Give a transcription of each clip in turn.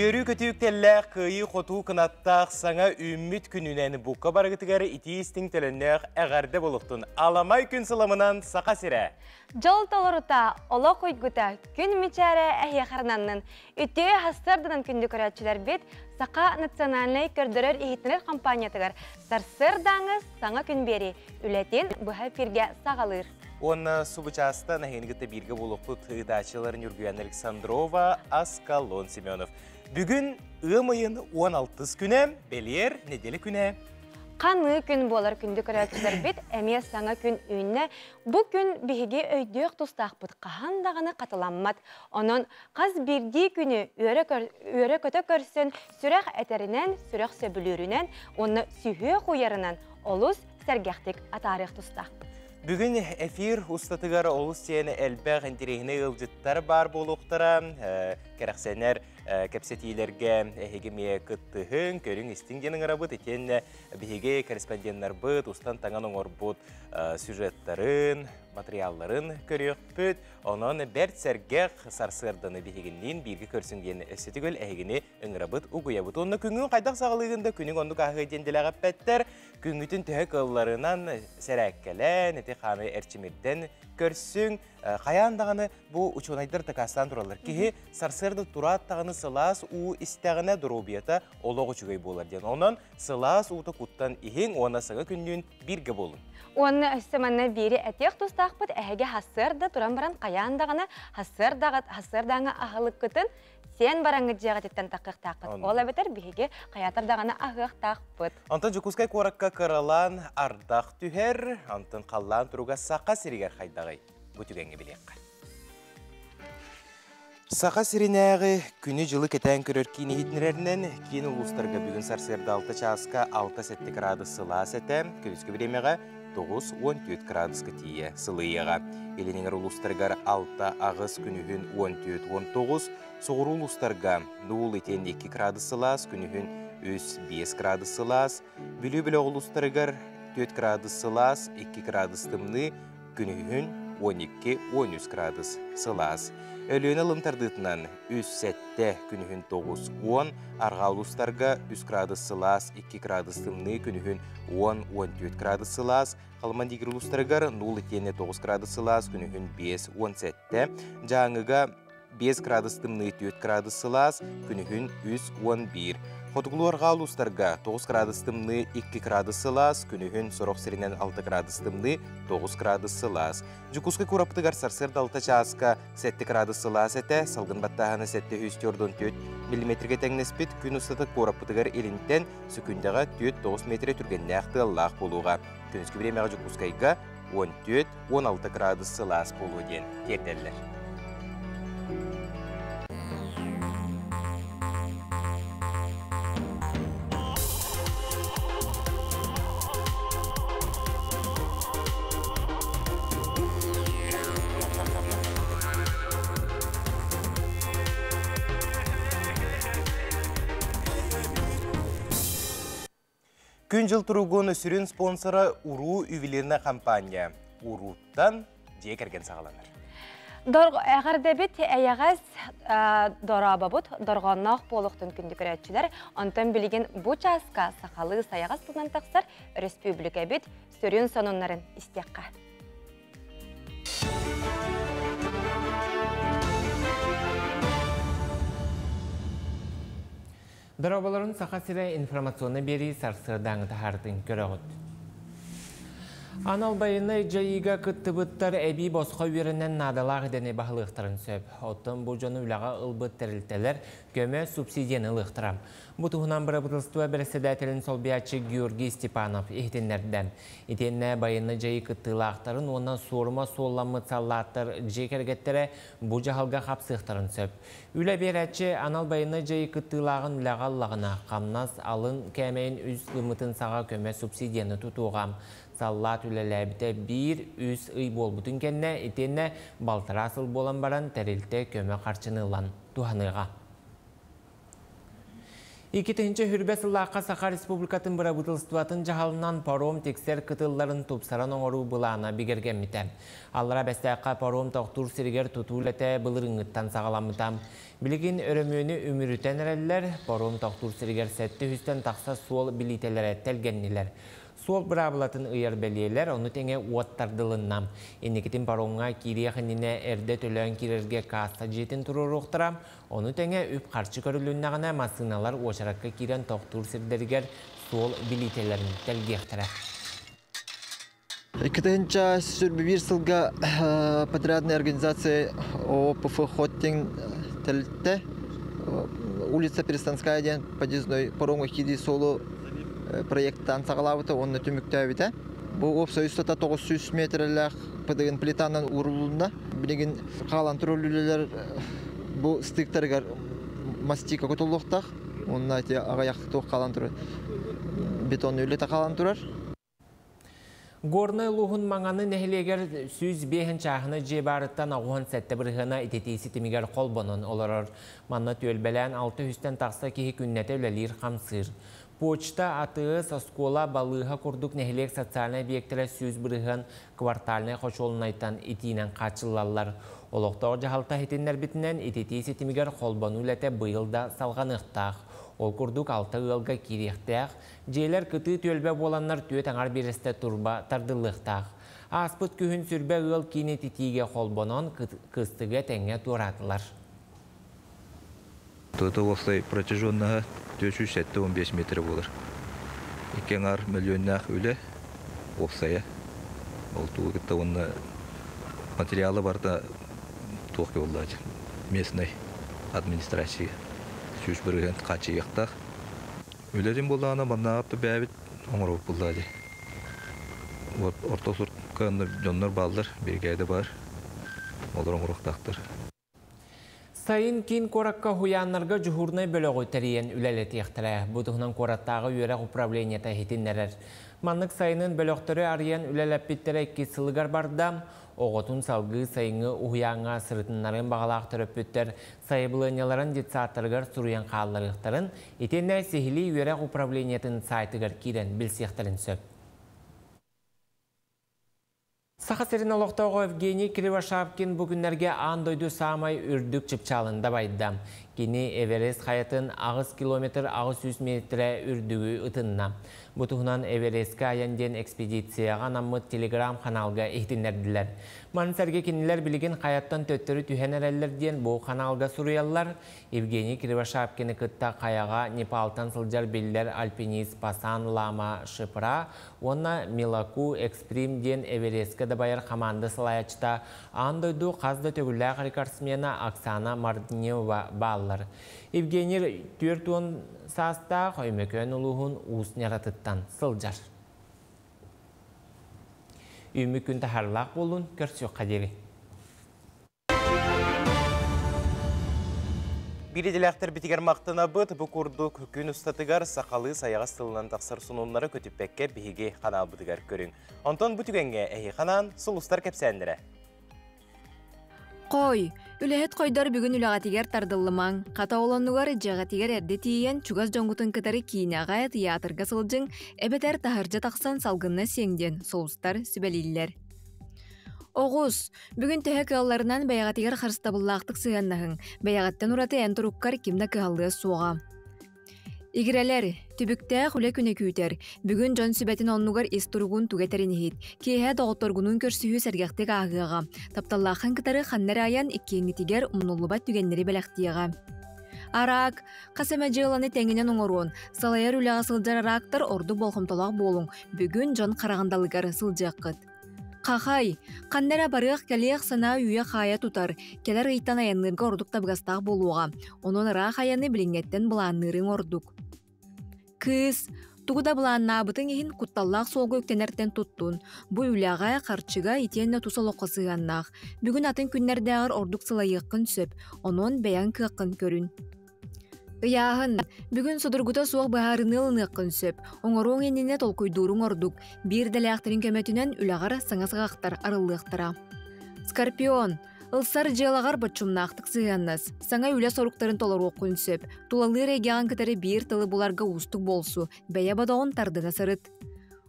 Үөрүү-көтүү үктэллээх, кыайыы-хотуу кынаттаах саҥа үүммүт күнүнэн букка барыгытыгар итии-истиҥ төлөннөөх эҕэрдэ буолуохтун. Аламай күн сыламынан Саха сирэ! Дьол толорута, олох уйгута, күн мичээрэ эһиэхэ Үтүө сарсыарданан күндү көрөөччүлэрбит Саха национальнай көрдөрөр-иһитинэр компаниятыгар сарсыардааҥы саҥа күн биэрии үлэтин быһа эфиргэ саҕалыыр. Уонна субучаастан эһигини кытта бииргэ буолуохпут ыытааччылар Ньургуяна Александрова, Аскалон Семенов. Бүгүн ыам ыйын 16 күнэ, бэлиэр неделя күнэ. Ханыы күн буолар күндү көрөөччүлэрбит эмиэ саҥа күн үүннэ. Бу күн биһиги өйдүөх тустаахпыт хаһан даҕаны хатыламмат. Онон хас биирдии күнү үөрэ-көтө көрсөн сүрэх этэринэн, сүрэх сөбүлүүрүнэн уонна сүһүөх уйарынан олус сэргэхтик атаарыах тустаахпыт. Бүгүн эфир устатыгар олус диэн элбэх интэриэһинэй ыалдьыттар баар буолуохтара. Кэрэхсэнэр кэпсэтиилэргэ эһиги эмиэ кыттыһыҥ, көрүҥ-истиҥ диэн ыҥырабыт. Итиэннэ биһиги корреспонденнарбыт устан-таҥан оҥорбут сюжеттарын, матырыйаалларын көрүөхпүт. Онон бэрт сэргэх сарсыарданы биһигинниин бииргэ көрсүҥ диэн өссө төгүл эһигини ыҥырабыт, угуйабыт. Уонна күҥҥүн хайдах саҕалыыгын да күнүҥ оннук ааһыа диэн дэлэҕэппэттэр. Күҥҥүтүн төһө кыалларынан сэрээккэлээн, эти-хааны эрчимирдэн көрсүҥ. Хайаан даҕаны бу учуонайдар дакаастаан тураллар. Киһи сарсыарда тураат даҕаны сылаас уу истэҕинэ доруобуйата олох үчүгэй буолар диэн. Онон сылаас уута куттан иһиҥ уонна саҥа күннүүн бииргэ буолуҥ. Уонна өссө манна биири этиэх тустаахпыт эһиги сарсыарда туран баран хайаан даҕаны сарсыардааҥы аһылыккытын сиэн бараҥҥыт дьиэҕититтэн таххыахтааххыт. Ол эбэтэр биһиги хайаатар даҕаны аһыахтаахпыт. Онтон Дьокуускай куоракка кыралаан ардах түһэр, онтон халлаан туруга Саха сиригэр хайдаҕый? Бу түгэҥҥэ билиэххэ. Саха сиринээҕи күнү-дьылы кэтээн көрөр киин иһитиннэрэринэн, киин улуустарга бүгүн сарсыарда 6 чааска 6-7 кыраадыс сылаас этэ, күнүскү бириэмэҕэ 9-14 кыраадыска тиийэ сылыйыаҕа. Илин эҥэр улуустарыгар 6-8 күнүһүн 14-19, соҕуруу улуустарга 0 итиэннэ 2 кыраадыс сылаас, күнүһүн 3-5 кыраадыс сылаас, Бүлүү бөлөх улуустарыгар 4 кыраадыс сылаас, 2 кыраадыс тымныы, күнүһүн 12-13 кыраадыс сылаас. Өлүөнэ ылым тардыытынан 3-7, күнүһүн 9-10, арҕаа улуустарга 3 кыраадыс сылаас, 2 кыраадыс тымныы, күнүһүн 10-14 кыраадыс сылаас, Халыман диир улуустарыгар 0,9 кыраадыс сылаас, күнүһүн 5-17, Дьааҥыга 5 градус тымныы 4 градус сылаас, күнүһүн 3-11. Хотугулуу-арҕаа улуустарга 9 градус тымныы 2 градус сылаас, күнүһүн сорох сиринэн 6 градус тымныы 9 градус сылаас. Дьокуускай куораппытыгар сарсыарда 6 чааска 7 градус сылаас этэ, салгын баттааһына 744 миллиметргэ тэҥнэспит, күн устата куораппытыгар илинтэн сөкүүндэҕэ 4-9 метрэ түргэннээх тыаллаах буолуоҕа. Күнүскү бириэмэҕэ Дьокуускайга 14-16 градус сылаас буолуо диэн тиэрдэллэр. Күн-дьыл туругун сүрүн спонсора Уруу ювелирная компания. Урууттан дьиэ кэргэн саҕаланар. Эҕэрдэбит эйэҕэс дорообобут дорҕоонноох буолуохтун күндү көрөөччүлэр. Онтон билигин бу чааска сахалыы сайаҕас тылынан тахсар өрөспүүбүлүкэбит сүрүн сонуннарын истиэххэ. Дорооболорун Саха сирэ информационнай биэрии сарсыардааҥы таһаартын көрөҕүт. Анал байыаннай дьайыыга кыттыбыттар эбии босхо үөрэнэн наадалаах идэни баһылыахтарын сөп. Оттон бу дьону үлэҕэ ылбыт тэрилтэлэр көмө субсидияны ылыахтара. Бу туһунан бырабыыталыстыба бэрэссэдээтэлин солбуйааччы Георгий Степанов иһитиннэрдэ. Итиэннэ байыаннай дьайыы кыттыылаахтарын уонна суорума суолламмыт саллааттар дьиэ кэргэттэрэ бу дьаһалга хапсыахтарын сөп. Үлэ биэрээччи анал байыаннай дьайыы кыттыылааҕын үлэҕэ ыллаҕына, хамнас алын кээмэйин үс гыммытын саҕа көмө субсидияны тутуоҕа. Саллаат үлэлээбитэ биир, үс ый буолбутун кэннэ, итиэннэ балтараа сыл буолан баран тэрилтэ көмө харчыны ылан туһаныаҕа. 2020 сыллаахха Саха Республикатын бырабыыталыстыбатын дьаһалынан паром тиксэр кытылларын тупсаран оҥоруу былаана бигэргэммитэ. Аллара Бэстээххэ паром тохтуур сиригэр тутуу үлэтэ былырыыҥҥыттан саҕаламмыта. Билигин өрөмүөнү үмүрүтэн эрэллэр, паром тохтуур сиригэр 700-тэн тахса суол билиитэлэрэ тэлгэннилэр. Суол быраабылатын ыйар бэлиэлэр, ону тэҥэ уот тардылынна. Инникитин паромҥа киириэх иннинэ эрдэ төлөөн киирэргэ каасса дьиэтин туруоруохтара, ону тэҥэ үп-харчы көрүлүннэҕинэ массыыналар уочаракка киирэн тохтуур сирдэригэр суол билиитэлэрин тэлгиэхтэрэ. 2021 сылга подрядная организация ООПФ Хоттинг тэрилтэ улица Пристанская диэн подъездной паромҥа киирии суолу проекттаан саҕалаабыта уонна түмүктээбитэ. Бу уопсай устата 900 метрэлээх ПДН плитанан уурулунна. Билигин хаалан турар үлэлэр бу стыктарыгар мастика кутуллуохтаах. Уонна ити аҕыйах туох хаалан турар бетон үлэтэ хаалан турар. Горнай улууһун Маҥаны нэһилиэгэр 105 чааһына дьиэ баарыттан 87 бырыһыана ититии ситимигэр холбонон олорор. Манна түөлбэлээн 600-тэн тахса киһи күннэтэ үлэлиир-хамсыыр. Почта, АТС, оскуола, балыыһа курдук нэһилиэк социальнай объектара 100% квартальнай хочуолунайтан итиинэн хааччыллаллар. Олохтоох дьаһалта иһитиннэрбитинэн, ититии ситимигэр холбонуу үлэтэ быйыл да салҕаныахтаах. Ол курдук алта ыалга киириэхтээх, дьиэлэр кытыы түөлбэ буоланнар түөрт аҥар биэрэстэ турба тардыллыахтаах. Ааспыт күһүн сүрбэ ыал киин ититиигэ холбонон, кыстыгы этэҥҥэ туораатылар. Тото уопсай протяженноһа 475 метр буолар. Икки аҥаар мөлүйүөннээх үлэ уопсайа. Ол тугу кытта уонна материала барыта туох буоллаачы местный администрация 100% хааччыйыахтаах. Үлэтин буоллаҕына маннааҕы бэйэбит оҥоробут буоллаа дии. Орто суртка дьоннор бааллар, биригээдэ баар. Олор оҥоруохтаахтар. Сайын киин куоракка уһуйааннарга дьуһуурунай бөлөҕү тэрийэн үлэлэтиэхтэрэ. Бу туһунан куораттааҕы үөрэх управлениета иһитиннэрэр. Маннык сайынын бөлөхтөрү арыйан үлэлэппиттэрэ иккис сылыгар барда. Оҕотун салгыы сайыҥҥы уһуйааҥҥа сырытыннарыан баҕалаах төрөппүттэр сайабылыанньаларын детсадтарыгар суруйан хаалларыахтарын, итиэннэ сиһилии үөрэх управлениетын сайтыгар киирэн билсиэхтэрин сөп. Саха сирин олохтооҕо Евгений Кривошапкин бу күннэргэ аан дойду саамай үрдүк чыпчаалын дабайда. Кини Эверест хайатын 8 километр 800 метрэ үрдүгү ытынна. Бу туһунан Эверестка айан диэн экспедицияҕа анаммыт телеграм-ханаалга иһитиннэрдилэр. Маны сэргэ кинилэр билигин хайаттан төттөрү түһэн эрэллэр диэн бу ханаалга суруйаллар. Евгений Кривошапкины кытта хайаҕа Непалтан сылдьар биллэр альпинист Пасан Лама Шипра уонна Милаку Эксприм диэн Эвересткэ дабайар хамаанда салайааччыта аан дойду хас да төгүллээх рекордсмена Оксана Марднева бааллар. Евгений 40 саастаах Өймөкөөн улууһун Уус Ньаратыттан сылдьар. Үүммүт күн таһаарыылаах буоллун, көрсүөххэ диэри. Биир идэлээхтэрбитигэр махтанабыт. Бу курдук күн устатыгар сахалыы сайаҕас тылынан тахсар сонуннары көтүппэккэ биһиги ханаалбытыгар көрүҥ. Онтон бу түгэҥҥэ эһи ханаан сулустар кэпсээннэрэ. Хой, үлэһит хойдор бүгүн үлэҕитигэр тардыллымаҥ. Хата ол оннугар дьиэҕитигэр эрдэ тиийэн чугас дьоҥҥутун кытары киинэҕэ, тыйаатырга сылдьыҥ, эбэтэр таһырдьа тахсан салгынна сиэҥ диэн сулустар сүбэлииллэр. Оҕус, бүгүн төһө кыалларынан бэйэҕитигэр харыстабыллаахтык сыһыаннаһыҥ, бэйэҕиттэн ураты эн туруккар ким да кыһаллыа суоҕа. Игирэлэр, түбүктээх үлэ күнэ күүтэр. Бүгүн дьон сүбэтин оннугар ис туругун туга этэрин иһит. Киэһэ доҕотторгунуун көрсүһүү сэргэхтик ааһыаҕа. Тапталлааххын кытары ханна эрэ айан иккиэҥҥитигэр умнуллубат түгэннэри бэлэхтиэҕэ. Араак, хас эмэ дьыаланы тэҥинэн оҥоруон, салайар үлэҕэ сылдьар араактар ордук болҕомтолоох буолуҥ. Бүгүн дьон хараҕындалыгар сылдьыаххыт. Хахай, ханна эрэ барыах-кэлиэх санаа үүйэ-хаайа тутар, кэлэр ыйтан айанныырга ордук табыгастаах буолуоҕа. Онон ыраах айаны билиҥҥэттэн былаанныырыҥ ордук. Кыыс, тугу да былааннаабытыҥ иһин кутталлаах суолга үктэнэртэн туттун. Бу үлэҕэ, харчыга итиэннэ тус олоххо сыһыаннаах. Бүгүн атын күннэрдээҕэр ордук сылайыаххын сөп, онон бэйэҥ кыаххын көрүн. Ыйааһын. Бүгүн судургута суох быһаарыныы ылыныаххын сөп. Оҥоруоҥ иннинэ толкуйдууруҥ ордук. Биир идэлээхтэрин көмөтүнэн үлэҕэр саҥа саҕахтар арыллыахтара. Скорпион. Ылсар дьыалаҕар боччумнаахтык сыһыаннас, саҥа үлэ соруктарын толоруоххун сөп, тулалыыр эйгэҕин кытары биир тылы буларга уустук буолсу, бэйэ бодоҕун тардына сырыт.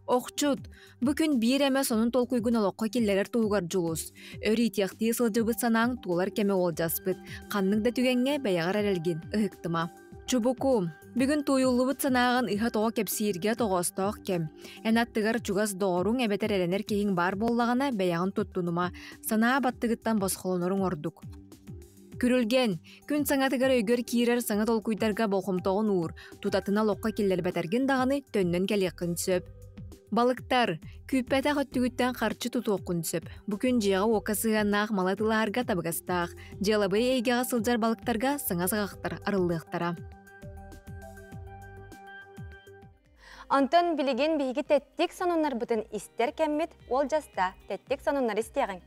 Охчут, бу күн биир эмэ сонун толкуйгун олоххо киллэрэр туһугар дьулус. Өр иитиэхтии сылдьыбыт санааҥ туолар кэмэ уолдьаспыт. Ханнык да түгэҥҥэ бэйэҕэр эрэлгин ыһыктыма. Чубуку, бүгүн тууйуллубут санааҕын ыһа-тоҕо кэпсииргэ тоҕоостоох кэм. Эн аттыгар чугас доҕоруҥ эбэтэр эрэнэр киһиҥ баар буоллаҕына, бэйэҕин туттунума, санаа баттыгыттан босхолоноруҥ ордук. Күрүлгэн, күн саҥатыгар өйгөр киирэр саҥа толкуйдарга болҕомтоҕун уур, тутатына олоххо киллэрбэтэргин даҕаны төннөн кэлиэххин сөп. Балыктар, күүппэтэх өттүгүттэн харчы тутуоххун сөп. Бу күн дьиэҕэ-уокка сыһыаннаах малы атыылаһарга табыгастаах. Дьыалабыай эйгэҕэ сылдьар балыктарга саҥа саҕахтар арыллыахтара. Онтон билигин биһиги тэттик сонуннарбытын истэр кэммит уолдьаста. Тэттик сонуннар истиэҕиҥ.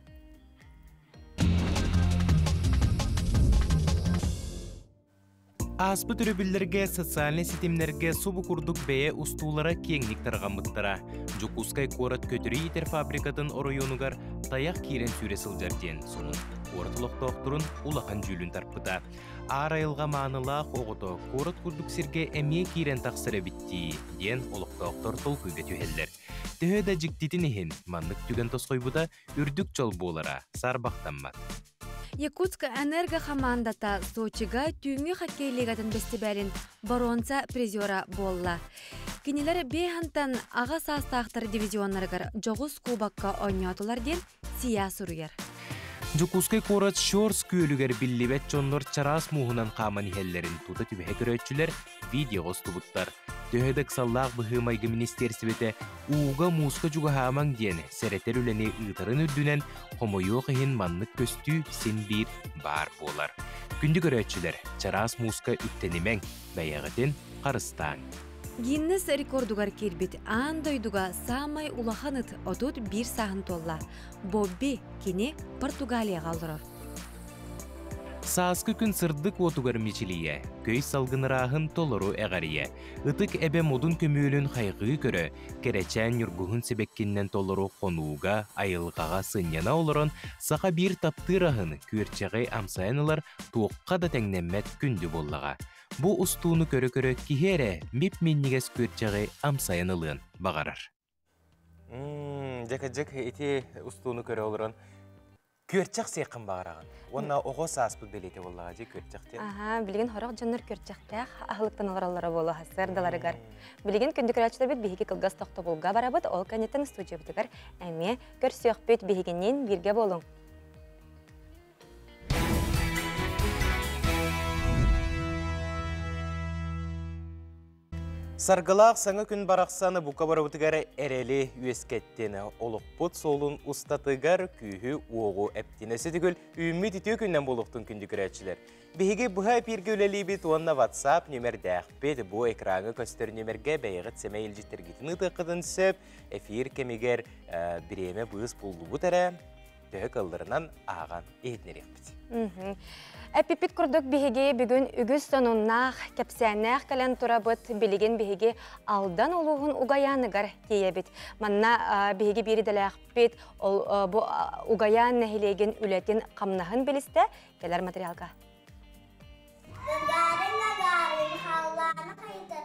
Ааспыт өрөбүллэргэ социальнай ситимнэргэ субу курдук бэйэ устуулара киэҥник тарҕаммыттара. Дьокуускай куорат көтөрү иитэр фабрикатын оройуонугар тайах киирэн сүүрэ сылдьар диэн сонун куорат олохтоохторун улахан дьүүлүн тарпыта. Аар айылҕа маанылаах оҕото куорат курдук сиргэ эмиэ киирэн тахсар эбит дии диэн олохтоохтор толкуйга түһэллэр. Төһө да дьиктитин иһин, маннык түгэн тосхойбута үрдүк дьол буолара саарбахтаммат. Якутск Энерго хамаандата Сочига түүҥҥү хоккей лигатын бэстибээлин боруонса призера буолла. Кинилэр Бехантан аҕа саастаахтар дивизионнарыгар дьоҕус кубокка оонньоотулар диэн СИА суруйар. Дьокуускай куорат Щорс күөлүгэр биллибэт дьоннор чараас мууһунан хааман иһэллэрин тута түбэһэ көрөөччүлэр видеоҕа устубуттар. Төһө да ыксаллаах быһыы-майгы министиэрстибэтэ ууга мууска чугаһаамаҥ диэн сэрэтэр үлэни ыытарын үрдүнэн, хомойуох иһин маннык көстүү син биир баар буолар. Күндү көрөөччүлэр, чараас мууска үктэнимэҥ, бэйэҕитин харыстааҥ. Гиннес рекордугар киирбит аан дойдуга саамай улахан ыт 31 сааһын туолла. Бобби кини Португалияҕа олорор. Сааскы күн сырдык уотугар мичилийэ, көй салгын ырааһын толору эҕэрийэ, ытык эбэ модун көмүөлүн хайҕыы көрө, кэрэчээн ньургуһун сибэккиннэн толору хонууга, айылҕаҕа сынньана олорон, саха биир таптыыр аһын, күөрчэҕи амсайан ылар туохха да тэҥнэммэт күндү буоллаҕа. Бу устууну көрө-көрө киһи эрэ мип-минньигэс күөрчэҕи амсайан ылыан баҕарар. Дьэкэдьик ити устууну көрө олорон күөрчэх сиэххин баҕараҕын. Уонна оҕо сааспыт бэлиэтэ буоллаҕа дии күөрчэх диэн. Аха, билигин хорох дьоннор күөрчэхтээх аһылыктан олороллоро буолуо сарсыардаларыгар. Билигин күндү көрөөччүлэрбит биһиги кылгас тохтобулга барабыт, ол кэнниттэн студиябытыгар эмиэ көрсүөхпүт биһигинниин бииргэ буолуҥ. Саргылаах саҥа күн барахсан бука барыбытыгар эрэли үөскэттин, олохпут суолун устатыгар күүһү-уоҕу эптин. Өссө төгүл үүммүт үтүө күннэн буолуохтун күндү көрөөччүлэр. Биһиги быһа эпииргэ үлэлиибит уонна WhatsApp нүмердээхпит. Бу экраҥҥа көстөр нүмергэ бэйэҕит сэмэй илдьиттэргитин ыытыаххытын сөп. Эфир кэмигэр бириэмэ быыс буллубут эрэ, төһө кыалларынан ааҕан иһитинэриэхпит. Эппиппит курдук биһиги бүгүн үгүс сонуннаах, кэпсээннээх кэлэн турабыт. Билигин биһиги Алдан улууһун Угайааныгар тиийэбит. Манна биһиги биир идэлээхпит ол бу Угайаан нэһилиэгин үлэтин хамнаһын билистэ кэлэр материалга. Гагарин, Гагарин, халлааны хайытар,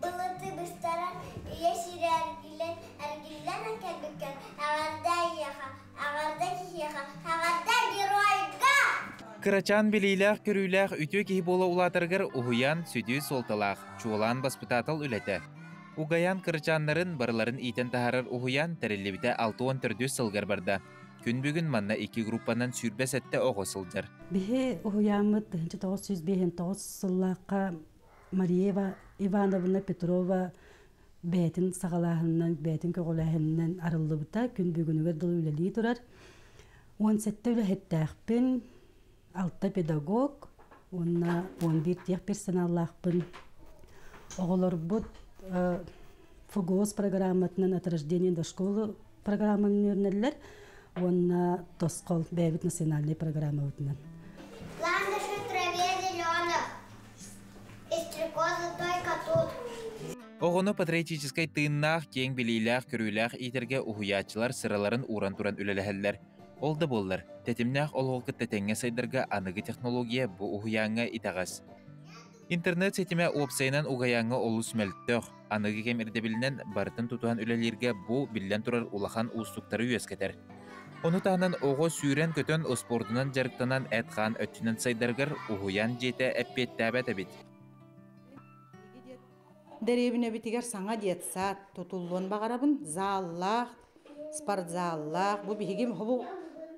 былыты быстарар, ийэ сирэ эргиллэн, эргиллэн кэлбиккэр, эҕэрдэ эйиэхэ, эҕэрдэ киһиэхэ, эҕэрдэ геройга! Кырачаан билиилээх-көрүүлээх үтүө киһи буола улаатарыгар уһуйаан сүдү суолталаах, чуолаан баспытаатал үлэтэ. Угайаан кырачааннарын барыларын иитэн таһаарар уһуйаан тэриллибитэ 64 сылыгар барда. Күн бүгүн манна икки группанан 27 оҕо сылдьар. Биһи уһуйааммыт 1959 сыллаахха Мария Ивановна Петрова бэйэтин саҕалааһынынан, бэйэтин көҕүлээһининэн арыллыбыта. Күн бүгүнүгэр дылы үлэлии турар. 17 үлэһиттээхпин, алта педагог уонна 11 техперсоналлаахпын. Оҕолорбут ФГОС программатынан от рождения до школы программаны үөрэнэллэр уонна тосхол бэйэбит национальнай программабытынан. Ландыши траве зеленых, и стрекозы только тут. Оҕону патриотическай тыыннаах, киэҥ билиилээх-көрүүлээх иитэргэ уһуйааччылар сыраларын ууран туран үлэлэһэллэр. Ол да буоллар, тэтимнээх олоҕу кытта тэҥҥэ сайдарга аныгы технология бу уһуйааҥҥа итэҕэс. Интернет ситимэ уопсайынан угайааҥҥа олус мөлтөх, аныгы кэм ирдэбилинэн барытын тутуһан үлэлииргэ бу биллэн турар улахан уустуктары үөскэтэр. Ону таһынан оҕо сүүрэн-көтөн успуордунан дьарыктанан эт-хаан өттүнэн сайдарыгар уһуйаан дьиэтэ эппиэттээбэт эбит. Дэриэбинэбитигэр саҥа детсад тутуллуон баҕарабын. Заллаах, спортзаллаах. Бу биһиги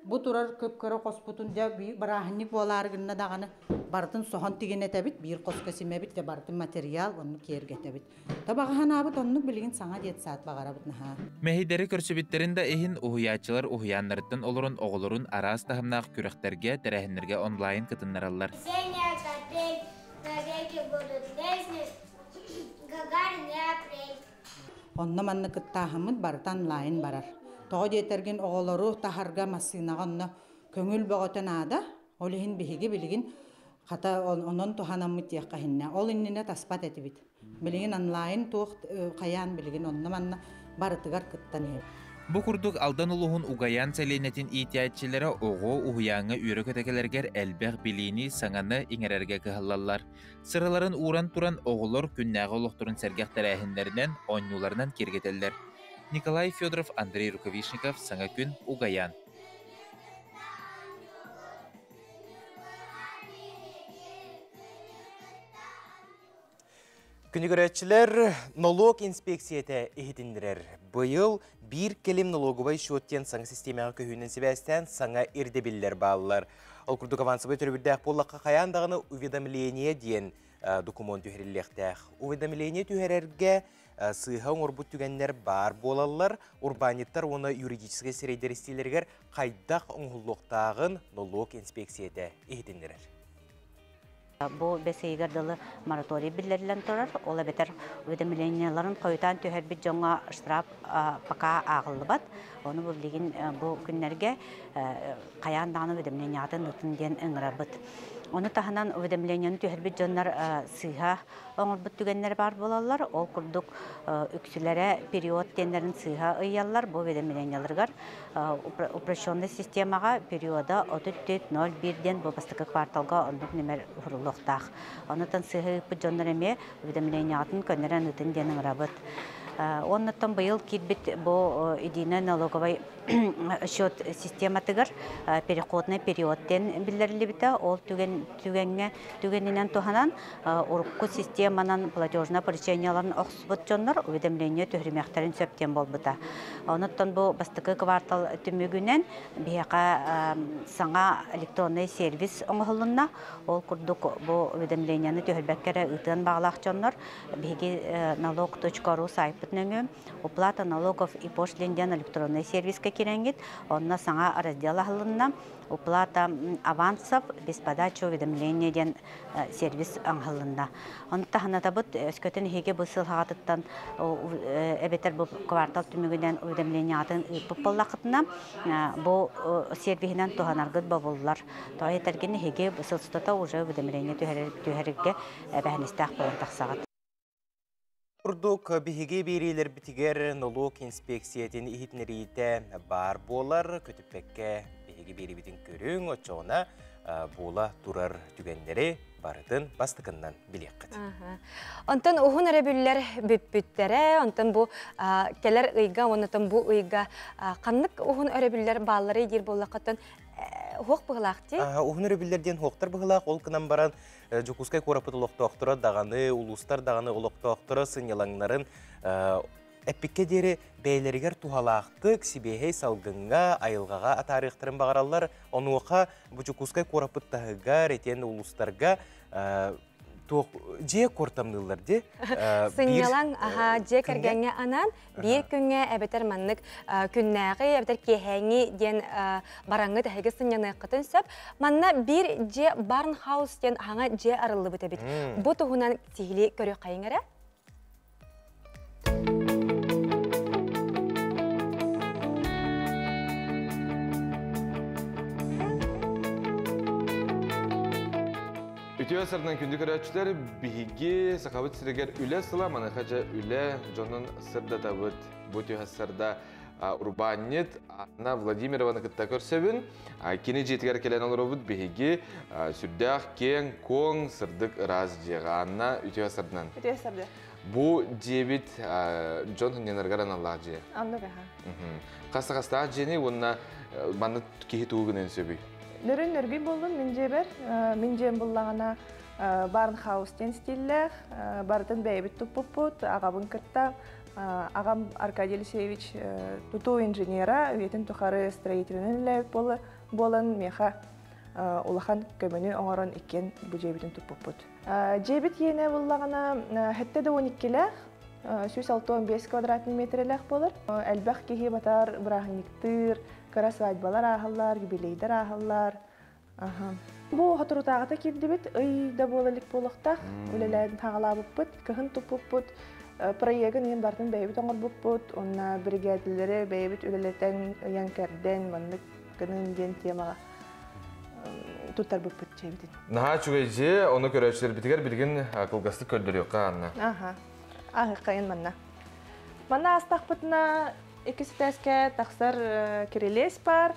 бу турар көп-көрө хоспутун дьэ бырааһынньык буолаары гынна даҕаны барытын соһон тигинэтэбит, биир хоско симэбит, дьэ барытын материал оннук киэргэтэбит. Табаҕаһанаабыт оннук билигин саҥа детсад баҕарабыт наһаа. Мэһэйдэри көрсүбүттэрин да иһин уһуйааччылар уһуйааннарыттан олорон оҕолорун араас таһымнаах күрэхтэргэ, тэрээһиннэргэ онлайн кытыннараллар. Весенняя капель навеки будут лестниц, Гагарин и апрель. Онно манна кыттааһыммыт барыта онлайн барар. Тоҕо диэтэргин оҕолору таһарга массыынаҕа онно көҥүл бөҕөтө наада. Ол иһин биһиги билигин хата онон туһанаммыт диэххэ иһиннэ. Ол иннинэ таспат этибит. Билигин онлайн туох хайаан билигин онно-манна барытыгар кыттан иһэбит. Бу курдук Алдан улууһун Угайаан сэлиэнньэтин иитээччилэрэ оҕо уһуйааҥҥа үөрэ-көтө кэлэригэр элбэх билиини, саҥаны иҥэрэргэ кыһаллаллар. Сыраларын ууран туран оҕолор күннээҕи олохторун сэргэх тэрээһиннэринэн, оонньууларынан киэргэтэллэр. Николай Федоров, Андрей Рукавишников, Саҥа күн, Угайаан. Күнү көрөөччүлэр, нолуок инспекцията иһитиннэрэр. Быйыл биир кэлим налоговай счет диэн саҥа систиэмэҕэ көһүүнэн сибээстээн саҥа ирдэбиллэр бааллар. Ол курдук авансовай төлөбүрдээх буоллахха хайаан даҕаны уведомление диэн документ түһэриллиэхтээх. Уведомление түһэрэргэ сыыһа оҥорбут түгэннэр баар буолаллар. Урбаанньыттар уонна юридическай сирэйдэр истиилэригэр хайдах оҥоһуллуохтааҕын нолуок инспекцията иһитиннэрэр. Бу бэс ыйыгар дылы мораторий биллэриллэн турар. Ол эбэтэр уведомлениеларын хойутаан түһэрбит дьоҥҥо штраф пока ааҕыллыбат. Ону бу билигин бу күннэргэ хайаан даҕаны уведомлениеҕытын ытын диэн ыҥырабыт. Ону таһынан уведомлениены түһэрбит дьоннор сыыһа оҥорбут түгэннэр баар буолаллар. Ол курдук үксүлэрэ период диэннэрин сыыһа ыйаллар. Бу уведомлениеларыгар упрощенный системаҕа периода 34.01 диэн бу бастакы кварталга оннук нөмер уһуруллуохтаах. Онутан сыыһа ыыппыт дьоннор эмиэ уведомлениеҕытын көннөрөн ыытын диэн ыҥырабыт. Оннуттан быйыл киирбит бу единый налоговый счет систематыгар переходный период диэн биллэриллибитэ. Ол түгэн түгэҥҥэ түгэнинэн туһанан урукку системанан платежное поручениеларын охсубут дьоннор уведомление түһүрүмэхтэрин сөп диэн буолбута. Онуттан бу бастакы квартал түмүгүнэн биһиэхэ саҥа электронный сервис оҥоһулунна. Ол курдук бу уведомлениены түһэрбэккэ эрэ ыытыан баҕалаах дьоннор биһиги налог.ру сайтпыт нөҥүө уплата налогов и пошлин диэн электронный сервискэ кирэҥҥит онно саҥа раздел аһылынна. Уплата авансов без подачи уведомления диэн сервис аҥаһылынна. Ону таһынатабыт өскөтүн эһиги бу сыл хаҕатыттан эбэтэр бу квартал түмүгүнэн уведомлениеҕытын ыыппыт буоллаххытына бу сервиһинэн туһанаргыт бобуллар. Тоҕо этэргин эһиги сыл устата уже уведомление түһэрэргэ эбээһинэстээх буолан тахсаҕыт. Курдук биһиги биэриилэрбитигэр нолуок инспекциятын иһитиннэриитэ баар буолар. Көтүппэккэ биһиги биэрибитин көрүҥ, оччоҕуна буола турар түгэннэри барытын бастакыннан билиэххит. Онтон уһун өрөбүллэр бүппүттэрэ, онтон бу кэлэр ыйга, онтон бу ыйга ханнык уһун өрөбүллэр баалларый диир буоллаххытын уһуох быһылаах дии? Уһун өрөбүллэр диэн уһуохтар быһылаах, ол гынан баран Дьокуускай куораппыт олохтоохторо даҕаны, улуустар даҕаны олохтоохторо сынньалаҥнарын эппиккэ диэри бэйэлэригэр туһалаахтык, сибиэһэй салгыҥҥа, айылҕаҕа атаарыахтарын баҕараллар. Онуоха бу Дьокуускай куораппыт таһыгар, итиэннэ улуустарга туох дьиэ куортамныыллар дии. Сынньалаҥ аха дьиэ кэргэҥҥэ анаан биир күҥҥэ эбэтэр маннык күннээҕи эбэтэр киэһээҥҥи диэн бараҥҥыт эһиги сынньаныаххытын сөп. Манна биир дьиэ Барнхаус диэн аһаҥа дьиэ арыллыбыт эбит. Бу туһунан сиһилии көрүөххэйиҥ эрэ. Үтүө сырынан күндү көрөөччүлэр, биһиги Сахабыт сиригэр үлэ сыла, маныаха дьэ үлэ дьонун сырдатабыт. Бу түһэ сырда. урбаанньыт Анна Владимированы кытта көрсөбүн. Кини дьиэтигэр кэлэн олоробут биһиги сүрдээх киэҥ, куоҥ, сырдык ыраас дьиэҕэ. Анна, үтүө сырдынан. Үтүө сырды. Бу дьиэбит дьон сынньанарыгар аналлаах дьиэ. Оннук аха. Хас-хастаах дьиэни уонна манна киһи тугу гынан сөбүй? Нөрүн нөргүй боллун мин дьиэбэр. Мин дьиэм буллаҕына барнхаус диэн стиллээх. Барытын бэйэбит туппуппут, аҕабын кытта. Аҕам Аркадий Алексеевич тутуу инженера, үйэтин тухары строителинэн үлэлээбит буолан, миэхэ улахан көмөнү оҥорон иккиэн бу дьиэбитин туппуппут. Дьиэбит иэнэ буллаҕына 7 да 12-лээх, 165 квадратный метрэлээх буолар. Элбэх киһи батар, бырааһынньыктыыр, кыра свадьбалар ааһаллар, юбилейдар ааһаллар. Бу соторутааҕыта киирдибит, ый да буола илик буолуохтаах, үлэлээн хаҕалаабыппыт, кыһын туппуппут, проегын иһин бартын бэйэбит оҥорбуппут, уонна бригадалары бэйэбит үлэлэтэн, ыйан кэрдэн, маннык гынын диэн темаҕа туттарбыппыт дьиэбитин. Наһаа үчүгэй дьиэ, ону көрөөччүлэрбитигэр билигин кылгастык көрдөрүөххэ, Анна. Аха. Ааһыаххайын манна. Манна аастахпытына иккис этээскэ тахсар кирилиэс бар.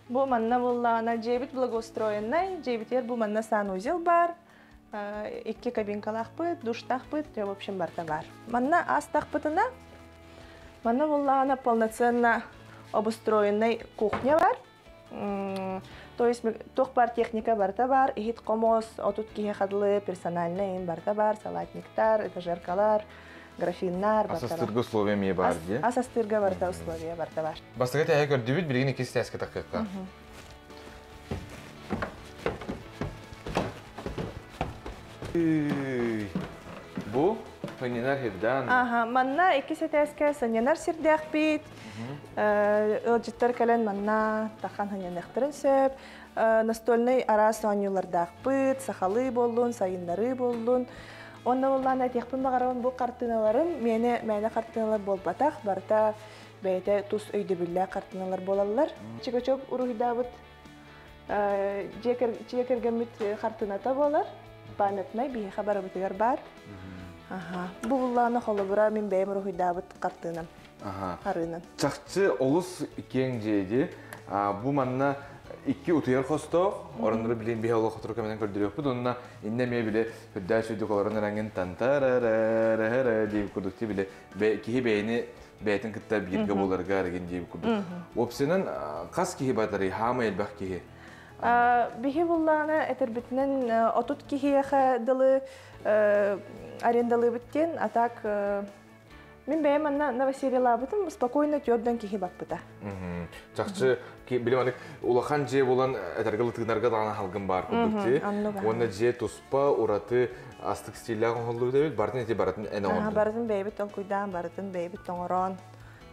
Бу манна буллаҕына дьиэбит благоустроеннай, дьиэбитигэр бу манна санузел бар. Икки кабинкалаахпыт, душтаахпыт, в общем барта бар. Манна аастахпытына, манна буллаҕына полноценно обустроенный кухня бар. То есть туох бар техника барта бар, иһит хомуос, 30 киһи хадылы, персональный ин барта бар, салатниктар, этажеркалар, графиннар барта бар. Ас астыырга условия эмиэ бар дии. Ас астыырга барта условия барта бар. Бастакы этээһи көрдүбүт, билигин иккис этээскэ таххыахха. Бу сынньанар сирдээн. Аха, манна иккис этээскэ сынньанар сирдээхпит. Ыалдьыттар кэлэн манна тахан сынньаныахтарын сөп. Настольный араас оонньуулардаахпыт, сахалыы буоллун, сайыннарыы буоллун. Онно буллаан этиэхпин баҕарабын, бу хартыыналарым миэнэ мээнэ хартыыналар буолбатах, барыта бэйэтэ тус өйдөбүллээх хартыыналар буолаллар. Чикачев уруһуйдаабыт дьиэ кэргэммит хартыыната буолар. Памятнай биһиэхэ барыбытыгар бар. Бу буллааны холобура мин бэйэм уруһуйдаабыт хартыынам. Арыынан. Чахчы олус киэҥ дьиэ. Бу манна икки утуйар хостоох, ороннору билин биһи олох хотуру көмөнөн көрдөрүөхпүт, онно инне эмиэ биле үрдээ сүрдүк олорон эрангин тантарарарара диэбит курдук биле киһи бэйэни бэйэтин кытта бииргэ буоларга эргин диэбит курдук. Уопсайынан хас киһи батарый, хаама элбэх киһи? Биһи буллаана этербитинэн 30 киһиэхэ дылы арендалыыбыт диэн, а так мин бэйэм манна новосельелаабытым, спокойно төрдөн киһи баппыта. Чахчы билим аны улахан дьиэ булан этэргэ тыынарга даҕаны халгын баар курдук дии. Уонна дьиэ туспа ураты астык стиллээх оҥоһуллубут эбит. Барытын ити барытын эн оҥордун. Барытын бэйэбит толкуйдаан, барытын бэйэбит тоҥорон,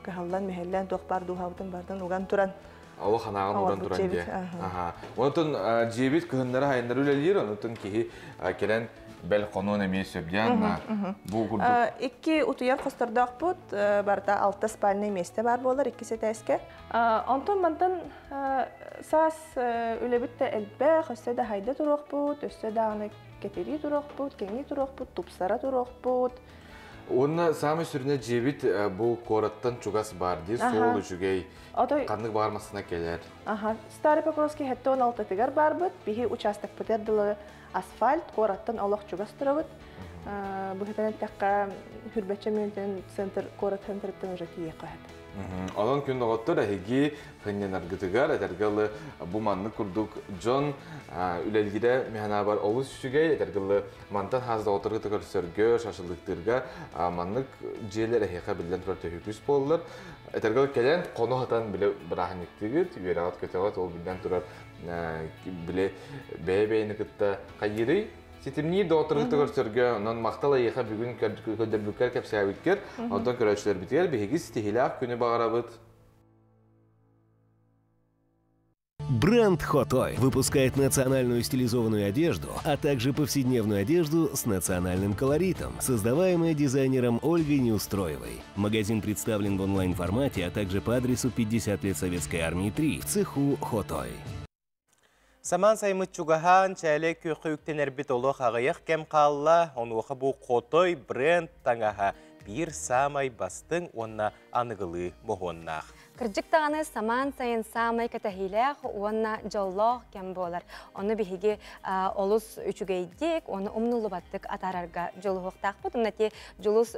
кыһаллан, мүһэллэн, туох баар дууһабытын барытын уган туран. Олох анааҕын уран туран дьиэ. Онтон дьиэбит кыһыннары хайыннары үлэлиир, онтон киһи кэлэн бэл хонуон эмиэ сөбдьаан бу курдук. Икки утуйар хостордоохпут, барыта алта спальный место бар буолар икки сэтээскэ. Онтон мантан саас үлэбит да элбэх, өссө да хайда туруохпут, өссө даҕаны кэтирии туруохпут, кэҥии туруохпут, тупсара туруохпут. Уонна самый сүрүнэ дьиэбит бу куораттан чугас бар дии, суол үчүгэй. Ханнык баар массына келер. Аха, Старый Покровский 76-тыгар барбыт, биһи участокпытыгар дылы асфальт, куораттан олох чугас турабыт. Быһытан эттэххэ, хүрбэччэ мүнтэн центр, куорат центрыттан уже тиийэ көһөт. Онон күн доҕоттор эһиги сынньанаргытыгар этэргэлы бу маннык курдук дьон үлэлиирэ миһанаабар олус үчүгэй, этэргэлы мантан хаас доҕотторгута көрсөргө, шашлыктырга маннык дьиэлэр эһиэхэ биллэн турар төһүүкүс буоллар. Этэргэл кэлэн хоно хатан биле бырааһынньыктыгыт, үөрэҕит көтөҕөт, ол биллэн турар биле бэйэ-бэйэни кытта хайырый ситимниир доҕотторгута көрсөргө, онон махтал эйиэхэ бүгүн көрдөрбүккэр, кэпсээбиккэр, онтон көрөөччүлэрбитигэр биһиги ситиһиилээх күнү баҕарабыт. Бренд Хотой выпускает национальную стилизованную одежду, а также повседневную одежду с национальным колоритом, создаваемая дизайнером Ольгой Неустроевой. Магазин представлен в онлайн-формате, а также по адресу 50 лет Советской Армии 3 в цеху Хотой. Самаан сайыммыт чугаһаан, чээлэй күөххэ үктэнэрбит олох аҕыйах кэм хаалла, онуоха бу Хотой бренд таҥаһа. биир саамай бастыҥ уонна аныгылыы моһуоннаах. Кырдьык даҕаны самаан сайын саамай кэтэһиилээх уонна дьоллоох кэм буолар. Ону биһиги олус үчүгэйдик, уонна умнуллубаттык атаарарга дьулуһуохтаахпыт. Уонна ти дьулус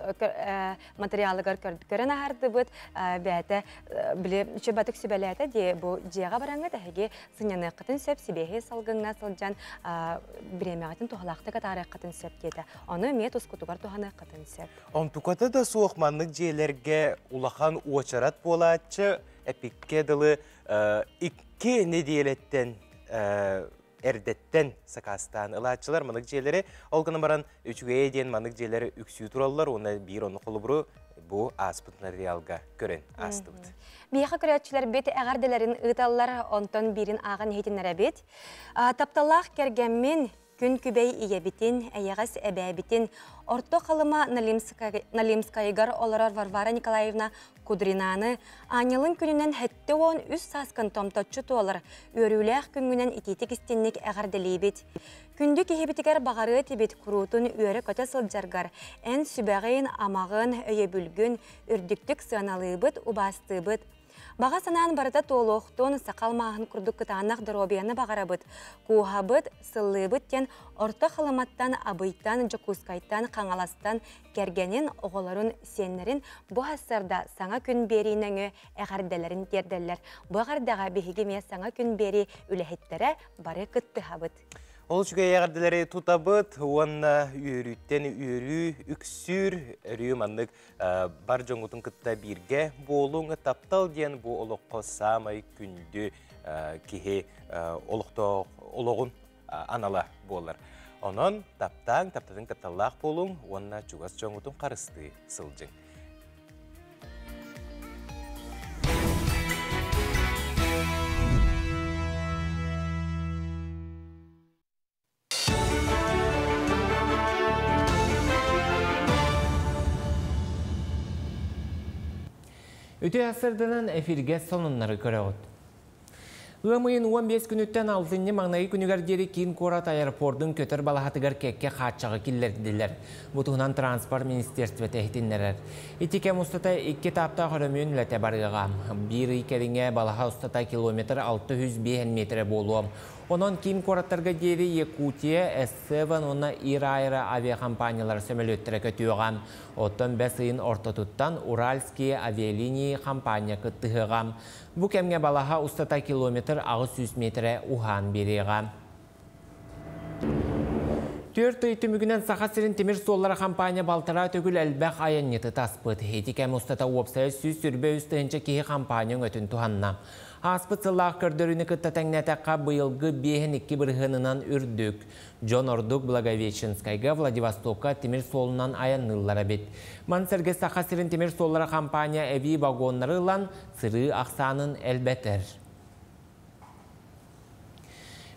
материалыгар көрөн аһардыбыт, бэйэтэ били үчүбатык сүбэлээтэ дии бу дьиэҕэ бараҥҥыт эһиги сынньаныаххытын сөп, сибиэһэй салгыҥҥа сылдьан бириэмэҕитин туһалаахтык атаарыаххытын сөп диэтэ. Ону эмиэ тускутугар туһаныаххытын сөп. Онтуката да суох маннык дьиэлэргэ улахан уочарат буолааччы, эпиккэ дылы 2 нэдиэлэттэн эрдэттэн сакаастаан ылааччылар маннык дьиэлэри. Ол гынан баран үчүгэйэ диэн маннык дьиэлэр үксүү тураллар уонна биир онну холобуру бу ааспыт материалга көрөн аастыбыт. Биһиэхэ көрөөччүлэрбит эҕэрдэлэрин ыыталлар, онтон биирин ааҕан иһитиннэрэбит. Тапталлаах кэргэммин, күн күбэй ийэбитин, эйэҕэс эбээбитин, Орто Халыма Налимскайыгар олорор Варвара Николаевна Кудринаны аанньалын күнүнэн 73 сааскын томточчу туолар үөрүүлээх күҥҥүнэн итиитик истинник эҕэрдэлиибит. Күндү киһибитигэр баҕарыа этибит куруутун үөрэ-көтө сылдьаргар, эн сүбэҕин, амаҕын, өйөбүлгүн үрдүктүк сыаналыыбыт, убаастыыбыт. Баҕа санаан барыта туолуохтун, саха алмааһын курдук кытаанах доруобуйаны баҕарабыт, кууһабыт, сыллыыбыт диэн Орто Халыматтан, Абыйтан, Дьокуускайтан, Хаҥаластан кэргэнин, оҕолорун, сиэннэрин бу сарсыарда Саҥа күн биэрии нөҥүө эҕэрдэлэрин тиэрдэллэр. Бу эҕэрдэҕэ биһиги эмиэ Саҥа күн биэрии үлэһиттэрэ бары кыттыһабыт. Ол үчүгэй эҕэрдэлэри тутабыт уонна үөрүүттэн үөрүү үксүүр, өрүү маннык бар дьоҥҥутун кытта бииргэ буолуҥ. Таптал диэн бу олоххо саамай күндү киһи олохтоох олоҕун анала буолар. Онон таптааҥ, таптатыҥ тапталлаах буолуҥ уонна чугас дьоҥҥутун харыстыы сылдьыҥ. Үтүө сырдынан эфиргэ сонуннары көрөҕүт. Ыам ыйын 15 күнүттэн алтынньы маҥнайгы күнүгэр диэри киин куорат аэропордун көтөр балаһатыгар кэккэ хааччаҕы киллэрдилэр. Бу туһунан транспорт министерствота иһитиннэрэр. Ити кэм устата икки этаптаах өрөмүөн үлэтэ барыаҕа. Биир ый кэриҥэ балаһа устата километр 605 метрэ буолуо. Онон киин куораттарга диэри Якутия, S7 уонна Ираэро авиакомпаниялар сөмөлүөттэрэ көтүөҕэ. Оттон бэс ыйын ортотуттан Уральские авиалинии компания кыттыһыаҕа. Бу кэмҥэ балаһа устата километр 800 метрэ уһаан биэриэҕэ. Түөрт ый түмүгүнэн Саха сирин тимир суоллара компания балтараа төгүл элбэх айанньыты таспыт. Ити кэм устата уопсайа 123 тыһыынча киһи компания өҥөтүн туһанна. Ааспыт сыллаах көрдөрүүнү кытта тэҥнээтэххэ, быйылгы 5-2 бырыһыанынан үрдүк. Дьон ордук Благовещенскайга, Владивостокка тимир суолунан айанныыллар эбит. Маны сэргэ Саха сирин тимир суоллара компания эбии вагоннары ылан, сырыы ахсаанын элбэтэр.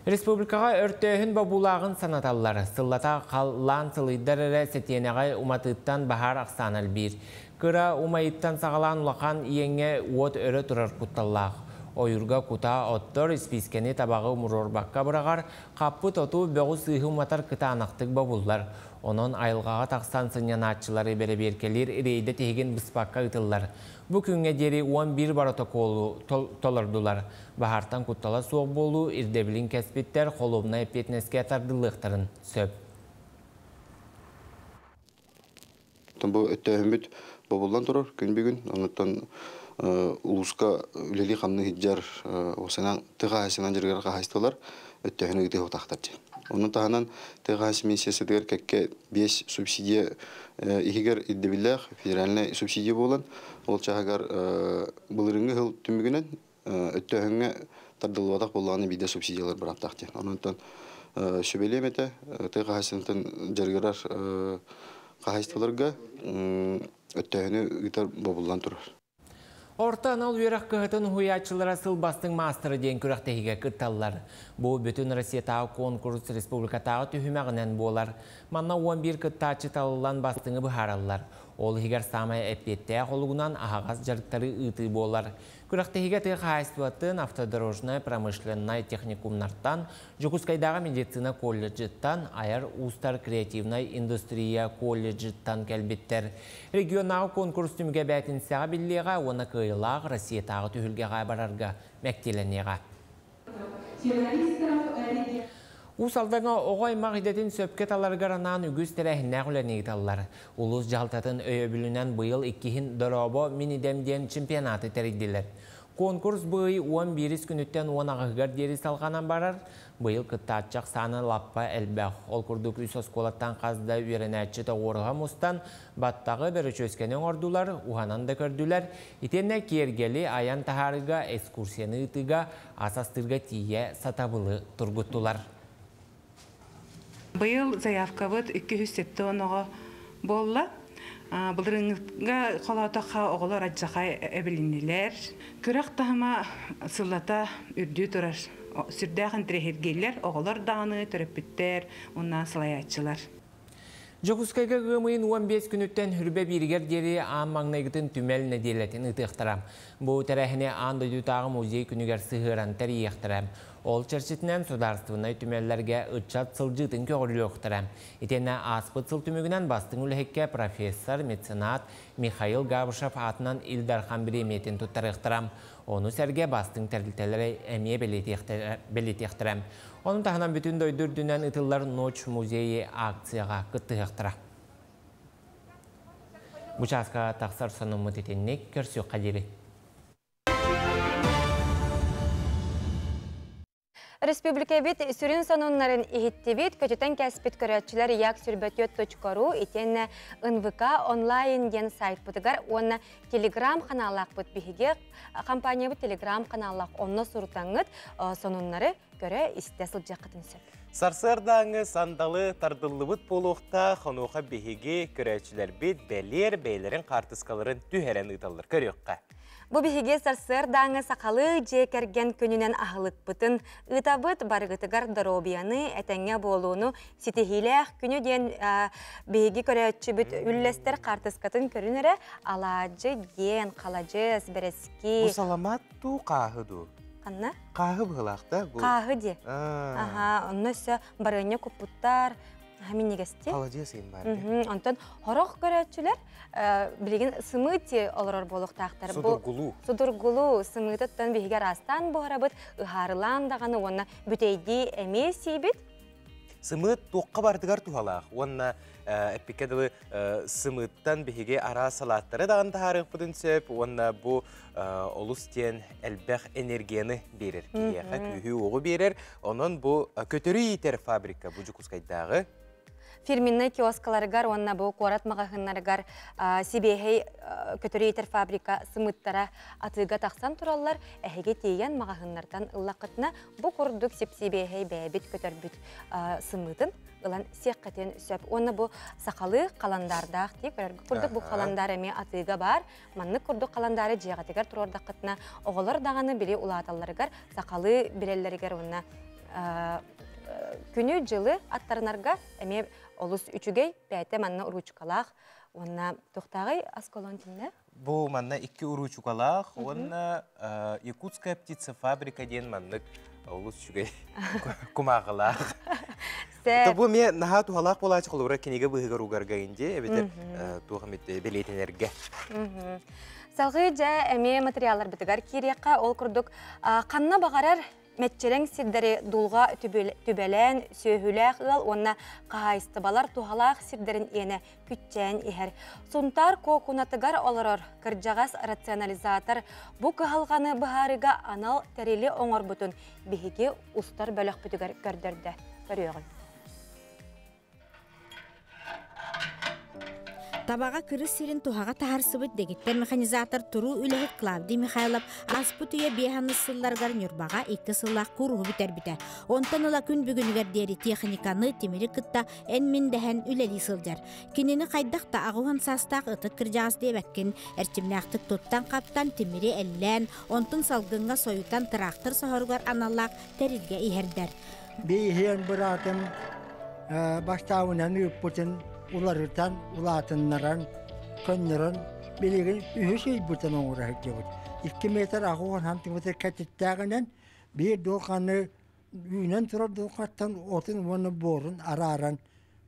Республикаҕа өртөөһүн бобуулааҕын санаталлар. Сыллата халлаан сылыйдар эрэ сэтиэнэҕи уматыыттан баһаар ахсаана элбиир. Кыра умайыттан саҕалаан улахан иэҥҥэ уот өрө турар кутталлаах. Ойуурга кутаа оттор, испиискэни табаҕы умуруорбакка быраҕар, хаппыт оту бөҕү-сыыһы уматар кытаанахтык бобуллар. Онон айылҕаҕа тахсан сынньанааччылары бэрэбиэркэлиир рейдэ тиһигин быспакка ыытыллар. Бу күҥҥэ диэри 11 боротокуолу толордулар. Баһаартан куттала суох буолуу ирдэбилин кэспиттэр холуобунай эппиэтинэскэ тардыллыахтарын сөп. Бу өттөөһүммүт бобуллан турар күн бүгүн. Онуттан улууска үлэлии хамныы сылдьар осанан тыа хаһаайыстыбанан дьарыгар хаһаайыстыбалар өттөөһүн ыытыы тахтар диэн. Онун таһынан тыа хаһаайыстыба министерствотыгар кэккэ 5 субсидия иһигэр ирдэбиллээх федеральнай субсидия буолан, ол чаһыгар былырыҥҥы сыл түмүгүнэн өттөөһүҥҥэ тардыллыбатах буоллаҕына биирдэ субсидиялар бырааптаах диэн. Онон сүбэлиэм этэ тыа хаһаайыстыбатын дьарыгырар хаһаайыстыбаларга өттөөһүнү ыытар бобуллан турар. Орто анал үөрэх кыһатын уһуйааччылара сыл бастыҥ маастара диэн күрэхтэһиигэ кытталлар. Бу бүтүн Россиятааҕы конкурс республикатааҕы түһүмэҕинэн буолар. Манна 11 кыттааччы талыллан бастыҥы быһаараллар. Ол иһигэр саамай эппиэттээх олугунан аһаҕас дьарыктары ыытыы буолар. Күрэхтэһиигэ тыа хаһаайыстыбатын, автодорожнай, промышленнай техникумнартан, Дьокуускайдааҕы медицина колледжыттан, айар уустар креативнай индустрия колледжыттан кэлбиттэр. Регионнааҕы конкурс түмүгэ бээтинсэҕэ биллиэҕэ уонна кыайыылаах Россиятааҕы түһүлгэҕэ барарга мэктиэлэниэҕэ. Уус Алдаҥа оҕо аймах идэтин сөпкө таларыгар анаан үгүс тэрээһиннээх үлэни ыыталлар. Улуус дьаһалтатын өйөбүлүнэн быйыл иккиһин Дорообо, мин идэм диэн чемпионаты тэрийдилэр. Конкурс бу ый 11 күнүттэн 18-ыгар диэри салҕанан барар. Быйыл кыттааччы ахсаана лаппа элбэх. Ол курдук үс оскуолаттан хас да үөрэнээччи тоҕуоруһа мустан, баттаҕы, бөрөчүөскэни оҥордулар, уһанан да көрдүлэр. Итиэннэ киэргэли айан таһаарыыга, экскурсияны ыытыыга, ас астыырга тиийэ сатабылы тургуттулар. Быйыл заявкабыт 270 оҕо буолла. Былырыыҥҥыга холоотоххо оҕолор адьахай эбилиннилэр. Күрэх таһыма сыллата үрдүү турар. Сүрдээх интэриэһиргииллэр оҕолор даҕаны, төрөппүттэр уонна салайааччылар. Дьокуускайга ыам ыйын 15 күнүттэн Хүрбэ бииригэр диэри аан маҥнайгытын түмэл нэдиэлэтин ыытыахтара. Бу тэрээһини аан дойдутааҕы музей күнүгэр сыһыаран тэрийиэхтэрэ. Ол чэрчитинэн судаарыстыбаннай түмэллэргэ ыччат сылдьыытын көҕүлүөхтэрэ. Итиэннэ ааспыт сыл түмүгүнэн бастыҥ үлэһиккэ профессор, меценат Михаил Габышев аатынан Ил Дархан бириэмийэтин туттарыахтара. Ону сэргэ бастыҥ тэрилтэлэри эмиэ бэлиэтиэхтэрэ. Ону таһынан бүтүн дойду үрдүнэн ыытыллар Ночь музейи акцияҕа кыттыһыахтара. Бу чааска тахсар сонуммут итинник көрсүөххэ диэри. Республикабит сүрүн сонуннарын иһиттибит, көтүтэн кэспит көрөөччүлэр як сүрбөтүөт.ру итиэннэ НВК онлайн диэн сайтпытыгар уонна телеграм ханаалаахпыт биһиги компаниябыт телеграм ханаалаах онно сурутаҥҥыт сонуннары көрө истэ сылдьыаххытын сөп. Сарсыардааҥы сандалы тардыллыбыт буолуохтаах, онуоха биһиги көрөөччүлэрбит бэлиэр бэйэлэрин хаартыскаларын түһэрэн ыыталлар. Көрүөххэ. Бу биһиги сарсыардааҥы сахалыы дьиэ кэргэн күнүнэн аһылыкпытын ыытабыт, барыгытыгар доруобуйаны, этэҥҥэ буолууну, ситиһиилээх күнү диэн биһиги көрөөччүбүт үллэстэр хаартыскатын көрүн эрэ алаадьы диэн халадьыс, бэрэски. Бу саламаат дуу, хааһы дуу? Ханна? Хааһы быһылаах да бу. Хааһы диэ. Аха, онно өссө барыанньа куппуттар, минньигэсти. Халадьыас иин баар. Онтон хорох көрөөччүлэр билигин сымыыт олорор буолуохтаахтар. Судургулуу. Судургулуу сымыытыттан биһиги араастаан буһарабыт, ыһаарылаан даҕаны уонна бүтэйдии эмиэ сиибит. Сымыыт туохха барытыгар туһалаах уонна эппиккэ дылы сымыыттан биһиги араас салааттары даҕаны таһаарыахпытын сөп уонна бу олус диэн элбэх энергияны биэрэр киһиэхэ күүһү-уоҕу биэрэр. Онон бу көтөрү иитэр фабрика бу Дьокуускайдааҕы фирменнай киоскаларыгар уонна бу куорат маҕаһыыннарыгар сибиэһэй көтөрү иитэр фабрика сымыттара атыыга тахсан тураллар. Эһиги тиийэн маҕаһыыннартан ыллаххытына бу курдук сип-сибиэһэй бэйэбит көтөрбүт сымыытын ылан сиэххитин сөп. Уонна бу сахалыы халандаардаах дии көрөргө курдук бу халандаар эмиэ атыыга баар. Маннык курдук халандаары дьиэҕитигэр туруордаххытына оҕолор даҕаны били улааталларыгар сахалыы билэллэригэр уонна күнү-дьылы аттарынарга эмиэ олус үчүгэй бэйэтэ манна уруучукалаах уонна туохтааҕый асколон тиннэ? Бу манна икки уруучукалаах уонна Якутская птицефабрика диэн маннык олус үчүгэй кумааҕылаах. Бу эмиэ наһаа туһалаах буолааччы холобура кинигэ быыһыгар угарга инди эбэтэр туох эмит бэлиэтэнэргэ. Салгыы дьэ эмиэ материалларбытыгар киириэххэ ол курдук ханна баҕарар Мэччирэҥ сирдэри дулҕа түбэлээн, сүөһүлээх ыал уонна хаһаайыстыбалар туһалаах сирдэрин иэнэ күччээн иһэр. Сунтаар куокунатыгар олорор кырдьаҕас рационализатор бу кыһалҕаны быһаарыыга анал тэрили оҥорбутун биһиги устар бөлөхпүтүгэр көрдөрдө. Көрүөҕүҥ. Табаҕа кырыс сирин туһаҕа таһаарсыбыт дэгиттэр механизатор туруу үлэһит Клавдий Михайлов ааспыт үйэ биэһаныс сылларыгар Ньурбаҕа икки сыллаах кууруһу бүтэрбитэ. Онтон ыла күн бүгүнүгэр диэри техниканы, тимири кытта эн-мин дэһэн үлэлии сылдьар. Кинини хайдах да аҕыһын саастаах ытык кырдьаҕас диэбэккин, эрчимнээхтик туттан-хаптан тимири эллээн, онтун салгыҥҥа сойутан тыраахтыр соһоругар аналлаах тэрилгэ иһэрдэр. Биһиэн быраатым бастаабынан ыыппытын уларытан, улаатыннаран Көннөрөн билигин үһүс ыйбытын оҥоро сылдьабыт. 2 метр 80 сантиметр кэтиттээҕинэн биир дулҕаны үүнэн турар дулҕаттан отун уонна буорун арааран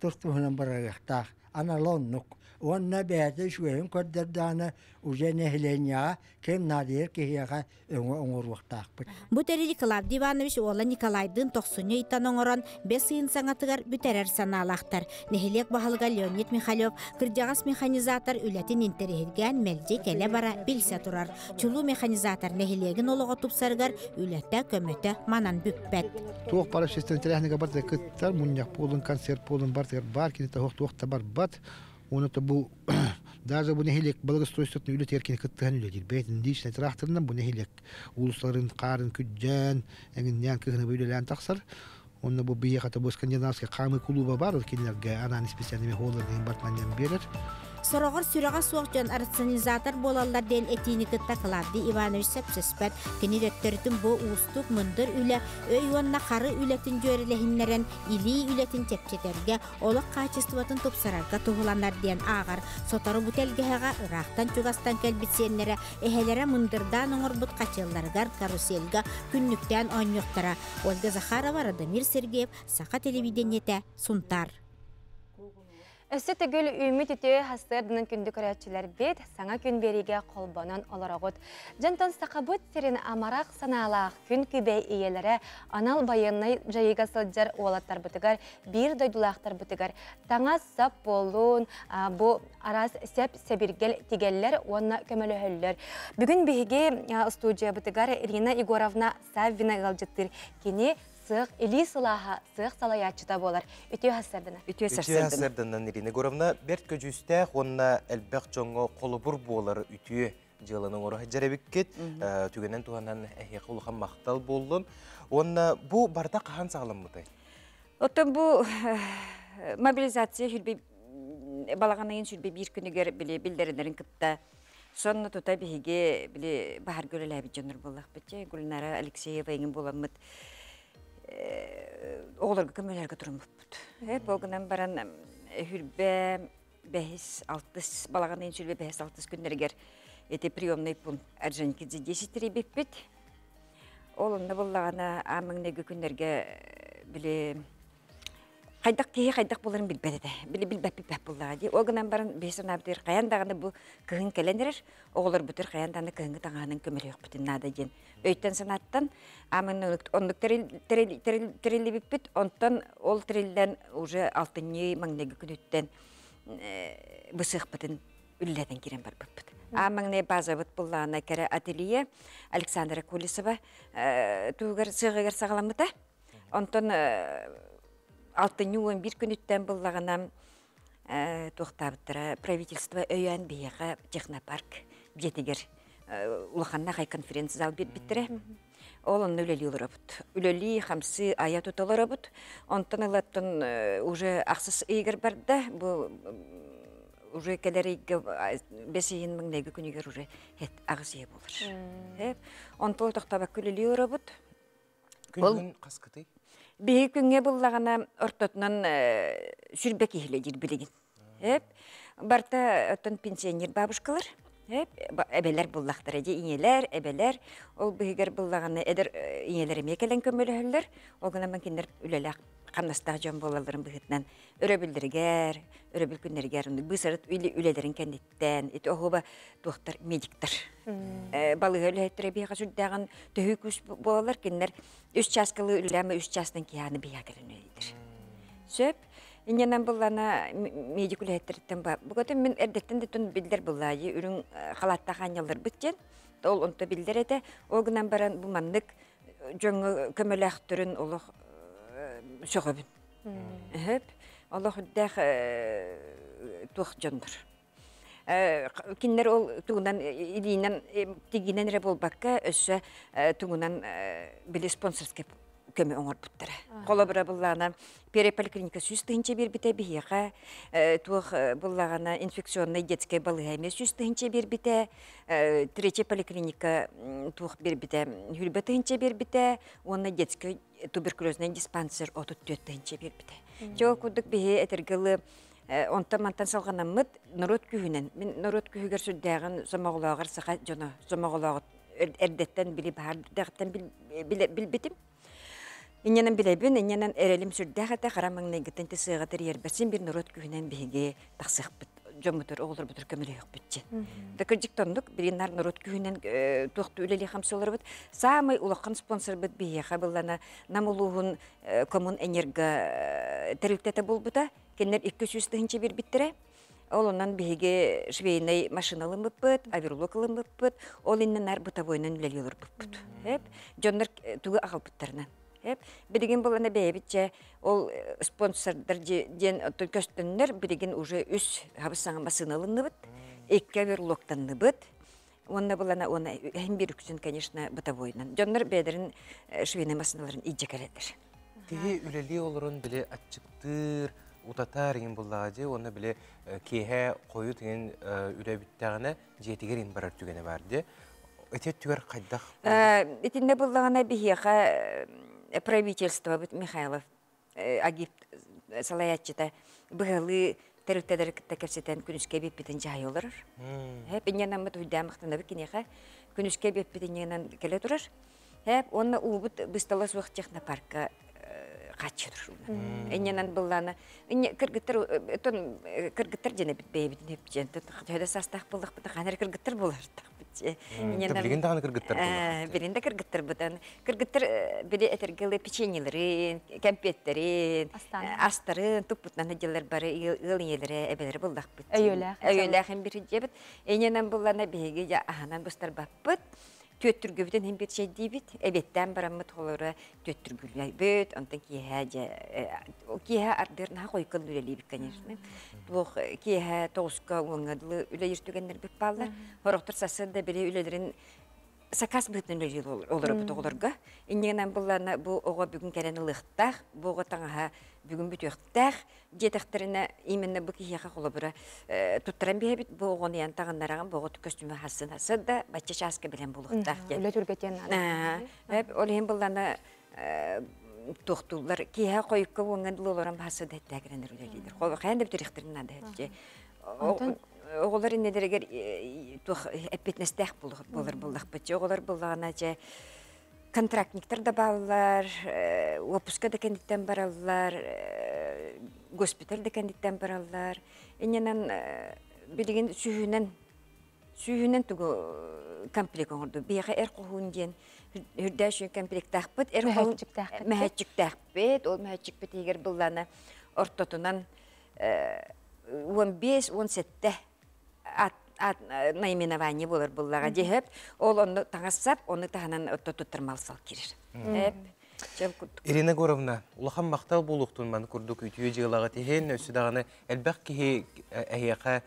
тус-туһунан барарыахтаах. Анала оннук. Уонна бэйэтэ үчүгэйин көрдөрдөҕүнэ уже нэһилиэнньэҕэ ким наадыйар киһиэхэ өҥө оҥоруохтаахпыт. Бу тэрили Клавдий Иванович уола Николайдыын тохсунньу ыйтан оҥорон, бэс ыйын саҥатыгар бүтэрэр санаалаахтар. Нэһилиэк баһылыга Леонид Михалев кырдьаҕас механизатор үлэтин интэриэһиргээн мэлдьи кэлэ-бара билсэ турар. Чулуу механизатор нэһилиэгин олоҕо тупсарыгар үлэтэ, көмөтө манан бүппэт. Туох баар общественнай тэрээһинигэр барытыгар кыттар, мунньах буолун, концерт буолун барытыгар баар, кини туох да барбат. Уонна бу даже бу нэһилиэк благоустройствотун үлэтигэр кини кыттыһан үлэлиир. Бэйэтин личный тракторынан бу нэһилиэк уулуссаларын хаарын күрдьээн, эҥиннээн кыһыны үлэлээн тахсар. Онно бу биһиэхэ бу скандинавский хаамыы кулууба бар, кинилэргэ анаан специальный холлар бартманнан биэрэр. Сороҕор сүрэҕэ суох дьон рационализатор буолаллар диэн этиини кытта Клавдий Иванович сөпсөспөт. Кини төттөрүтүн бу уустук мындыр үлэ өй уонна хары үлэтин дьүөрэлэһиннэрэн илии үлэтин чэпчэтэргэ, олох хаачыстыбатын тупсарарга туһуланар диэн ааҕар. Сотору бу тэлгэһэҕэ ыраахтан-чугастан кэлбит сиэннэрэ эһэлэрэ мындырдаан оҥорбут хачыалларыгар карусельга күннүктээн оонньуохтара. Ольга Захарова, Радомир Сергеев, Саха телевидениетэ, Сунтаар. Өссө төгүл үүммүт үтүө сарсыарданан күндү көрөөччүлэрбит, саҥа күн биэриигэ холбонон олороҕут. Дьонтон Сахабыт сирин амарах санаалаах күн күбэй ийэлэрэ анал байыаннай дьайыыга сылдьар уолаттарбытыгар, биир дойдулаахтарбытыгар таҥас-сап буоллун, бу араас сэп-сэбиргэл тигэллэр уонна көмөлөһөллөр. Бүгүн биһиги студиябытыгар Ирина Егоровна Саввина ыалдьыттыыр. Кини сыах илии сылааһа сыах салайааччыта буолар. Үтүө сарсыарданан. Үтүө сарсыарданан Ирина Егоровна бэрт көдьүүстээх уонна элбэх дьоҥҥо холобур буолар үтүө дьыаланы оҥоро сылдьар эбиккит. Түгэнэн туһанан эһиэхэ улахан махтал буоллун. Уонна бу барыта хаһан саҕаламмытай? Оттон бу мобилизация сүрбэ балаҕан ыйын сүрбэ биир күнүгэр били биллэринэрин кытта сонно тута биһиги били баһарга үлэлээбит дьоннор буоллахпыт дьэ Гульнара Алексеева эҥин буоламмыт оҕолорго көмөлөһөргө туруммуппут. Ол гынан баран хүрбэ бэһис алтыс балаҕан ыйын сүрбэ бэһис алтыс күннэригэр ити приемный пункт Орджоникидзе 10 тэрийбиппит. Ол онно буллаҕына аан маҥнайгы күннэргэ били хайдах киһи хайдах буоларын билбэт этэ. Били билбэппит буллаҕа дии. Ол гынан баран биһи санаабытыгар хайаан даҕаны бу кыһын кэлэн эрэр, оҕолорбутугар хайаан даҕаны кыһыҥҥы таҥаһынан көмөлөһүөхпүтүн наада диэн өйтөн санааттан аамын оннук тэриллибиппит. Онтон ол тэриллэн уже алтынньы маҥнайгы күнүттэн бысыахпытын үллэтэн киирэн барбыппыт. Аан маҥнай базабыт буллаана кэрэ ателье Александра Колесова туһугар сыаҕыгар саҕаламмыта. Онтон алтынньы уон биир күнүттэн буллаҕына туохтаабыттара правительство өйөөн биһиэхэ технопарк дьиэтигэр улаханнаах конференц-зал биэрбиттэрэ. Ол онно үлэлии олоробут. Үлэлии, хамсыы, айа тута олоробут. Онтон ылаттан уже ахсыс ыйыгар барда. Бу уже кэлэр ыйга бэс ыйын маҥнайгы күнүгэр уже аҕыс ыйа буолар. Онтон тохтобокко үлэлии олоробут. Күн хаскытый? Биһи күҥҥэ буллаҕына ортотунан сүрбэ киһилэ диир билигин. Барта оттон пенсионер бабушкалар эбэлэр буллахтара дии ийэлэр, эбэлэр ол быһыгар буллаҕына эдэр ийэлэр эмиэ кэлэн көмөлөһөллөр. Ол гынан кинилэр үлэлээх хамнастаах дьон буолалларын быһыытынан өрөбүллэригэр, өрөбүл күннэригэр быысарыт үлэлэрин кэнниттэн ити оһуоба туохтар медиктар. Балыыһа үлэһиттэрэ биһиэхэ сүрдээҕин төһүү күүс буолаллар. Кинилэр үс чааскалы үлэлээмэ үс чаастан киһи биһиэхэ кэлэн үлэлииллэр. Сөп. Инньэнэн буллана медик үлэһиттэриттэн ба бугатын мин эрдэттэн да тун биллэр буллаайы үрүҥ халааттаах аанньалларбыт диэн ол онто биллэр этэ. Ол гынан баран бу маннык дьоҥҥо көмөлөөхтөрүн олох сөҕөбүн. Өһөп олох үрдээх туох дьоннор. Кинилэр ол тугунан илиинэн тигинэн эрэ буолбакка өссө тугунан били спонсорскай көмө оҥорбуттара. Холобура буллаҕына переполиклиника 100 тыһыынча биэрбитэ биһиэхэ, туох буллаҕына инфекционнай детскай балыыһа эмиэ 100 тыһыынча биэрбитэ, третья поликлиника туох биэрбитэ, 20 тыһыынча биэрбитэ уонна детский туберкулезный диспансер 34 тыһыынча биэрбитэ. Чэ, ол курдук биһи этэргэ Онтон мантан салҕанаммыт норуот күүһүнэн, мин норуот күүһүгэр сүрдээҕин сомоҕолооҕор саха дьоно сомоҕолооҕут эрдэттэн били баһаар эрдэҕиттэн билбитим. Инньэнэн билэбин, инньэнэн эрэлим сүрдээх этэ, хара маҥнайгыттан ити сыаҕа тэрийэрбэр син биир норуот күүһүнэн биһиги тахсыахпыт, дьоммутугар, оҕолорбутугар көмөлөһүөхпүт диэн. Да кырдьык тоннук, билигин наар норуот күүһүнэн туохтуу үлэлии хамсыы олоробут. Саамай улахан спонсорбыт биһиэхэ быллана Нам улууһун Коммунэнерго тэрилтэтэ буолбута. Кинилэр 200 тыһыынча биэрбиттэрэ. Ол онон биһиги швейнай машина ылыммыппыт, оверлок ылыммыппыт, ол иннинэ бытовойунан үлэлии олорбуппут. Дьоннор тугу аҕалбыттарынан. Билигин булана бэйэбит ол спонсордар диэн көстөннөр билигин уже үс хабыс саҥа массыына ылынныбыт, икки оверлоктанныбыт. Уонна булана уонна иһин биир үксүн, конечно, бытовойунан. Дьоннор бэйэлэрин швейнай массыыналарын илдьэ кэлэллэр. Киһи үлэлии олорон били аччыктыыр, утатар иҥин буллаҕа дии уонна били киэһэ хойут иҥин үлэ бүттэҕинэ дьиэтигэр иҥин барар түгэнэ баар дии. Ити өттүгэр хайдах? Итиннэ буллаҕына биһиэхэ правительствобыт Михайлов Агип салайааччыта быһалыы тэрилтэлэри кытта кэпсэтэн күнүскэ эбиппитин дьаһайа олорор. Хэп инньэнаммыт уйдаан махтанабыт киниэхэ күнүскэ эбиппит инньэнэн кэлэ турар. Хэп уонна уубут быстала суох технопарка хааччы турар. Инньэнэн быллаана кыргыттар тон кыргыттар дьэнэ бит бэйэбитин хэпчэн төһө саастаах буоллахпыт ханар кыргыттар буолартахпыт. Билигин даҕаны кыргыттар буолар. Билигин да кыргыттарбытын кыргыттар били этэргэ печеньелерин, кэмпиэттэрин, астарын туппутунан дьыллар бары ыал ийэлэрэ эбэлэрэ буллахпыт. Өйөлөөх. Өйөлөөх им бир дьэбит. Инньэнэн буллана биһиги дьэ аһанан быстарбаппыт. Түөттүргүбүтүн иһин бир чэйдиибит. Эбиэттээн бараммыт холоро түөттүргүлүйбүт. Онтон киэһэ дьэ киэһэ ардыыр наһаа хойукка үлэлиибит, конечно. Туох киэһэ 9-ка уоҥҥа дылы үлэлиир түгэннэрбит бааллар. Сорохтор сарсыарда били үлэлэрин сакаас быһыытынан үлэлиир олоробут оҕолорго. Иннигинэн буллаана бу оҕо бүгүн кэлэн ылыахтаах, бу оҕо таҥаһа бүгүн бүтүөхтээх диэтэхтэринэ, именно бу киһиэхэ холобура туттаран биһэбит, бу оҕону ян таҕыннараҕын, бу оҕо көстүүмү хассын хассын да, бачча чааска билэн буолуохтаах диэн. Үлэ түргэтиэн наада. Ол иһин буллаана туохтууллар киэһэ хойукка уоҥҥа дылы олорон баһасы да эттээгирэнэр үлэлиилэр. Хайан да бүтүрүөхтэрин наада. Оҕолор иннилэригэр туох эппиэтинэстээх буолар буоллахпыт. Оҕолор буллаҕына дьэ контрактниктар да бааллар, уоппуска да кэнниттэн бараллар, госпиталь да кэнниттэн бараллар. Иннинэн билигин сүүһүнэн сүүһүнэн тугу комплект оҥорду. Биһиэхэ эр хоһуун диэн үрдээх үчүгэй комплектаахпыт. Эр хоһуун мөһөөччүктээхпит. Ол мөһөөччүкпүт иһигэр быллана ортотунан 15-17 наименование буолар буллаҕа дьиһэп ол онно таҥас-сап ону таһынан отто туттар мал-сал киирэр. Ирина Егоровна, улахан махтал буолуохтун маны курдук үтүө дьыалаҕыт иһин, өссө даҕаны элбэх киһи эһиэхэ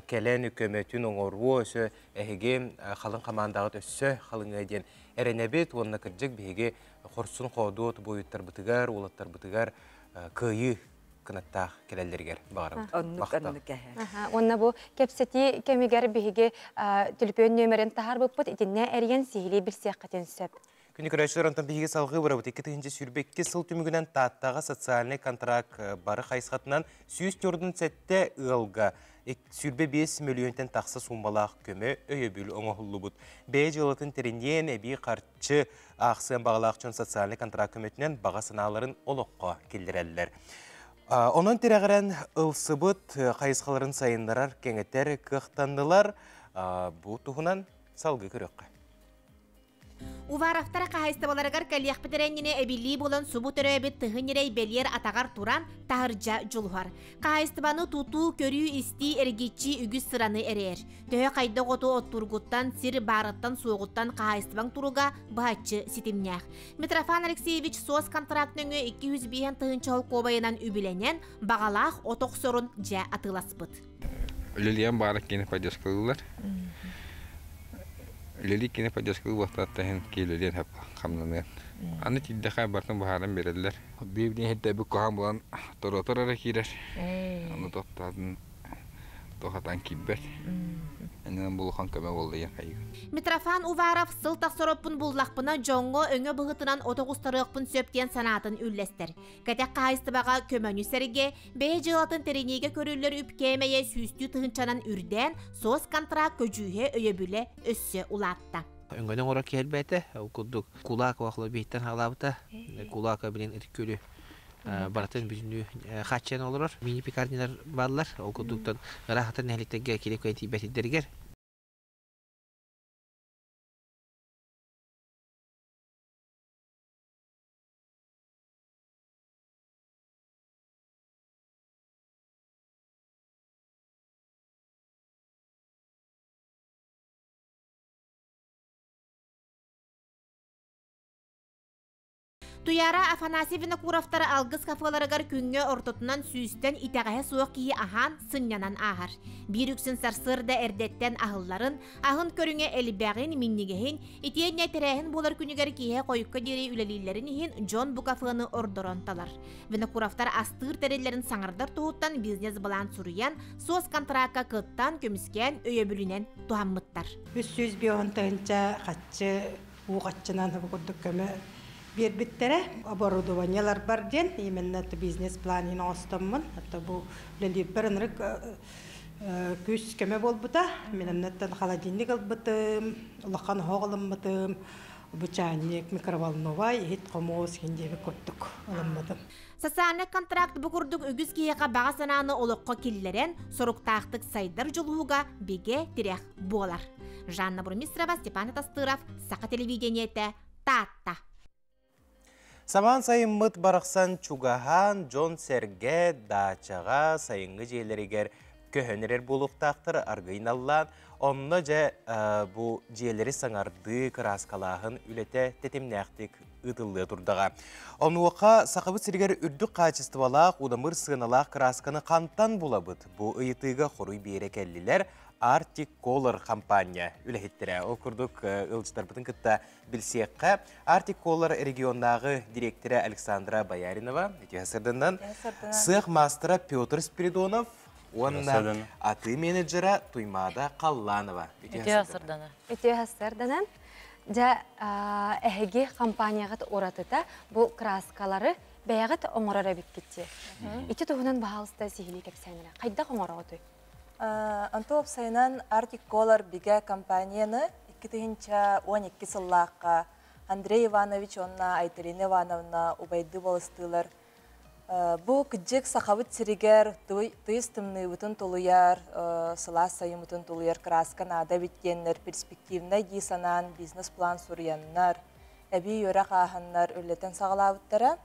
кэлэн көмөтүн оҥоруо, өссө эһиги халыҥ хамаандаҕыт өссө халыҥыа диэн эрэнэбит уонна кырдьык биһиги хорсун хоодуот буойуттарбытыгар, уолаттарбытыгар кыайыы кынаттаах кэлэллэригэр баҕарабыт. Оннук, оннук Уонна бу кэпсэтии кэмигэр биһиги төлөпүөн нүөмэрин таһаарбыппыт итиннэ эрийэн сиһилии билсиэххитин сөп. Күнү көрөөччүлэр онтон биһиги салҕыы барабыт. 2022 сыл түмүгүнэн Тааттаҕа социальнай контракт бары хайысхатынан 147 ыалга 25 мөлүйүөнтэн тахса суумалаах көмө өйөбүл оҥоһуллубут. Бэйэ дьыалатын тэриниэн эбии харчы аахсыан баҕалаах дьон социальнай контракт көмөтүнэн баҕа санааларын олоххо киллэрэллэр. Онон тирэҕирэн ылсыбыт хайысхаларын сайыннарар, кэҥэтэр кыахтаннылар. Бу туһунан салгыы көрүөххэ. Уваровтар хаһайыстыбаларыгар кэлиэхпит эрэнньини эбиллии буолан субу төрөөбүт тыһы ньирэй бэлиэр атаҕар туран таһырдьа дьулуһар. Хаһайыстыбаны тутуу, көрүү-истии, эргиччи үгүс сыраны эрэйэр. Төһө хайдах оту оттуургуттан, сир баарыттан-суоҕуттан хаһаайыстыбаҥ туруга быһаччы ситимнээх. Митрофан Алексеевич суос контракт нөҥүө 205 тыһыынча холкуобайынан үбүлэнэн, баҕалаах от охсорун дьэ атыыласпыт. Үлэлиэн баара кини поддержкалыылар. Үлэлии кини поддержкалыы буолтааттаһын киилэлиэн хөп хамнаныан. Аны тиийдэхэ барытын быһааран биэрэллэр. Биир иһирдэ бүк куһаҕан булан торотор эрэ киирэр. Аны тоттаатын. Тохатан киирбэт. Эннен булухан көмө болду диэн хайыгын. Митрофан Уваров сыл тахсар оппун буллахпына дьоҥҥо өҥө быһыытынан от оҕустарыахпын сөп диэн санаатын үллэстэр. Кэтэх хаһаайыстыбаҕа көмөнү сэргэ, бэйэ дьыалатын тэриниигэ көрүллэр үп кээмэйэ сүүстүү тыһыынчанан үрдээн, суос контракт көдьүүһэ өйөбүлэ өссө улаатта. Өҥөнү оҥорор киһи элбээтэ. Ол курдук Кулакова биһиттэн хаалаабыта. Кулакова билин ытык күөлү барытын бүтүннүү хааччыйан олорор. Мини-пекарнялар бааллар. Ол курдуктан ыраахтан нэһиликтэргэ килиэп кэлэн тиийбэтидэригэр. Туяра Афанасий Винокуровтар Алгыс кафеларыгар күҥҥэ ортотунан сүүстэн итэҕэһэ суох киһи аһаан, сынньанан ааһар. Биир үксүн сарсыарда эрдэттэн аһылларын, аһын көрүҥэ элбэҕин, минньигэһин, итиэннэ тэрээһин буолар күнүгэр киэһэ хойукка диэри үлэлииллэрин иһин дьон бу кафены ордорон талар. Винокуровтар астыыр тэриллэрин саҥардар туһуттан бизнес-былаан суруйан, суос контракка кыттан, көмүскээн, өйөбүлүнэн туһаммыттар. 305 тыһыынча хаччы уу хаччынан курдук көмө биэрбиттэрэ. Оборудованиелар бар диэн, именно бизнес-планын оҥостоммун, бу үлэлиирбэр ынырык күүс көмө буолбута. Мин оннуттан холодильник ылбытым, улахан оһох ылыммытым, бучаанньык, микроволновай, иһит хомуос диэби курдук ылыммытым. Социальный контракт бу курдук үгүс киһиэхэ баҕа санааны олоххо киллэрэн, соруктаахтык сайдар дьулуһууга бигэ тирэх буолар. Жанна Бурмистрова, Степан Атастыров, Саха телевидениетэ, Таатта. Самаан сайыммыт барахсан чугаһаан дьон-сэргэ даачаҕа сайыҥҥы дьиэлэригэр көһөн эрэр буолуохтаахтар аргыйналлаан, онно дьэ бу дьиэлэри саҥардыы, кырааскалааһын үлэтэ тэтимнээхтик ыытыллыа турдаҕа. Онуоха Сахабыт сиригэр үрдүк хаачыстыбалаах, удамыр сыаналаах кыраасканы хантан булабыт? Бу ыйытыыга хоруй биэрэ кэллилэр Arctic Color хампаанньа үлэһиттэрэ. Ол курдук ыалдьыттарбытын кытта билсиэххэ. Arctic Color регионнааҕы дириэктэрэ Александра Бояринова, үтүө сырдыннан, сыах маастара Петр Спиридонов уонна атыы менеджера Туймаада Халланова. Үтүө сырдана. Үтүө сырданан. Дьэ, эһиги компанияҕыт уратыта бу краскалары бэйэҕит оҥорор эбиккит. Ити туһунан баһаалыста сиһилии кэпсээн эрэ. Хайдах оҥороҕутуй? Онто уопсайынан Arctic Color бигэ компанияны 2012 сыллаахха Андрей Иванович уонна Айталина Ивановна убайды балыстыылар. Бу кыдьык сахабыт сиригэр тыйыс тымныыбытын тулуйар, сылаас сайымытын тулуйар краска наада эбит диэннэр перспективнай дии санаан бизнес-план суруйаннар, эбии үөрэх ааһаннар үлэтин саҕалаабыттара.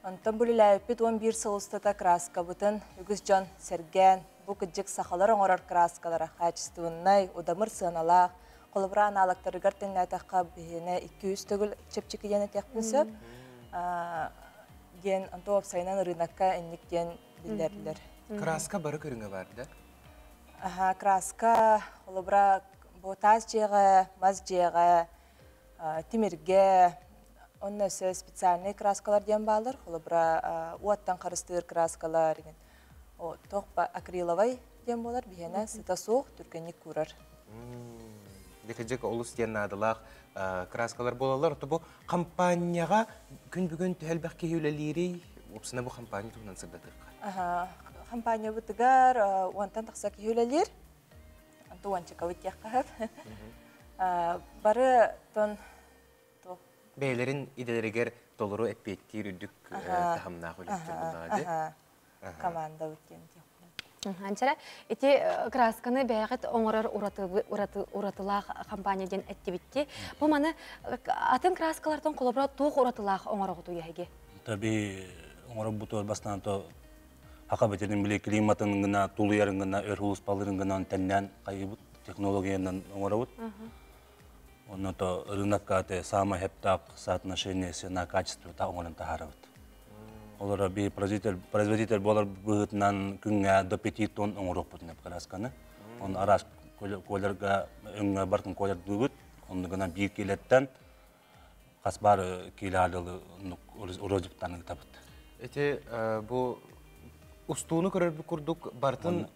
Онтон бу үлэлээбиппит 11 сыл устата краскабытын үгүс дьон сэргээн, бу кыдьык сахалар оҥорор краскалара хаачыстыбыннай, удамыр сыаналаах, холобура аналогтарыгар тэҥнээтэххэ биһиэнэ 200 төгүл чэпчэки диэн этиэхпин сөп. Диэн онто уопсайынан ырыынакка инник диэн биллэрдилэр. Краска бары көрүҥэ бар да? Аха, краска холобура бу таас дьиэҕэ, мас дьиэҕэ, тимиргэ, онно өссө специальный краскалар диэн бааллар. Холобура уоттан харыстыыр краскалар, туох акриловай диэн буолар, биһиэнэ сыта суох, түргэнник куурар. Дикэдьик олус диэн наадалаах краскалар буолаллар. Бу компанияҕа күн бүгүн төһө элбэх киһи үлэлиирий? Уопсайынан бу компания туһунан сырдатыахха. Компаниябытыгар уонтан тахса киһи үлэлиир. Онто уончакабыт диэххэ сөп. Бары тон Бэйэлэрин идэлэригэр толору эппиэттиир үрдүк таһымнаах үлэһиттэр буоллаҕа дии. Командабыт диэн. Анчара, ити красканы бэйэҕит оҥорор уратылаах компания диэн эттибитти. Бу маны атын краскалартан холобура туох уратылаах оҥороҕутуй эһиги? Таби оҥоробутугар бастаан то хака битин били климатын гына тулуйарын гына өр хулуспаларын гына тэннээн хайыбыт технологиянан оҥоробут. Онно то рынокка те самое хептак соотношение цена качество та оҥорон таһаарабыт. Олора би производитель производитель болар быһытынан күҥҥэ до 5 тонн оҥоруохпут красканы. Он арас колерга өҥҥө бартын колер дыбыт. Онну гына биир килеттен хас бары киле урожуптан табыт. Эти бу устууну көрөр курдук бартын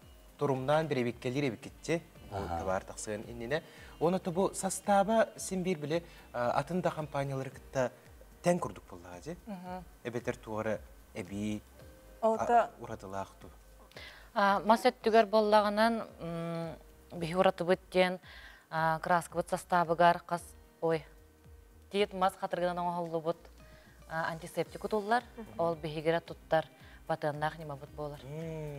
торумнаан беребиккелир эбиккитчи. Бу товар тахсыан иннинэ. Оны бу состава син бир биле атын да компаниялары кытта тән курдук боллаға же. Эбетер туары эби уратылаах ту. Мас өттүгэр боллагынан биһи уратыбыт диэн краскабыт составыгар қас ой тиит мас хатыргынан оҥоһуллубут антисептик утуллар, ол биһигире туттар батыаннаах ньымабыт буолар.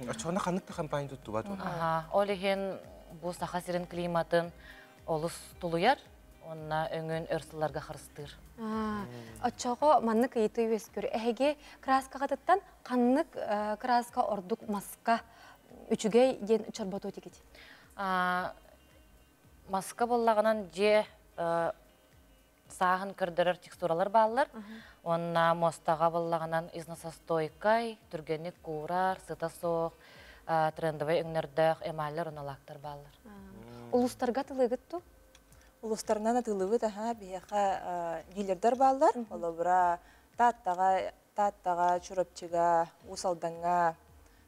Очоҕуна ханнык да компания туттубат. Аха, ол иһин бу Саха сирин климатын олус тулуйар, онна өҥүн өр сылларга харыстыыр. Оччоҕо маннык ыйытыы үөскүр. Эһиги краскаҕытыттан ханнык краска ордук маска үчүгэй диэн чорботуо тигит? Маска буоллаҕынан дьиэ сааһын көрдөрөр текстуралар бааллар. Уонна муостаҕа буоллаҕынан износостойкай, түргэнник куурар, сыта суох, трендовай өҥнөрдөөх эмаллар уонна лактар бааллар. Улуустарга атылыыгыт ту? Улуустарынан атыылыыбыт, аха, биһиэхэ дилердэр бааллар. Холобура, Тааттаҕа, Тааттаҕа, Чурапчыга, Уус Алдаҥҥа,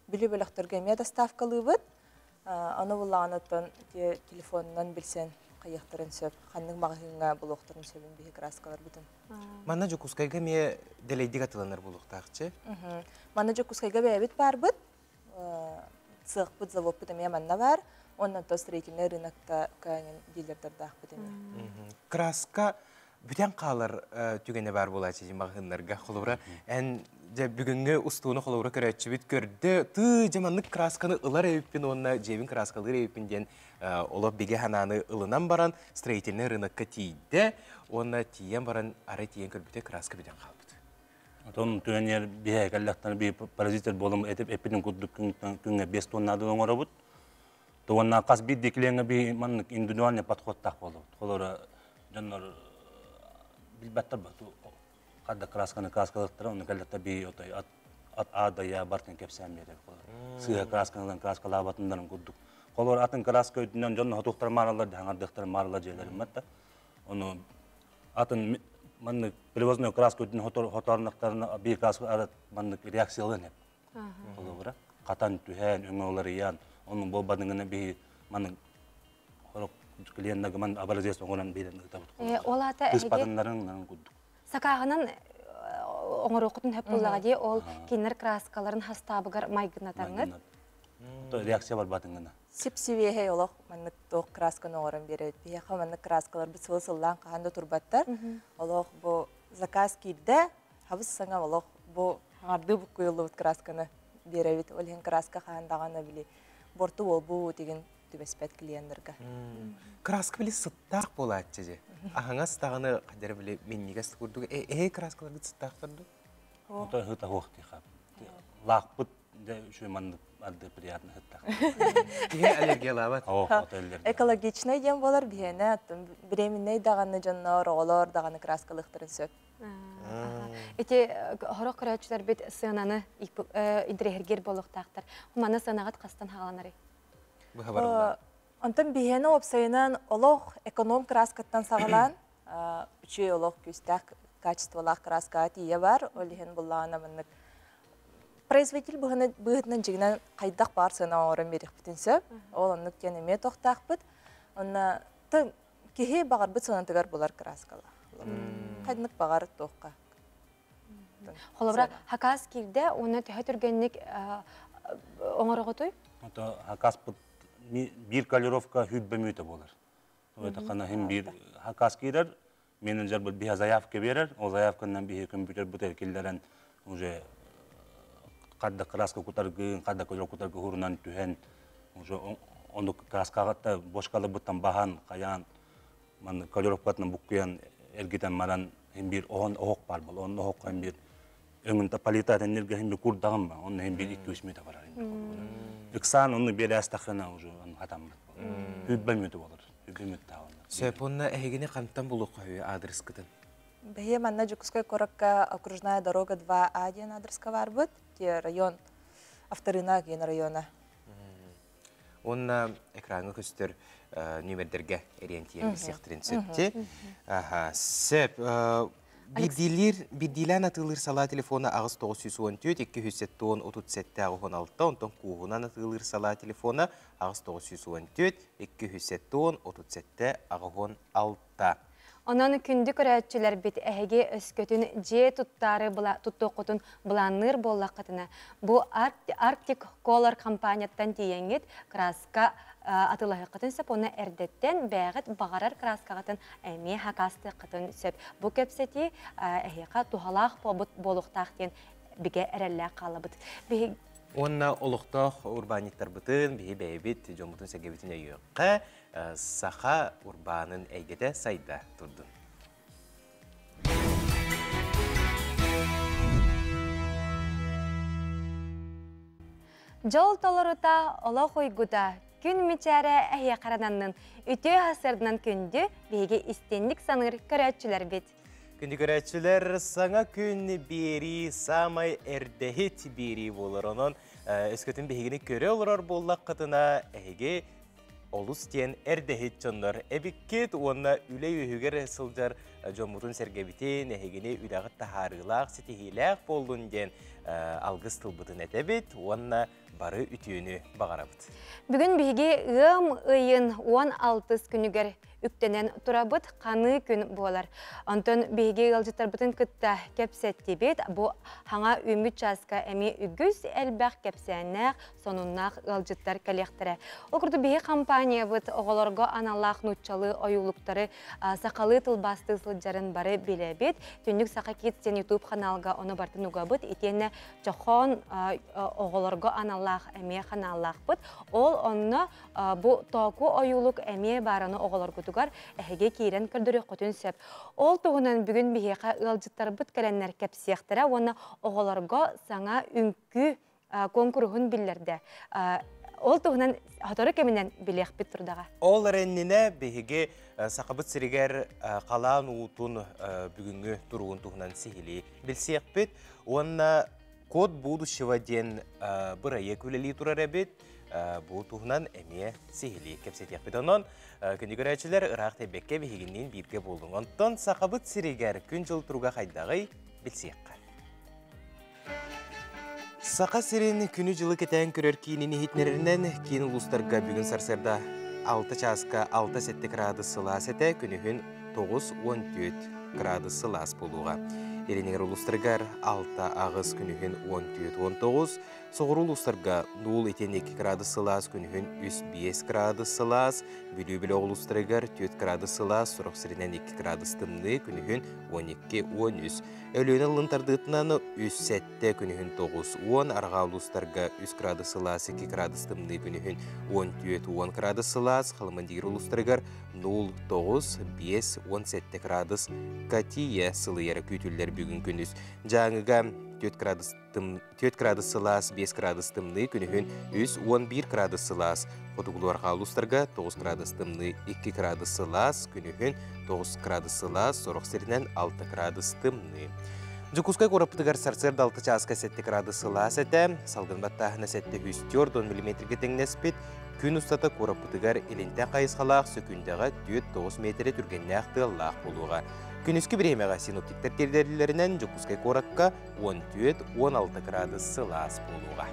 Бүлүү бөлөхтөргө эмиэ доставкалыыбыт. Аны буллаҕына телефонунан билсэн хайыахтарын сөп, ханнык маҕаһыыҥҥа булуохтарын сөбүн биһи краскаларбытын. Манна Дьокуускайга эмиэ дэлэйдик атыланар буолуохтаахчы. Манна Дьокуускайга бэйэбит баарбыт, цехпыт, заводпыт эмиэ манна баар. Оннан то строительный рынокта кэҥин дилердардаахпыт эмиэ. Краска бүтэн хаалар түгэнэ баар буолааччы маҕаһыыннарга. Холобура, эн дьэ бүгүҥҥү устууну холобура көрөөччүбүт көрдө, тыы дьэ маннык красканы ылар эбиппин уонна дьиэбин краскалыыр эбиппин диэн олох бигэ санааны ылынан баран строительный рынокка тиийдэ уонна тиийэн баран арай тиийэн көрбүтэ краска бүтэн хаалбыт. Отон түгэнер биһэ кэллэхтэн би паразиттер болом этип эппитин курдук күҥҥэ 5 тоннадын оҥоробут. Туонна хас биирдии клиеҥҥа би маннык индивидуальный подходтаах буолабыт. Холобура, дьоннор билбэттэр ба хадда красканы краскалыктара, оны кэллэхтэ би отой ат ат аадая бартын кэпсээн биэрэр. Сыыһа красканан краскалаабатыннарын курдук. Холобура, атын краска өйдүнэн дьонно хотуохтар мааралар, хаҥардыахтар мааралар дьиэлэрин матта. Ону атын маннык привозной краска өйдүнэн хоторнактарына биир краска арат маннык реакциялыан эп. Холобура, хатан түһээн, өҥө уларыйан, онун буолбадыҥына биһи маннык хорок клиеннага ман образец оҥорон биэрэн ыытабыт. Ол аата эһиги Кыспатыннарын курдук. Сакааҕынан оҥоруоххутун хөп буоллаҕа дии, ол кинилэр краскаларын хастаабыгар майгынатаҥҥыт. Реакция барбатыҥына. Сип-сибиэһэй олох маннык туох красканы оҥорон биэрэбит. Биһиэхэ маннык краскаларбыт сылы сыллаан хаһан да турбаттар. Олох бу заказ киирдэ, хабыс саҥа олох бу хаҥардыы буккуйуллубут красканы биэрэбит. Ол иһин краска хаһан даҕаны били борту буолбу тигин түбэспэт клиеннэргэ. Краска били сыттаах буолааччы же. Аһаҥас даҕаны хадара били минньигэс курдук. Э краскаларгыт сыттаахтар ду? Ото ыта хуох тиха. Лаахпыт дэ үчүгэй маннык арды приятно ыттах. Киһи аллергиялаабат. Оо, ото аллергия. Экологичнай диэн буолар биһиэнэ, беременнай даҕаны дьоннор, оҕолор даҕаны краскалыахтарын сөп. Ити хорох көрөөччүлэрбит сыананы интэриэһиргиир буолуохтаахтар. Маны сыанаҕыт хастан хааланарый? Быһа Онтон биһиэнэ уопсайынан олох эконом краскаттан саҕалаан үчүгэй олох күүстээх качестволаах краскаҕа тиийэ бар. Ол иһин буллаҕына маннык производитель быһыытынан дьиҥинэн хайдах баар сыана оҥорон биэриэхпитин сөп. Ол оннук диэн эмиэ тохтаахпыт. Онно киһи баҕарбыт сыанатыгар булар краскалаах. Ханнык баҕар туохха. Холобура, хакас киирдэ, уонна төһө түргэнник оҥороҕутуй? Ото хакаспыт биир колеровка 120 мүнүүтэ буолар. Тоҕо хин биир хакас киирэр, менеджер биһа заявка берер, ол заявканан биһи компьютер бутер киллэрэн уже хадда краска кутаргын, хадда колер кутаргы хурунан түһэн, уже ону краскаҕа бошкалыбыттан баһан, хайаан, манны колеровкатынан буккуйан эргитэн маран хин биир оһон оһох бар бол, он оһох хин биир өҥүн палита теннерге хин бир курдагым ба, онно хин бир 2-3 мүнүүтэ барар. Ыксаан онну биэрээстахына уже хатаммыт. 120 мүнүүтэ болар. 120 мүнүүтэ таална. Сөп, онно эһигини хантан булуохха үһү аадырыскытын? Бэһиэ манна Дьокуускай куоракка окружная дорога 2А диэн аадырыска барбыт. Те район Авторына диэн района. Уонна экраҥҥа көстөр нүмердэргэ эриэн тиийэн билсиэхтэрин сөпти. Аха, сөп. Биирдиилиир биирдиилээн атыылыыр салаа телефона 8914 270 37 16, онтон кууһунан атыылыыр салаа телефона 8914 270 37 86. Онон күндү көрөөччүлэрбит эһиги өскөтүн дьиэ туттаары туттуоххутун былаанныыр буоллаххытына, бу Arctic Color компанияттан тиийэҥҥит краска атыылаһыаххытын сөп уонна эрдэттэн бэйэҕит баҕарар краскаҕытын эмиэ хакаастыаххытын сөп. Бу кэпсэтии эһиэхэ туһалаах буолбут буолуохтаах диэн бигэ эрэллээх хаалабыт. Уонна олохтоох урбаанньыттарбытын, биһи бэйэбит дьоммутун-сэргэбитин өйүөххэ, саха урбаанын эйгэтэ сайда турдун. Дьол толорута, олох уйгута, күн мичээрэ эһиэхэ үтүө хасырдынан күндү биһиги истинник саныыр көрөөччүлэрбит. Күндү көрөөччүлэр, саҥа күн биэрии самай эрдэһит биэрии буолар. Онон өскөтүн биһигини көрө олорор буоллаххытына, эһиги олус диэн эрдэһит дьоннор эбиккит уонна үлэ үөһүгэр сылдьар дьоммутун сэргэбитин, эһигини үлэҕит таһаарыылаах, ситиһиилээх буоллун диэн алгыс тылбытын этэбит уонна бары үтүөнү баҕарабыт. Бүгүн биһиги ыам ыйын 16 күнүгэр үктэнэн турабыт ханыы күн буолар. Онтон биһиги ыалдьыттарбытын кытта кэпсэттибит. Бу хаҥа үүммүт чааска эми үгүс элбэх кэпсээннээх, сонуннаах ыалдьыттар кэлиэхтэрэ. Ол курдук биһи компаниябыт оҕолорго аналлаах нууччалыы ойуулуктары сахалыы тылбаастыы сылдьарын бары билэбит. Түннүк Саха Kids диэн YouTube ханаалга ону бартын угабыт. Итиэннэ чохон оҕолорго аналлаах эмиэ ханааллаахпыт. Ол онно бу тооку ойуулук эмиэ баараны оҕолоргутугар эһиги киирэн көрдөрүөххүтүн сөп. Ол туһунан бүгүн биһиэхэ ыалдьыттарбыт кэлэннэр кэпсиэхтэрэ уонна оҕолорго саҥа үҥкүү куонкуруһун биллэрдэ. Ол туһунан сотору кэминэн билиэхпит турдаҕа. Ол эрэннинэ биһиги сахабыт сиригэр халаан уутун бүгүҥҥү туругун туһунан сиһилии билсиэхпит уонна Код будущего диэн бырайыак үлэлии турар эбит. Бу туһунан эмиэ сиһилии кэпсэтиэхпит. Онон күндү көрөөччүлэр ыраах тэйбэккэ биһигинниин бииргэ буолуҥ. Онтон сахабыт сиригэр күн-дьыл туруга хайдаҕый билсиэххэ. Саха сирин күнү-дьылы кэтээн көрөр киинин иһитиннэрэринэн киин улуустарга бүгүн сарсыарда 6 чааска 6-7 градус сылаас этэ, күнүһүн 9-14 градус сылаас буолуоҕа. Илинигэр улуустарыгар 6-8 күнүһүн 14-19, соҕуруу улуустарга 0-2 градус сылаас, күнүһүн 3-5 градус сылаас, Бүлүү бөлөх улуустарыгар 4 градус сылаас, сорох сиринэн 2 градус тымныы, күнүһүн 12-13. Өлүөнэ ылын тардыытынан 3-7 күнүһүн 9-10, арҕаа улуустарга 3 градус сылаас, 2 градус тымныы күнүһүн 14-10 градус сылаас, Халымандиир улуустарыгар 0-9, 5-17 градус тиийэ сылыйара күүтүллэр бүгүн күнүс. Дьааҥыга 4 градус 4 градус сылаас, 5 градус тымныы, күнүһүн 3-11 градус сылаас. Хотугулуу-арҕаа улуустарга 9 градус тымныы, 2 градус сылаас, күнүһүн 9 градус сылаас, сорох сиринэн 6 градус тымныы. Дьокуускай куораппытыгар сарсыарда 6 чааска 7 градус сылаас этэ, салгын баттааһына 704 миллиметргэ тэҥнэспит, күн устата куораппытыгар илинтэн хайысхалаах сөкүүндэҕэ 4-9 миэтэрэ түргэннээх тыаллаах буолуоҕа. Күнүскү бириэмэҕэ синоптиктэр тиэрдэллэринэн Дьокуускай куоракка 14-16 градус сылаас буолуоҕа.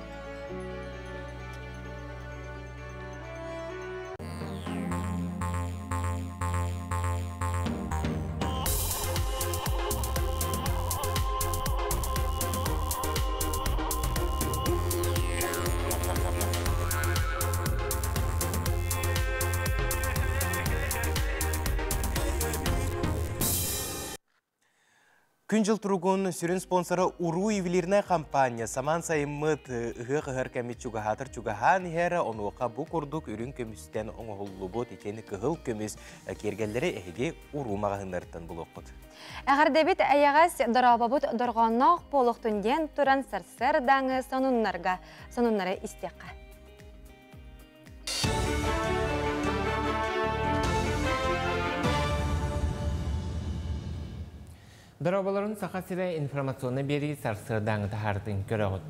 Күн-дьыл туругун сүрүн спонсора Уруу ювелирная компания самаан сайыммыт ыһыах ыһар кэммит чугаһаатар чугаһаан иһэр, онуоха бу курдук үрүҥ көмүстэн оҥоһуллубут итиэннэ кыһыл көмүс киэргэллэри эһиги Уруу маҕаһыыннарыттан булуоххут. Эҕэрдэбит эйэҕэс дорообобут дорҕоонноох буолуохтун диэн туран сарсыардааҥы сонуннарга сонуннары истиэххэ. Дорооболорун Саха сирэ информационнай биэрии сарсыардааҥы таһаартын көрөҕүт.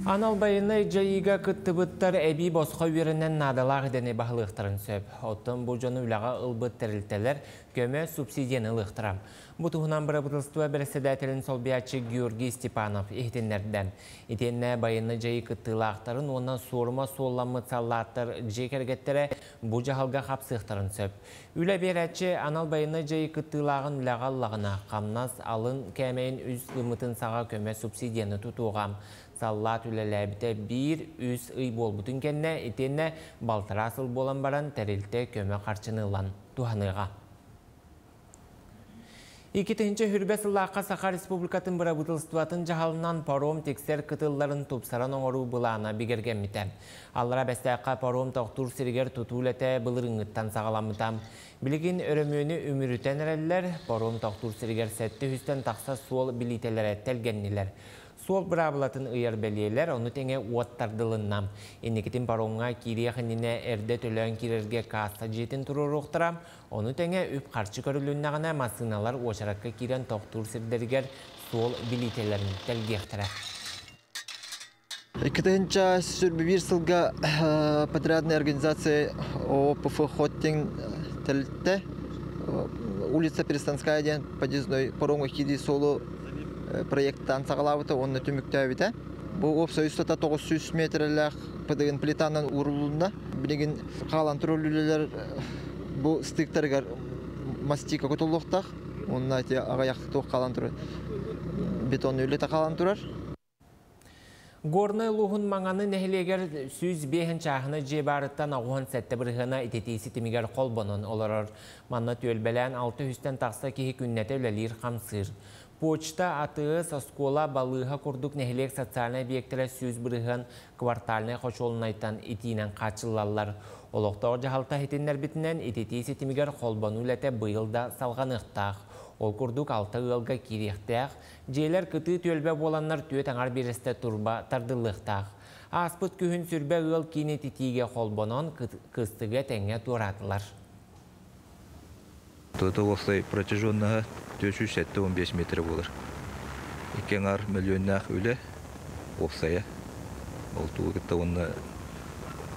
Анал байынай жайыга кыттыбыттар эби босхо үөрэнэн наадалаах идэни баһылыахтарын сөп. Оттон бу дьону үлэҕэ ылбыт тэрилтэлэр көмө субсидияны ылыахтара. Бу туһунан бырабыыталыстыба бэрэссэдээтэлин солбуйааччы Георгий Степанов иһитиннэрдэ. Итиэннэ байыаннай дьайыы кыттыылаахтарын уонна суорума суолламмыт саллааттар дьиэ кэргэттэрэ бу дьаһалга хапсыахтарын сөп. Үлэ биэрээччи анал байыаннай дьайыы кыттыылааҕын үлэҕэ ыллаҕына, хамнас алын кээмэйин үс гыммытын саҕа көмө субсидияны тутуоҕа. Саллаат үлэлээбитэ биир, үс ый буолбутун кэннэ, итиэннэ балтараа сыл буолан баран тэрилтэ көмө харчыны ылан туһаныаҕа. 2020 сыллаахха Саха Республикатын бырабыыталыстыбатын дьаһалынан паром тиксэр кытылларын тупсаран оҥоруу былаана бигэргэммитэ. Аллара Бэстээххэ паром тохтуур сиригэр тутуу үлэтэ былырыыҥҥыттан саҕаламмыта. Билигин өрөмүөнү үмүрүтэн эрэллэр, паром тохтуур сиригэр 700-тэн тахса суол билиитэлэрэ тэлгэннилэр. Суол быраабылатын ыйар бэлиэлэр, ону тэҥэ уот тардылынна. Инникитин паромҥа киириэх иннинэ эрдэ төлөөн киирэргэ каасса дьиэтин туруоруохтара, ону тэҥэ үп-харчы көрүлүннэҕинэ массыыналар уочаракка киирэн тохтуур сирдэригэр суол билиитэлэрин тэлгиэхтэрэ. 2021 сылга подрядная организация ОПФ Хоттинг тэрилтэ улица Пристанская диэн подъездной паромҥа киирии суолу проекттаан саҕалаабыта уонна түмүктээбитэ. Бу уопсай устата 900 метрэлээх ПДН плитанан уурулунна. Билигин хаалан турар үлэлэр бу стыктарыгар мастика кутуллуохтаах. Уонна ити аҕыйах туох хаалан турар бетон үлэтэ хаалан турар. Горнай улууһун Маҥаны нэһилиэгэр 105 чааһына дьиэ баарыттан 87 бырыһыана ититии ситимигэр холбонон олорор. Манна түөлбэлээн 600-тэн тахса киһи күннэтэ үлэлиир-хамсыыр. Почта, АТС, оскуола, балыыһа курдук нэһилиэк социальнай объектара 100% квартальнай хочуолунайтан итиинэн хааччыллаллар. Олохтоох дьаһалта иһитиннэрбитинэн, ититии ситимигэр холбонуу үлэтэ быйыл да салҕаныахтаах. Ол курдук алта ыалга киириэхтээх, Дьиэлэр кытыы түөлбэ буоланнар түөрт аҥар биэрэстэ турба тардыллыахтаах. Ааспыт күһүн сүрбэ ыал киин ититиигэ холбонон, кыстыгы этэҥҥэ туораатылар. Тута уопсай протяженноһа 475 метр буолар. Икки аҥаар мөлүйүөннээх үлэ уопсайа. Ол тугу кытта уонна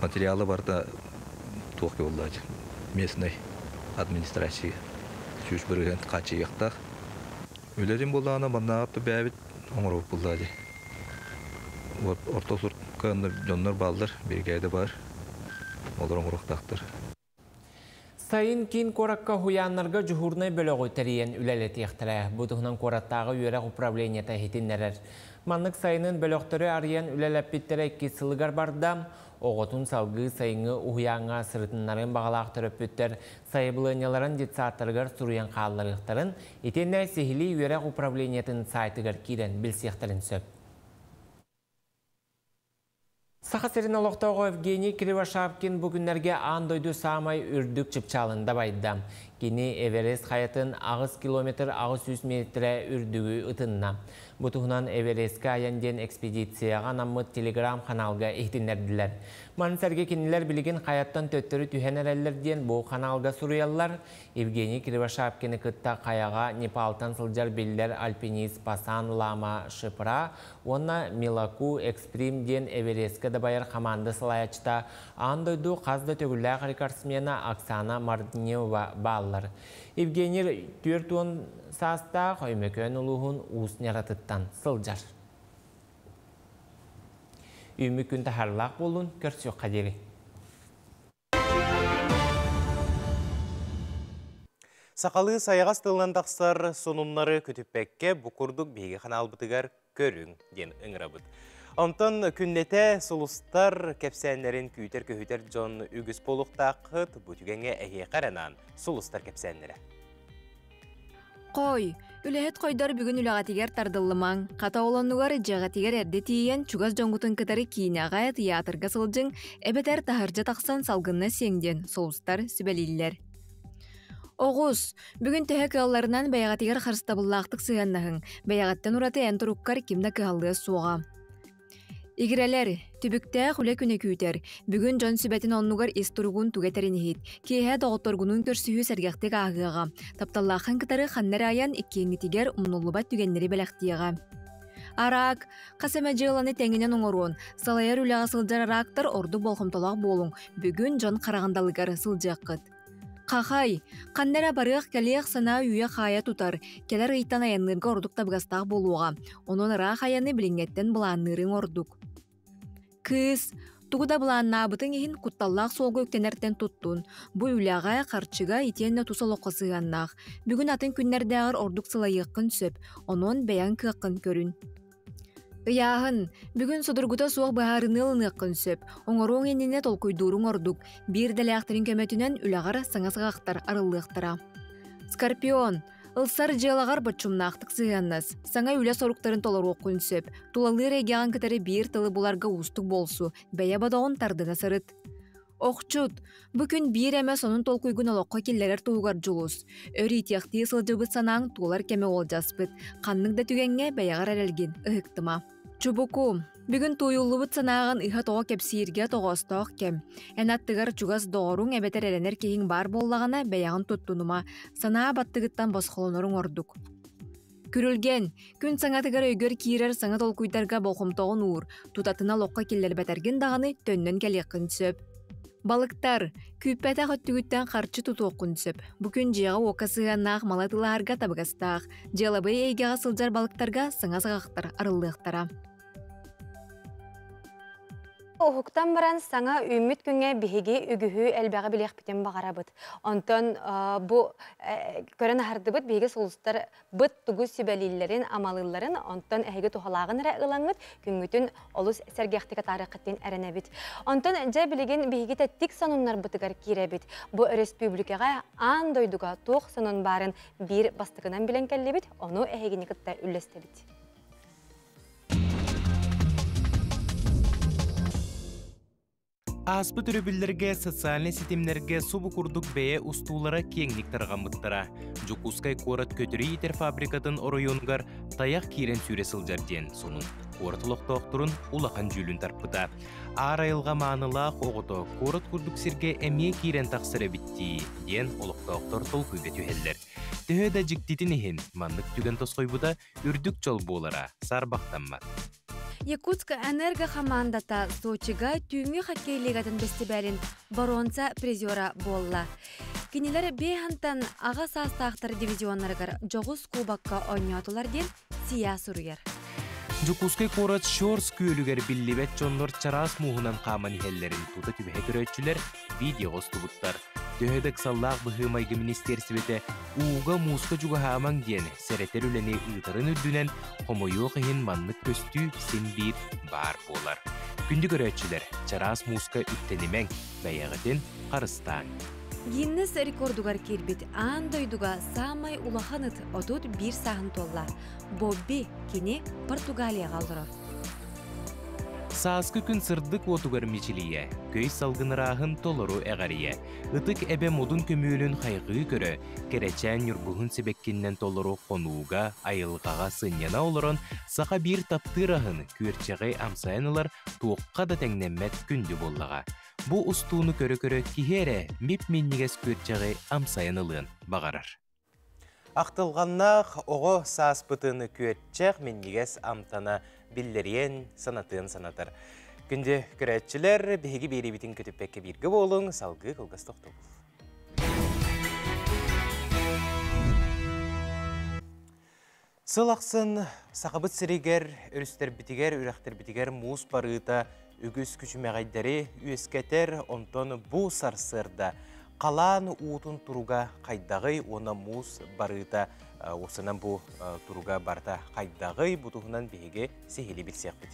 материала барыта туох буоллаачы местный администрация 100% хааччыйыахтаах. Үлэтин буоллаҕына маннааҕы бэйэбит оҥоробут буоллаҕа дии. Орто сурка дьоннор бааллар, биригээдэ баар. Олор оҥоруохтаахтар. Сайын киин куоракка уһуйааннарга дьуһуурунай бөлөҕү тэрийэн үлэлэтиэхтэрэ. Бу туһунан куораттааҕы үөрэх управлениета иһитиннэрэр. Маннык сайынын бөлөхтөрү арыйан үлэлэппиттэрэ иккис сылыгар барда. Оҕотун салгыы сайыҥҥы уһуйааҥҥа сырытыннарыан баҕалаах төрөппүттэр сайабылыанньаларын детсадтарыгар суруйан хаалларыахтарын, итиэннэ сиһилии үөрэх управлениетын сайтыгар киирэн билсиэхтэрин сөп. Саха сирин олохтооҕо Евгений Кривошапкин бу күннэргэ аан дойду саамай үрдүк чыпчаалын дабайда. Кини Эверест хайатын 8 километр 800 метрэ үрдүгү ытынна. Бу туһунан Эвересткэ айан диэн экспедицияҕа анаммыт телеграм-ханаалга иһитиннэрдилэр. Маны сэргэ кинилэр билигин хайаттан төттөрү түһэн эрэллэр диэн бу ханаалга суруйаллар. Евгений Кривошапкины кытта хайаҕа Непалтан сылдьар биллэр альпинист Пасан Лама Шипра уонна Милаку Эксприм диэн Эвересткэ дабайар хамаанда салайааччыта аан дойду хас да төгүллээх рекордсмена Оксана Марднева бааллар. Евгений 40 саастаах Өймөкөөн улууһун Уус Ньаратыттан сылдьар. Үүммүт күн таһаарылаах буоллун, көрсүөххэ диэри. Сахалыы сайаҕас тылынан тахсар сонуннары көтүппэккэ бу курдук биһиги ханаалбытыгар көрүҥ диэн ыҥырабыт. Онтон күннэтэ сулустар кэпсээннэрин күүтэр-көһүтэр дьон үгүс буолуохтааххыт. Бу түгэҥҥэ эһиэхэ эрэ сулустар кэпсээннэрэ. Хой, үлэһит хойдор бүгүн үлэҕитигэр тардыллымаҥ. Хата ол оннугар дьиэҕитигэр эрдэ тиийэн чугас дьоҥҥутун кытары киинэҕэ, тыйаатырга сылдьыҥ, эбэтэр таһырдьа тахсан салгынна сиэҥ диэн сулустар сүбэлииллэр. Оҕус, бүгүн төһө кыалларынан бэйэҕитигэр харыстабыллаахтык сыһыаннаһыҥ, бэйэҕиттэн ураты эн туруккар ким да кыһаллыа суоҕа. Игирэлэр, түбүктээх үлэ күнэ күүтэр. Бүгүн дьон сүбэтин оннугар ис туругун туга этэрин иһит. Киэһэ доҕотторгунуун көрсүһүү сэргэхтик ааһыаҕа. Тапталлааххын кытары ханна эрэ айан иккиэҥҥитигэр умнуллубат түгэннэри бэлэхтиэҕэ. Араак, хас эмэ дьыаланы тэҥинэн оҥоруон, салайар үлэҕэ сылдьар араактар ордук болҕомтолоох буолуҥ, бүгүн дьон хараҕындалыгар сылдьыаххыт. Хахай, ханна эрэ барыах-кэлиэх санаа үүйэ-хаайа тутар, кэлэр ыйтан айанныырга ордук табыгастаах буолуоҕа, онон ыраах айаны билиҥҥэттэн былаанныырыҥ ордук. Кыыс, тугу да былааннаабытыҥ иһин кутталлаах суолга үктэнэртэн туттун. Бу үлэҕэ, харчыга итиэннэ тус олоххо сыһыаннаах. Бүгүн атын күннэрдээҕэр ордук сылайыаххын сөп, онон бэйэҥ кыаххын көрүн. Ыйааһын. Бүгүн судургута суох быһаарыныы ылыныаххын сөп. Оҥоруоҥ иннинэ толкуйдууруҥ ордук. Биир идэлээхтэрин көмөтүнэн үлэҕэр саҥа саҕахтар арыллыахтара. Скорпион. Ылсар дьыалаҕар боччумнаахтык сыһыаннас. Саҥа үлэ соруктарын толоруоххун сөп. Тулалыыр эйгэҕин кытары биир тылы буларга уустук буолсу. Бэйэ бодоҕун тардына сырыт. Охчут, бу күн биир эмэ сонун толкуйгун олоххо киллэрэр туһугар дьулус. Өр иитиэхтии сылдьыбыт санааҥ туолар кэмэ уолдьаспыт. Ханнык да түгэҥҥэ бэйэҕэр эрэлгин ыһыктыма. Чубуку, бүгүн тууйуллубут санааҕын ыһа-тоҕо кэпсииргэ тоҕоостоох кэм. Эн аттыгар чугас доҕоруҥ эбэтэр эрэнэр киһиҥ баар буоллаҕына, бэйэҕин туттунума, санаа баттыгыттан босхолоноруҥ ордук. Күрүлгэн, күн саҥатыгар өйгөр киирэр саҥа толкуйдарга болҕомтоҕун уур, тутатына олоххо киллэрбэтэргин даҕаны төннөн кэлиэххин сөп. Балыктар, күүппэтэх өттүгүттэн харчы тутуоххун сөп. Бу күн дьиэҕэ-уокка сыһыаннаах малы атыылаһарга табыгастаах. Дьыалабыай эйгэҕэ сылдьар балыктарга саҥа саҕахтар арыллыахтара. Уһуктан баран саҥа үүммүт күҥҥэ биһиги үгүһү элбэҕи билиэхпитин баҕарабыт. Онтон бу көрөн аһардыбыт биһиги сулустар быт тугу сүбэлииллэрин, амалыылларын, онтон эһиги туһалааҕын эрэ ылаҥҥыт, күҥҥүтүн олус сэргэхтик атаарыаххытын эрэнэбит. Онтон дьэ билигин биһиги тэттик сонуннарбытыгар киирэбит. Бу өрөспүүбүлүкэҕэ аан дойдуга туох сонун баарын биир бастакынан билэн кэллибит, ону эһигини кытта үллэстэбит. Ааспыт өрөбүллэргэ социальнай ситимнэргэ субу курдук бэйэ устуулара киэҥник тарҕаммыттара. Дьокуускай куорат көтөрү иитэр фабрикатын оройуонугар тайах киирэн сүүрэ сылдьар диэн сонун куорат олохтоохторун улахан дьүүлүн тарпыта. Аар айылҕа маанылаах оҕото куорат курдук сиргэ эмиэ киирэн тахсар эбит дии, диэн олохтоохтор толкуйга түһэллэр. Төһө да дьиктитин иһин, маннык түгэн тосхойбута үрдүк дьол буолара саарбахтаммат. Якутск Энерго хамаандата Сочига түүҥҥү хоккей лигатын бэстибээлин боруонса призера буолла. Кинилэр Бехантан аҕа саастаахтар дивизионнарыгар дьоҕус кубокка оонньоотулар диэн СИА суруйар. Дьокуускай куорат Щорс күөлүгэр биллибэт дьоннор чараас мууһунан хааман иһэллэрин тута түбэһэ көрөөччүлэр видеоҕа устубуттар. Төһө да ыксаллаах быһыы-майгы министиэрстибэтэ ууга мууска чугаһаамаҥ диэн сэрэтэр үлэни ыытарын үрдүнэн, хомойуох иһин маннык көстүү син биир баар буолар. Күндү көрөөччүлэр, чараас мууска үктэнимэҥ, бэйэҕитин харыстааҥ. Гиннес рекордугар киирбит аан дойдуга саамай улахан ыт 31 сааһын туолла. Бобби кини Португалияҕа олорор. Сааскы күн сырдык уотугар мичилийэ, көй салгын ырааһын толору эҕэрийэ, ытык эбэ модун көмүөлүн хайҕыы көрө, кэрэчээн ньургуһун сибэккиннэн толору хонууга, айылҕаҕа сынньана олорон, саха биир таптыыр аһын, күөрчэҕи амсайан ылар туохха да тэҥнэммэт күндү буоллаҕа. Бу устууну көрө-көрө киһи эрэ мип-минньигэс күөрчэҕи амсайан ылыан баҕарар. Ахтылҕаннаах оҕо сааспытын күөччэх минньигэс амтана биллэриэн, санатыан санатар. Күндү көрөөччүлэр, биһиги биэриибитин көтүппэккэ бииргэ буолуҥ, салгыы кылгас тохтобул. Сыл ахсын Сахабыт сиригэр, өрүстэрбитигэр, үрэхтэрбитигэр муус барыыта үгүс күчүмэҕэйдэри үөскэтэр, онтон бу сарсыарда халаан уутун туруга хайдаҕый уонна муус барыыта уопсанан бу туруга барыта хайдаҕый бу туһунан биһиги сиһилии билсиэхпит.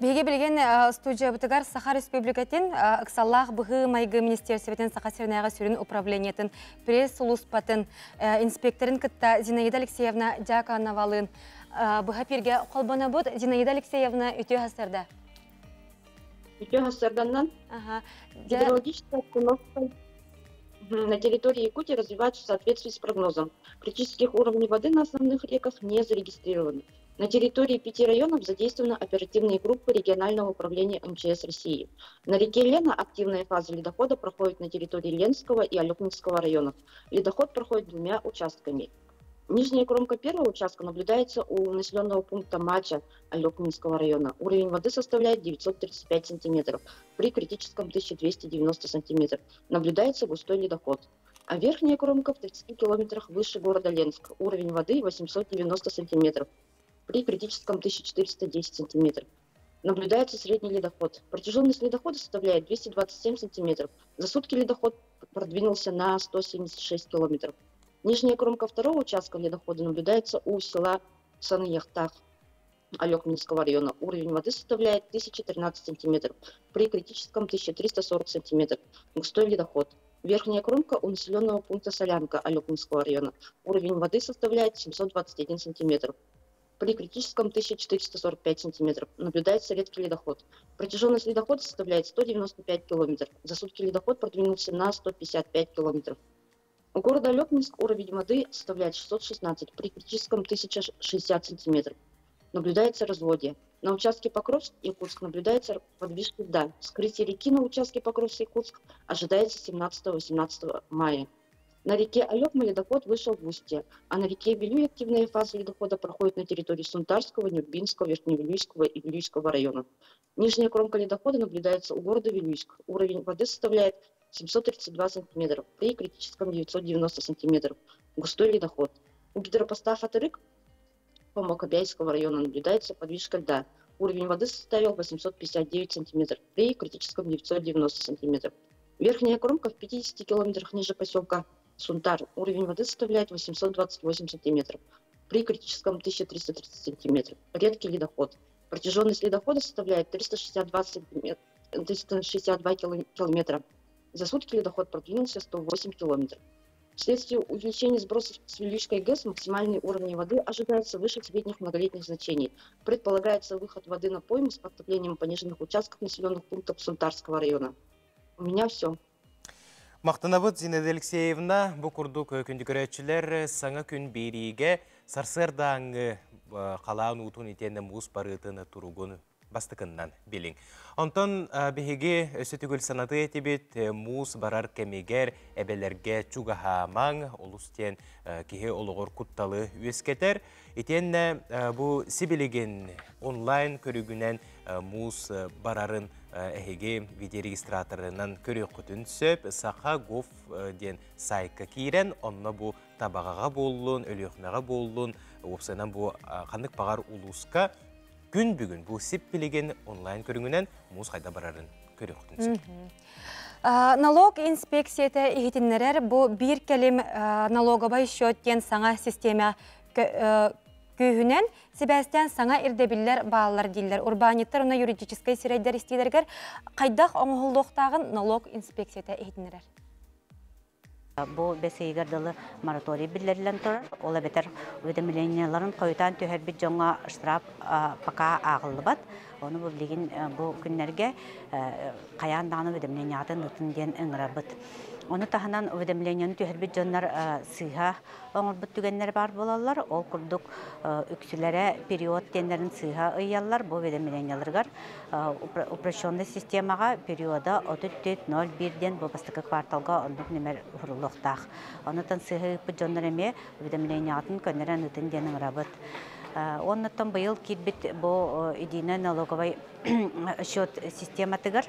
Биһиги билигин студиябытыгар Саха Республикатын ыксаллаах быһыы-майгы министиэрсибэтин Саха сиринээҕи сүрүн управлениетын пресс-сулууспатын инспекторын кытта Зинаида Алексеевна Дьяконовалыын быһа пиргэ холбонобут. Зинаида Алексеевна, үтүө хасарда. Үтүө хасарданнан гидрологическая обстановка на территории Якутии развивается в соответствии с прогнозом. Критических уровней воды на основных реках не зарегистрировано. На территории пяти районов задействованы оперативные группы регионального управления МЧС России. На реке Лена активная фаза ледохода проходит на территории Ленского и Алекминского районов. Ледоход проходит двумя участками. Нижняя кромка первого участка наблюдается у населенного пункта Мача Алекминского района. Уровень воды составляет 935 сантиметров, при критическом 1290 сантиметров. Наблюдается густой ледоход. А верхняя кромка в 30 километрах выше города Ленск. Уровень воды 890 сантиметров, при критическом 1410 сантиметров. Наблюдается средний ледоход. Протяженность ледохода составляет 227 сантиметров. За сутки ледоход продвинулся на 176 километров. Нижняя кромка второго участка ледохода наблюдается у села Саныяхтах Алекминского района. Уровень воды составляет 1013 сантиметров, при критическом 1340 сантиметров. Густой ледоход. Верхняя кромка у населенного пункта Солянка Алекминского района. Уровень воды составляет 721 сантиметр. При критическом 1445 сантиметров. Наблюдается редкий ледоход. Протяженность ледохода составляет 195 километров. За сутки ледоход продвинулся на 155 километров. У города Олекминск уровень воды составляет 616, при критическом 1060 сантиметров. Наблюдается разводье. На участке Покровск-Якутск наблюдается подвижка льда. Вскрытие реки на участке Покровск-Якутск ожидается 17-18 мая. На реке Олекма ледоход вышел в устье, а на реке Вилюй активная фаза ледохода проходит на территории Сунтарского, Нюрбинского, Верхневилюйского и Вилюйского районов. Нижняя кромка ледохода наблюдается у города Вилюйск. Уровень воды составляет 732 сантиметров, при критическом 990 сантиметров. Густой ледоход. У гидропоста Хатырык Помокобяйского района наблюдается подвижка льда. Уровень воды составил 859 сантиметров, при критическом 990 сантиметров. Верхняя кромка в 50 километрах ниже поселка Сунтар. Уровень воды составляет 828 сантиметров, при критическом 1330 сантиметров. Редкий ледоход. Протяженность ледохода составляет 362 километра. За сутки ледоход продвинулся 108 километров. Вследствие увеличения сбросов с Вилюйской ГЭС максимальные уровни воды ожидаются выше средних многолетних значений. Предполагается выход воды на пойму с подтоплением пониженных участков населенных пунктов Сунтарского района. У меня все. Мактанабыт Зинаида Алексеевна, бу курдук күндү көрөөччүлэр саҥа күн биэриигэ сарсыардааҥҥы халаан уутун итиэннэ муус барыытын туругун бастакыннан билиҥ. Онтон биһиги өссө төгүл санатыы этибит, муус барар кэмигэр эбэлэргэ чугаһаамаҥ, олус диэн киһи олоҕор кутталы үөскэтэр. Итиэннэ бу сибилигин онлайн көрүгүнэн муус барарын эһиги видеорегистраторынан көрүөххүтүн сөп. Саха Гов диэн сайтка киирэн, онно бу Табаҕаҕа буоллун, Өлүөхүмэҕэ буоллун, уопсайынан бу ханнык баҕар улууска күн бүгүн бу сип билигин онлайн көрүҥүнэн муус хайда барарын көрүөххүтүн сөп. Налог инспекцията иһитиннэрэр бу биир кэлим налоговай счет диэн саҥа систиэмэ күүһүнэн сибээстээн саҥа ирдэбиллэр бааллар дииллэр. Урбаанньыттар уонна юридическай сирэйдэр истиилэригэр хайдах оҥоһуллуохтааҕын налог инспекцията иһитиннэрэр. Бу бэс ыйыгар дылы мораторий биллэриллэн турар. Ол эбэтэр уведомлениеларын хойутаан түһэрбит дьоҥҥо штраф пока ааҕыллыбат. Ону бу билигин бу күннэргэ хайаан даҕаны уведомлениеҕытын ытын диэн ыҥырабыт. Ону таһынан уведомлениены түһэрбит дьоннор сыыһа оҥорбут түгэннэр баар буолаллар. Ол курдук үксүлэрэ период диэннэрин сыыһа ыйаллар. Бу уведомлениеларыгар упрощенный системаҕа периода 34.01 диэн бу бастакы кварталга оннук нэмэр уһуруллуохтаах. Онутан сыыһа ыыппыт дьоннор эмиэ уведомлениеҕытын көннөрөн ыытын диэн ыҥырабыт. Оннуттан быйыл киирбит бу единый налоговый счет систематыгар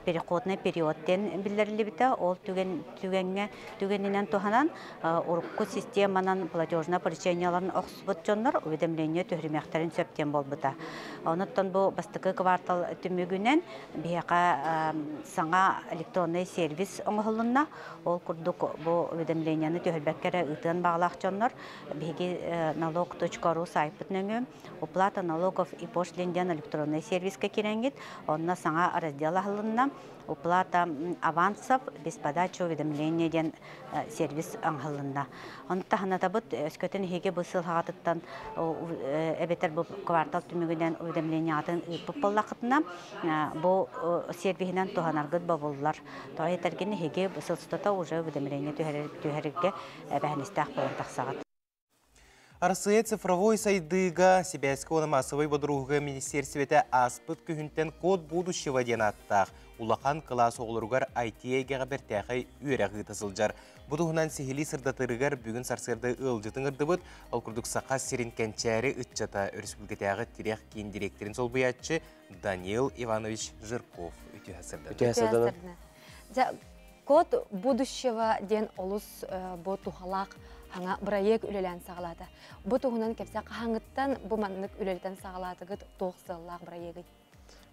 переходный период диэн биллэриллибитэ. Ол түгэн түгэҥҥэ түгэнинэн туһанан урукку системанан платежное поручениеларын охсубут дьоннор уведомление түһүрүмэхтэрин сөп диэн буолбута. Онуттан бу бастакы квартал түмүгүнэн биһиэхэ саҥа электронный сервис оҥоһулунна. Ол курдук бу уведомлениены түһэрбэккэ эрэ ыытыан баҕалаах дьоннор биһиги налог.ру сайтпыт нөҥүө уплата налогов и пошлин диэн электронный сервискэ кирэҥҥит онно саҥа раздел аһылынна. Уплата авансов без подачи уведомления диэн сервис аҥаһылынна. Ону таһынатабыт өскөтүн эһиги бу сыл хаҕатыттан эбэтэр бу квартал түмүгүнэн уведомлениеҕытын ыыппыт буоллаххытына бу сервиһинэн туһанаргыт бобуллар. Тоҕо этэргин эһиги бу сыл устата уже уведомление түһэрэргэ эбээһинэстээх буолан тахсаҕыт. Арассыыйа цифровой сайдыыга сибээскэ уонна маассабай бодоруһууга министиэристибэтэ ааспыт күһүнтэн «Код будущего» диэн ааттаах улахан кылаас оҕолоругар IT эйгэҕэ бэртээхэй үөрэх ыыта сылдьар. Бу туһунан сиһилии сырдатарыгар бүгүн сарсыарда ыалдьытын ыҥырдыбыт. Ол курдук Саха сирин кэнчээри ыччата өрөспүүбүлүкэтээҕи тирэх киин дириэктэрин солбуйааччы Даниил Иванович Жирков. Үтүө сарсыарданан. Код будущего диэн олус бу туһалаах саҥа бырайыак үлэлээн саҕалаата. Бу туһунан кэпсээ, хаһааҥҥыттан бу маннык үлэлэтэн саҕалаатыгыт, туох сыаллаах бырайыагый?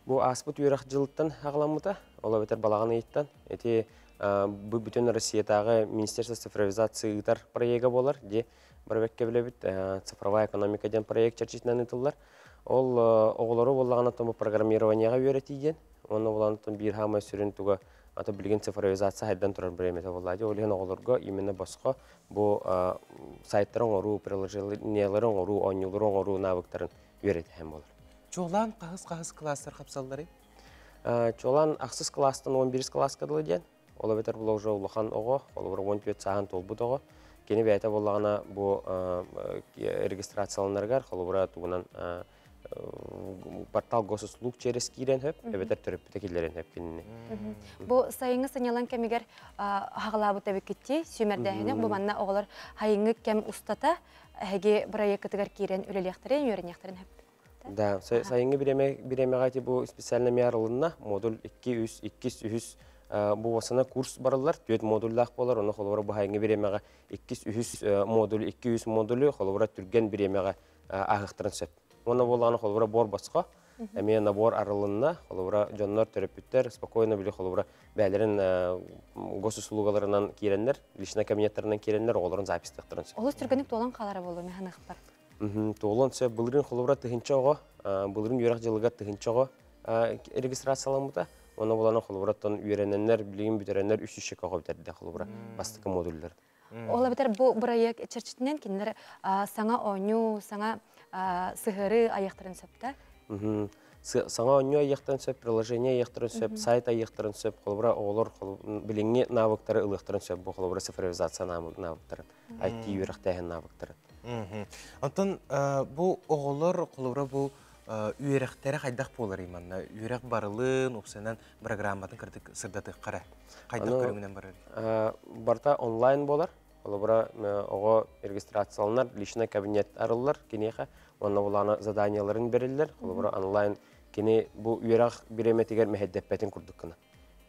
Бу ааспыт үөрэх дьылыттан саҕаламмыта, ол эбэтэр балаҕан ыйыттан. Ити бу бүтүн Россиятааҕы Министерство цифровизации ыытар проега буолар. Ди барыбекке билэбит цифровая экономика диэн проект чэрчитинэн ыытыллар. Ол оҕолору буоллаҕына бу программированияҕа үөрэтии диэн. Уонна булаанаттан биир хаамай сүрүн туга ата билигин цифровизация хайдан турар бириэмэтэ буолла. Ол иһин оҕолорго именно босхо бу сайттары оҥоруу, приложениялары оҥоруу, оонньуулары оҥоруу навыктарын үөрэтиһэн буолар. Чуолаан хаһыс кылаастар хапсалларый? Чуолаан ахсыс кылаастан 11 кылааска дылы диэн. Ол эбэтэр була уже улахан оҕо, холобура 14 сааһын туолбут оҕо. Кини бэйэтэ буоллаҕына бу регистрацияланарыгар холобура тугунан портал госуслуг через киирэн хөп, эбэтэр төрөппүтэ киллэрэн хөп кинини. Бу сайыҥҥы сынньалаҥ кэмигэр хаҕалаабыт эбиккитти сүүмэрдээһини, бу манна оҕолор сайыҥҥы кэм устата эһиги бырайыаккытыгар киирэн үлэлиэхтэрин, үөрэниэхтэрин сөп. Да, сайыҥҥы бириэмэҕэ бу специально миарылынна, модуль 2, 3, 2, 3 бу басана курс барыллар, түөрт модуллаах болар, оны холобура бу сайыҥҥы бириэмэҕэ 2, 3 модуль, 2, 3 модулю холобура түргэн бириэмэҕэ ааһыахтарын сөп. Уонна буоллаҕына холобура буор босхо, эмиэ набор арылынна, холобура дьоннор төрөппүттэр спокойно били холобура бээлэрин госуслугаларынан киирэннэр, личный кабинеттарынан киирэннэр оҕолорун записьтыахтарын сөп. Олус түргэнник туолан хаалара буолуо механыхпар. Туолан сөп. Былырыын холобура тыһынча оҕо, былырыын үөрэх дьылыгар тыһынча оҕо регистрацияламмыта. Онно булана холобураттан үөрэнэннэр, билигин бүтэрэннэр 300 оҕо бүтэрдэ холобура бастакы модуллар. Ол эбэтэр бу бырайыак чэрчитинэн кинилэр саҥа оонньуу, саҥа сыһыары айыахтарын сөп да? Саҥа оонньуу айыахтарын сөп, приложение айыахтарын сөп, сайт айыахтарын сөп, холобура оҕолор билиҥҥи навыктары ылыахтарын сөп, бу холобура цифровизация навыктарын, IT үөрэхтээһин навыктарын. Онтон бу оҕолор холобура бу үөрэхтэрэ хайдах буоларый манна? Үөрэх барылын, упсанан программатын кырдык сырдатыаххара. Хайдах көрүҥүнэн барар? Барта онлайн болар. Холобура оҕо регистрацияланар, личный кабинет арыллар киниэхэ, уонна булаана заданияларын бериллер. Холобура онлайн кини бу үөрэх бириэмэтигэр мэһэйдэппэтин курдук гына.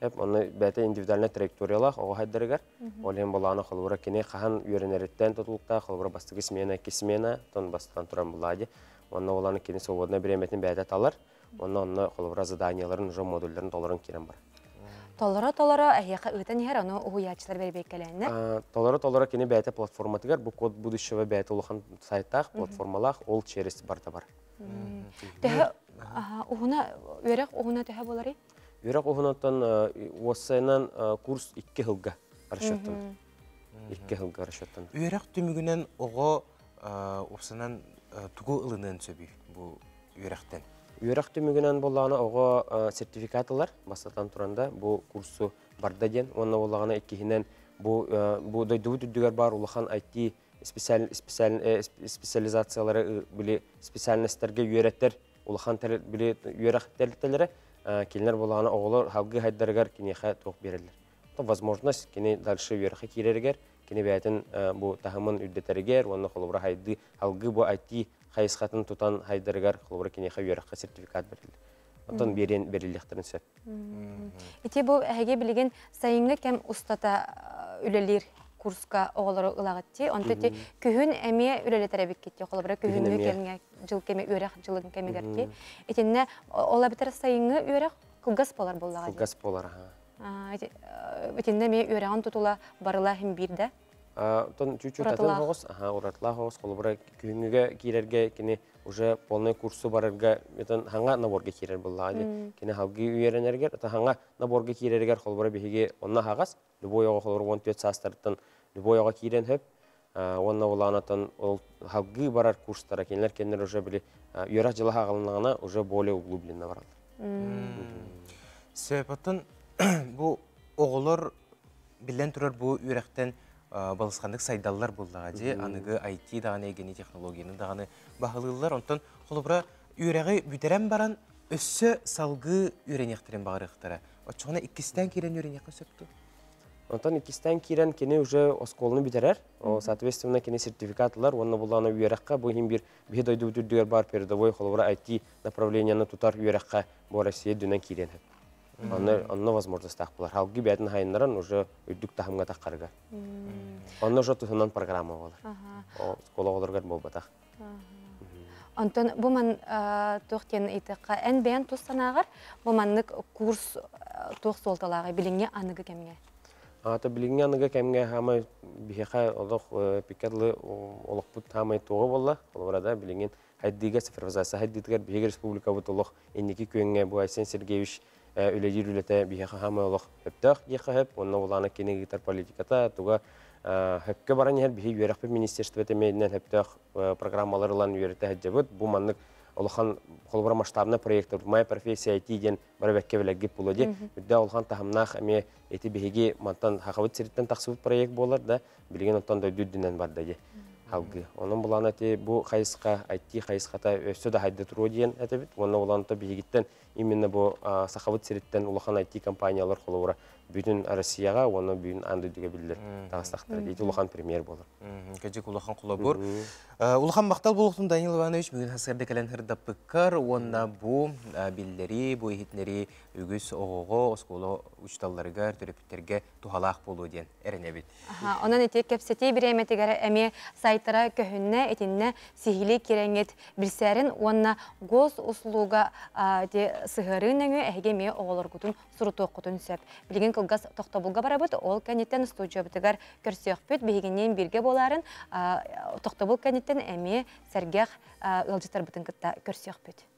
Эп онно бэйэтэ индивидуальный траекториялаах оҕо хайдарыгар. Ол иһин булаана холобура кини хаһан үөрэнэриттэн тутулуктаах, холобура бастакы смена, икки смена, тон бастан туран булади. Онно булаана кини свободный бириэмэтин бэйэтэ талар. Онно онно холобура заданияларын уже модулларын толорон киирэн бар. Толоро-толоро эһиэхэ ыытан иһэр, ону уһуйааччылар бэрбиэккэлээннэр. Толоро-толоро кини бэйэтэ платформатыгар, бу код будущего бэйэтэ улахан сайттаах, платформалаах, ол через барта бар. Төһө уһуна, үөрэх уһуна төһө боларый? Үөрэх уһунаттан уоссайынан курс 2 сылга расчеттан. 2 сылга расчеттан. Үөрэх түмүгүнэн оҕо упсанан тугу ылыныан сөбүй бу үөрэхтэн? Үөрэх түмүгүнэн боллаҕына оҕо сертификат ылар, бастатан туранда бу курсу барда диэн, уонна боллаҕына иккиһинэн бу бу дойдубут үрдүгэр бар улахан IT специализациялары били специальностарга үөрэттер улахан били үөрэх тэрилтэлэрэ кинилэр боллаҕына оҕолор халгы хайдарыгар киниэхэ туох береллер. То возможность кини дальше үөрэхэ киирэригэр, кини бэйэтин бу таһымын үрдэтэригэр, уонна холобура хайды алгы бу IT хайысхатын тутан хайдарыгар холобура киниэхэ үөрэххэ сертификат бериллэр. Оттон берен бериллэхтэрин сөп. Ити бу эһиги билигин сайыҥҥы кэм устата үлэлиир курска оҕолору ылаҕытти. Онто ити күһүн эмиэ үлэлэтэр эбиккитти. Холобура күһүҥҥү кэмҥэ жыл кэми үөрэх жылын кэмигэрти. Итиннэ ол эбэтэр сайыҥҥы үөрэх кылгас болар буоллаҕа. Кылгас болар, аха. Итиннэ эмиэ үөрэҕин тутула барыла хим биир да? Тон чүчү татын хоҕус, аха, уратылаах хоҕус, холобура күһүҥҥүгэ киирэргэ кини уже полный курсу барарга этон хаҥа наборга киирэр буллаҕа. Кини халгы үөрэнэргэр, ата хаҥа наборга киирэригэр холобура биһиги онно хаҕас, любой оҕо холобура 14 саастарыттан любой оҕо киирэн хөп, уонна улаанатан ол халгыы барар курстара кинилэр кеннер уже били үөрэх жыла хаҕалыннаҕына уже более углубленно бараллар. Сөп, бу оҕолор билэн турар бу үөрэхтэн балысханнык сайдаллар буллаҕа дии, аныгы IT даҕаны эйгэни технологияны даҕаны баһылыыллар. Онтон холобура үөрэҕи бүтэрэн баран өссө салгыы үөрэниэхтэрин баҕарыахтара. Оччоҕуна иккистээн киирэн үөрэниэххэ сөп дуо? Онтон иккистээн киирэн кини уже оскуоланы бүтэрэр. Соответственно, кини сертификат ылар уонна булаана үөрэххэ бу иһин биир биһи дойдубут үрдүгэр баар передовой холобура IT направлениены тутар үөрэххэ бу Россия үрдүнэн киириэн сөп. Онно онно возможностаах булар. Халгы бэйэтин хайыннаран уже үрдүк таһымга таххарыгар. Онно уже туһунан программа болар. О школа оҕолоругар буолбатах. Онтон бу ман туох диэн ыйытыахха, эн бэйэн тус санааҕар бу маннык курс туох суолталааҕый билиҥҥи аныгы кэмҥэ? Аата билиҥҥи аныгы кэмҥэ хаамай биһиэхэ олох пикка дылы олохпут хаамай туоҕа буолла. Холобура да билиҥин хайдыыга цифровизация хайдыытыгар биһиги республикабыт олох инники күөҥҥэ бу Айсен Сергеевич үлэлиир үлэтэ биһиэхэ хаамай олох сөптөөх диэххэ сөп. Онно улаана кини ыытар политиката туга хөпкө баран иһэр биһи үөрэхпит министерствота эмиэнэн сөптөөх программалар ылан үөрэтэ сылдьабыт. Бу маннык улахан холобура масштабный проект «Моя профессия IT» диэн бары бэккэ билэргит буолуо дии. Үрдээх улахан таһымнаах эмиэ ити биһиги мантан Хахабыт сириттэн тахсыбыт проект буолар да, билигин оттон дойду үрдүнэн барда дии халгыы. Онон булан ити бу хайысха IT хайысхата өссө да хайда туруо диэн этэбит. Уонна булан биһигиттэн именно бу Сахабыт сириттэн улахан IT компаниялар холобура бүтүн Россияҕа уонна бүтүн аан дойдуга биллэр таҕыстахтара. Ити улахан премьер буолар. Кэдьик улахан холобур. Улахан махтал буолуохтун Данил Иванович бүгүн сарсыарда кэлэн сырдаппыккар уонна бу биллэри, бу иһитинэри үгүс оҕоҕо, оскуола учууталларыгар, төрөппүттэргэ туһалаах буолуо диэн эрэнэбит. Онон ити кэпсэтии бириэмэтигэр эмиэ сайтара көһүннэ, итиннэ сиһилии кирэҥҥит билсээрин уонна госуслуга ити сыһыарыы нөҥүө эһиги эмиэ оҕолоргутун сурутуоххутун сөп. Билигин кылгас тохтобулга барабыт, ол кэнниттэн студиябытыгар көрсүөхпүт, биһигинниин бииргэ буолаарын тохтобул кэнниттэн эмиэ сэргэх ыалдьыттарбытын кытта көрсүөхпүт.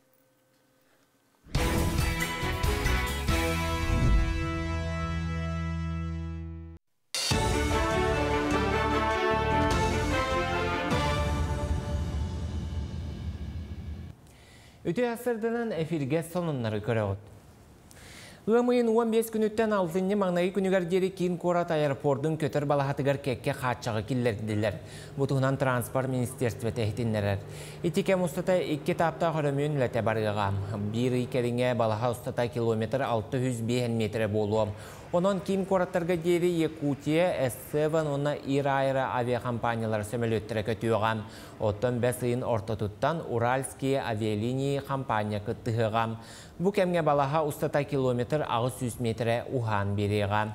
Үтүө сарсыарданан эфиргэ сонуннары көрөҕүт. Ыам ыйын 15 күнүттэн алтынньы маҥнайгы күнүгэр диэри киин куорат аэропордун көтөр балаһатыгар кэккэ хааччаҕы киллэрдилэр. Бу туһунан транспорт министерствота иһитиннэрэр. Ити кэм устата икки этаптаах өрөмүөн үлэтэ барыаҕа. Биир ый кэриҥэ балаһа устата километр 605 миэтэрэ буолуо. Онон киин куораттарга диэри Якутия, S7 уонна Ираэро авиакомпаниялар сөмөлүөттэрэ көтүөҕэ. Оттон бэс ыйын ортотуттан Уральские авиалинии компания кыттыһыаҕа. Бу кэмҥэ балаһа устата километр 800 миэтэрэ уһаан биэриэҕэ.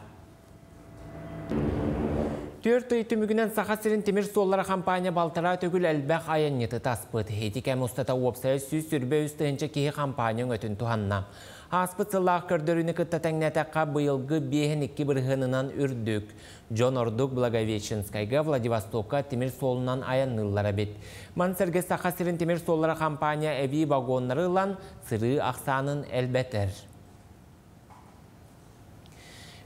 Түөрт ый түмүгүнэн Саха сирин тимир суоллара компания балтараа төгүл элбэх айанньыты таспыт. Ити кэм устата уопсайа 123 тыһыынча киһи компания өҥөтүн туһанна. Ааспыт сыллаах көрдөрүүнү кытта тэҥнээтэххэ, быйылгы 5-2 бырыһыанынан үрдүк. Дьон ордук Благовещенскайга, Владивостокка тимир суолунан айанныыллар эбит. Маны сэргэ Саха сирин тимир суоллара компания эбии вагоннары ылан, сырыы ахсаанын элбэтэр.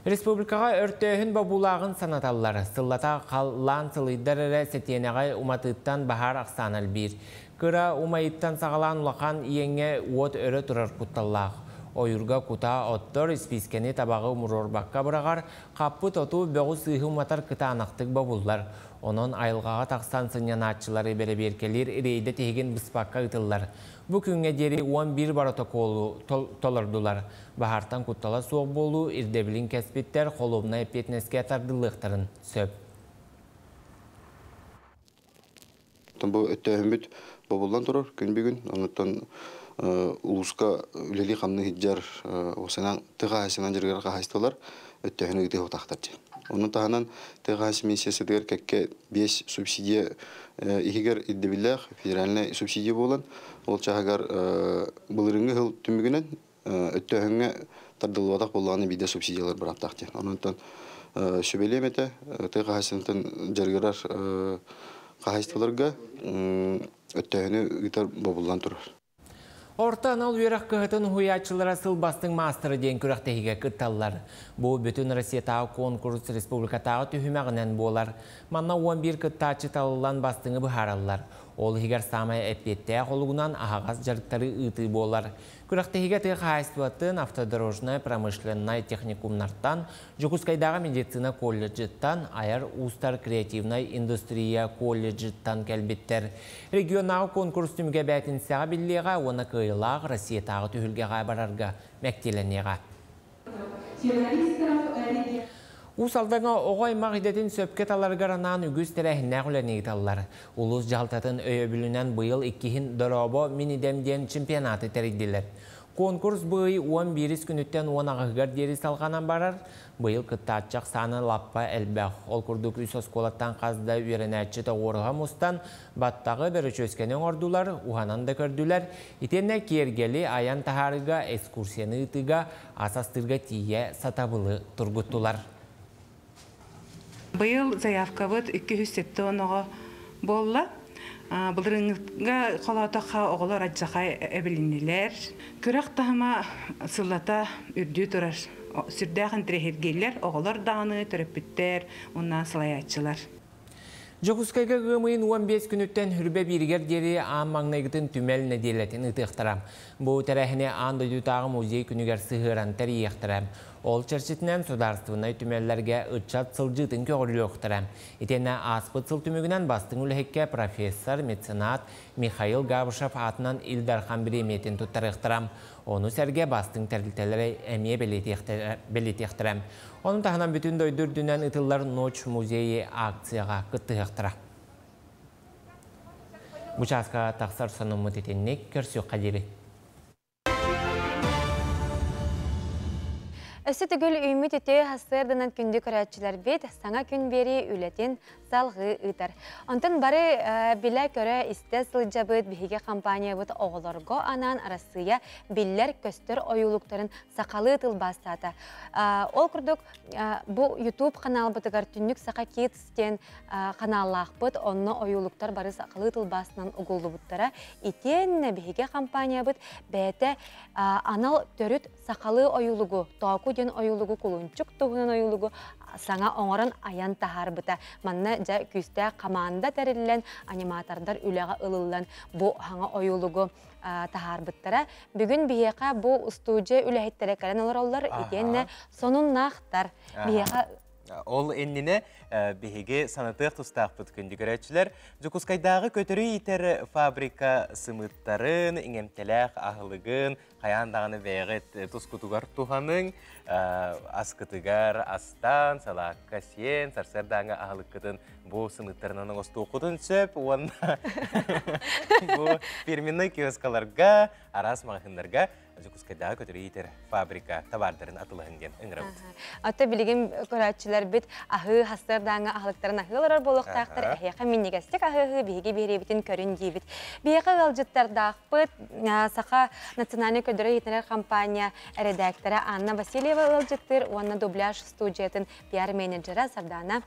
Республикаҕа өртөөһүн бобуулааҕын санаталлар. Сыллата халлаан сылыйдар эрэ сэтиэнэҕи уматыыттан баһаар ахсаана элбиир. Кыра умайыттан саҕалаан улахан иэҥҥэ уот өрө турар кутталлаах. Ойуурга кутаа оттор, испиискэни табаҕы умуруорбакка быраҕар, хаппыт оту бөҕү-сыыһы уматар кытаанахтык бобуллар. Онон айылҕаҕа тахсан сынньанааччылары бэрэбиэркэлиир рейдэ тиһигин быспакка ыытыллар. Бу күҥҥэ диэри 11 боротокуолу толордулар. Баһаартан куттала суох буолуу ирдэбилин кэспиттэр холуобунай эппиэтинэскэ тардыллыахтарын сөп. Бу өттөөһүммүт бобуллан турар күн бүгүн. Онуттан улууска үлэлии-хамныы сылдьар осынан тыа хаһаайыстыбанан дьарыгар хаһаайыстыбалар өттөөһүн ыытыы утахтар диэн. Онон таһынан тыа хаһаайыстыба министерствотыгар кэккэ биэс субсидия иһигэр ирдэбиллээх федеральнай субсидия буолан, ол чааһыгар былырыыҥҥы сыл түмүгүнэн өттөөһүҥҥэ тардыллыбатах буоллаҕына биирдэ субсидиялар бырааптаах диэн. Онон сүбэлиэм этэ тыа хаһаайыстыбатын дьарыгырар хаһаайыстыбаларга өттөөһүнү ыытар бобуллан турар. Орто анал үөрэх кыһатын уһуйааччылара сыл бастыҥ маастара диэн күрэхтэһиигэ кытталлар. Бу бүтүн Россиятааҕы конкурс республикатааҕы түһүмэҕинэн буолар. Манна 11 кыттааччы талыллан бастыҥы быһаараллар. Ол иһигэр саамай эппиэттээх олугунан аһаҕас дьарыктары ыытыы буолар. Күрэхтэһиигэ тыа хаһаайыстыбатын, автодорожнай, промышленнай техникумнартан, Дьокуускайдааҕы медицина колледжыттан, айар уустар креативнай индустрия колледжыттан кэлбиттэр. Регионнааҕы конкурс түмүгэ бээтинсэҕэ биллиэҕэ уонна кыайыылаах Россиятааҕы түһүлгэҕэ барарга мэктиэлэниэҕэ. Уус Алдаҥҥа оҕо аймах идэтин сөпкө таларыгар анаан үгүс тэрээһиннээх үлэни ыыталлар. Улуус дьаһалтатын өйөбүлүнэн быйыл иккиһин Дорообо, мин идэм диэн чемпионаты тэрийдилэр. Конкурс бу ый 11 күнүттэн 18-ыгар диэри салҕанан барар. Быйыл кыттааччы ахсаана лаппа элбэх. Ол курдук үс оскуолаттан хас да үөрэнээччи тоҕуоруһа мустан, баттаҕы, бөрөчүөскэни оҥордулар, уһанан да көрдүлэр. Итиэннэ киэргэли айан таһаарыыга, экскурсияны ыытыыга, ас астыырга тиийэ сатабылы тургуттулар. Быйыл заявкабыт 270 оҕо буолла. Былырыыҥҥыга холоотоххо оҕолор адьахай эбилиннилэр. Күрэх таһыма сыллата үрдүү турар. Сүрдээх интэриэһиргииллэр оҕолор даҕаны, төрөппүттэр уонна салайааччылар. Дьокуускайга ыам ыйын 15 күнүттэн хүрбэ бииригэр диэри аан маҥнайгытын түмэл нэдиэлэтин ыытыахтара. Бу тэрээһини аан дойдутааҕы музей күнүгэр сыһыаран тэрийиэхтэрэ. Ол чэрчитинэн судаарыстыбаннай түмэллэргэ ыччат сылдьыытын көҕүлүөхтэрэ. Итиэннэ ааспыт сыл түмүгүнэн бастыҥ үлэһиккэ профессор, меценат Михаил Габышев аатынан Ил Дархан бириэмийэтин туттарыахтара. Ону сэргэ бастыҥ тэрилтэлэри эмиэ бэлиэтиэхтэрэ. Ону таһынан бүтүн дойду үрдүнэн ыытыллар Ночь музейи акцияҕа кыттыһыахтара. Бу чааска тахсар сонуммут итинник көрсүөххэ диэри. Өссө төгүл үүммүт үтүө сарсыарданан күндү көрөөччүлэрбит саҥа күн биэрии үлэтин салҕыы ыытар. Онтон бары билэ-көрө истэ сылдьабыт биһиги компаниябыт оҕолорго анаан Арассыыйа биллэр-көстөр ойуулуктарын сахалыы тылбаастаата. Ол курдук бу YouTube каналбытыгар Түннүк Саха Kids диэн каналлаахпыт, онно ойуулуктар бары сахалыы тылбаасынан угуллубуттара. Итиэннэ биһиги компаниябыт бэйэтэ анал төрүт сахалыы ойуулугу, тооку диэн ойуулугу, кулунчук туһунан ойуулугу саҥа оҥорон айан таһаарбыта. Манна дьэ күүстээх хамаанда тэриллэн, аниматордар үлэҕэ ылыллан бу саҥа ойуулугу таһаарбыттара. Бүгүн биһиэхэ бу устуудьуйа үлэһиттэрэ кэлэн олороллор, итиэннэ сонуннаахтар. Биһиэхэ Ол иннинэ биһиги санатыах тустаахпыт күндү көрөөччүлэр. Дьокуускайдааҕы көтөрү иитэр фабрика сымыыттарын, иҥэмтэлээх аһылыгын хайаан даҕаны бэйэҕит тускутугар туһаныҥ, аскытыгар астаан, салаакка сиэн, сарсыардааҥы аһылыккытын бу сымыыттарынан оҥостуоххутун сөп уонна бу фирменный киоскаларга, араас маҕаһыыннарга Дьокуускайдааҕы көтөрү иитэр фабрика табаардарын атылаһын диэн ыҥырабыт. Ата билигин көрөөччүлэрбит аһыы хастыардааҥы аһылыктарын аһыы олорор буолуохтаахтар. Эһиэхэ минньигэстик аһыы-аһыы биһиги биэриэбитин көрүн диибит. Биһиэхэ ыалдьыттардаахпыт Саха национальнай көрдөрөр иһитиннэрэр компания эрэдээктэрэ Анна Васильева ыалдьыттыыр уонна дубляж студиятын пиар-менеджерэ Сардана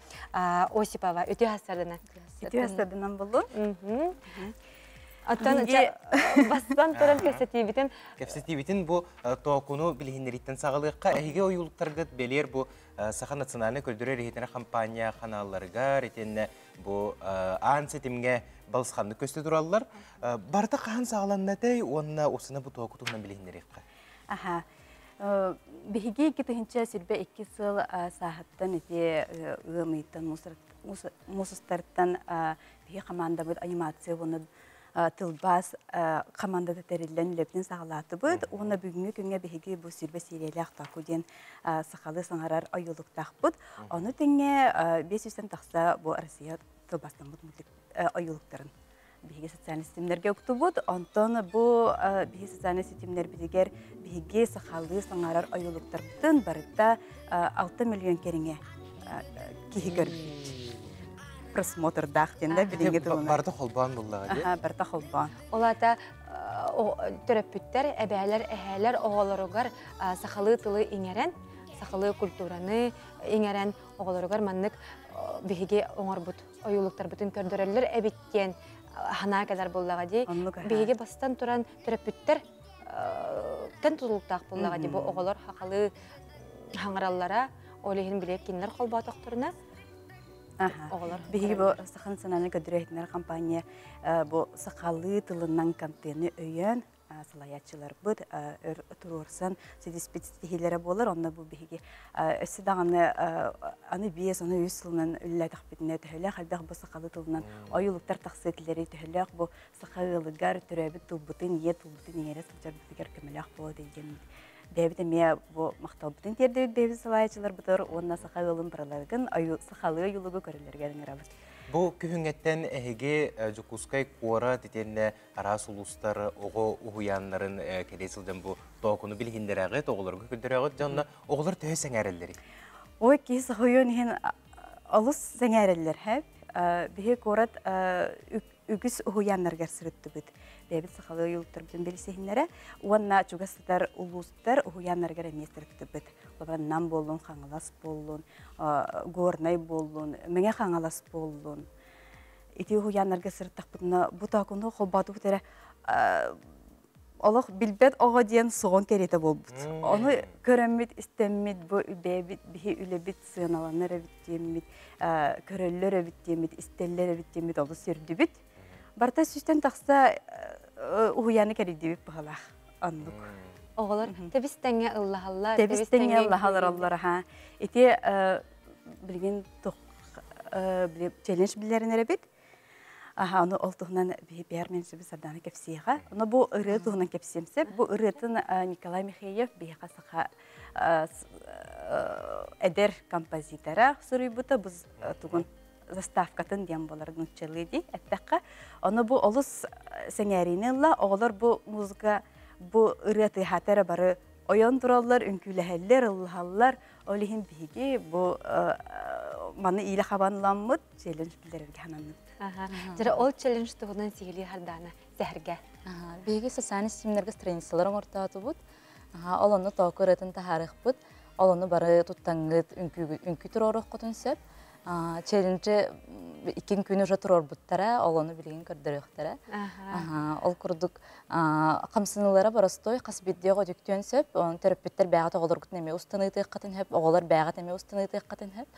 Осипова. Үтүө хастардана. Үтүө хастарданан буллун. Оттон бастан туран кэпсэтиибитин Кэпсэтиибитин бу тоокуну билиһиннэрииттэн саҕалыахха. Эһиги ойуулуктаргыт бэлиэр бу Саха национальнай көрдөрөр иһитинэр хампаанньа ханаалларыгар итиэннэ бу аан ситимҥэ балысханнык көстө тураллар. Барыта хаһан саҕаланнатай уонна усуна бу тооку туһунан билиһиннэриэххэ. Аха. Биһиги 2022 сыл сааһыттан ити ыам ыйыттан муус устартан биһи командабыт анимация уонна тылбаас командата тэриллэн үлэбитин саҕалаатыбыт. Уонна бүгүҥҥү күҥҥэ биһиги бу 20 сиэриялээх Току диэн сахалыы саҥарар ойуулуктаахпыт. Ону тэҥэ 500 тахса бу Россия тылбаастаммыт мультик ойуулуктарын биһиги социальнай ситимнэргэ уктубут. Онтон бу биһиги социальнай ситимнэрбитигэр биһиги сахалыы саҥарар ойуулуктарбытын барыта 6 миллион кэриҥэ киһи көрбүт. Просмотрдаах диэн да билиҥҥи тылынан. Барыта холбоон буллаҕа дии. Аха, барыта холбоон. Ол аата төрөппүттэр, эбээлэр, эһээлэр оҕолоругар сахалыы тылы иҥэрэн, сахалыы культураны иҥэрэн оҕолоругар маннык биһиги оҥорбут ойуулуктарбытын көрдөрөллөр эбит диэн санаа кэлэр буоллаҕа дии. Биһиги бастан туран төрөппүттэр тэн тутулуктаах буоллаҕа дии. Бу оҕолор сахалыы хаҥараллара, ол иһин билиэ кинилэр холбоотохторуна оҕолор Биһиги бу Саха национальнай көрдөрөр компания бу сахалыы тылынан контены өйөөн салайааччыларбыт өр туруорсан ситиспит ситиһиилэрэ буолар. Онно бу биһиги өссө даҕаны аны 5, аны 3 сылынан үлэлээтэхпитинэ төһөлөөх элбэх бу сахалыы тылынан ойуулуктар тахсыа этилэри, төһөлөөх бу саха ыалыгар төрөөбүт тылбытын, ийэ тылбытын иҥэрэ сылдьарбытыгар көмөлөөх буолуо диэн Бэйэбит эмиэ бу махталбытын тиэрдэбит бэйэбит салайааччыларбытыгар уонна саха ыалын барыларыгын сахалыы ойуулугу көрөллөрүгэр ыҥырабыт. Бу күһүҥҥэттэн эһиги Дьокуускай куорат итиэннэ араас улуустар оҕо уһуйааннарын кэлэ сылдьан бу тоокуну билиһиннэрэҕит, оҕолорго көрдөрөҕүт дьонно оҕолор төһө сэҥээрэллэрий? Ой, киһи соһуйуон иһин олус сэҥээрэллэр, һэп. Биһи куорат үгүс уһуйааннарыгар сырыттыбыт. Бэйэбит сахалыы ойуулуктарбытын билсиһиннэрэ уонна чугас сытар улуустар уһуйааннарыгар эмиэ сырыттыбыт. Олорон Нам буоллун, Хаҥалас буоллун, Горнай буоллун, Мэҥэ Хаҥалас буоллун. Ити уһуйааннарга сырыттахпытына бу тоокуну холбоотубут эрэ олох билбэт оҕо диэн суҕун кэриэтэ буолбут. Ону көрөммүт, истэммит, бу бэйэбит биһи үлэбит сыаналанар эбит диэммит, көрөллөр эбит диэммит, истэллэр эбит диэммит олус үрдүбүт. Барыта сүүстэн тахса уһуйааны кэрийдибит быһалаах. Оннук. Оҕолор тэбис тэҥҥэ ыллаһаллар. Тэбис тэҥҥэ ыллаһалар оллор аха. Ити билигин челлендж биллэрин эрэбит. Аха, ону ол туһунан биһи пиар менеджербит Сардана кэпсиэҕэ. Ону бу ырыа туһунан кэпсиэм сөп. Бу ырыатын Николай Михеев биһиэхэ саха эдэр композитора суруйбута бу тугун заставкатын диэн буолар нууччалыы дии эттэххэ. Ону бу олус сэҥээриини ылла. Оҕолор бу музыка бу ырыа тыаһаата эрэ бары ойон тураллар, үҥкүүлэһэллэр, ыллаһаллар. Ол иһин биһиги бу маны иилэ хабанламмыт челлендж биллэрэргэ сананныбыт. Дьэ, ол челлендж туһунан сиһилии Хардана сэһэргэ. Биһиги социальный ситимнэргэ страницалар оҥортоотубут. Ол онно тооку ырыатын таһаарыахпыт. Ол ону бары туттаҥҥыт үҥкүү туруоруоххутун сөп. Челленджи иккин күн уже туруорбуттара, ол ону билигин көрдөрүөхтэрэ. Ол курдук хамсаныылара боростой хас биирдии оҕо үтүктүөн сөп. Төрөппүттэр бэйэҕит оҕолоргутун эмиэ устан ыытыаххытын сөп, оҕолор бэйэҕит эмиэ устан ыытыаххытын сөп.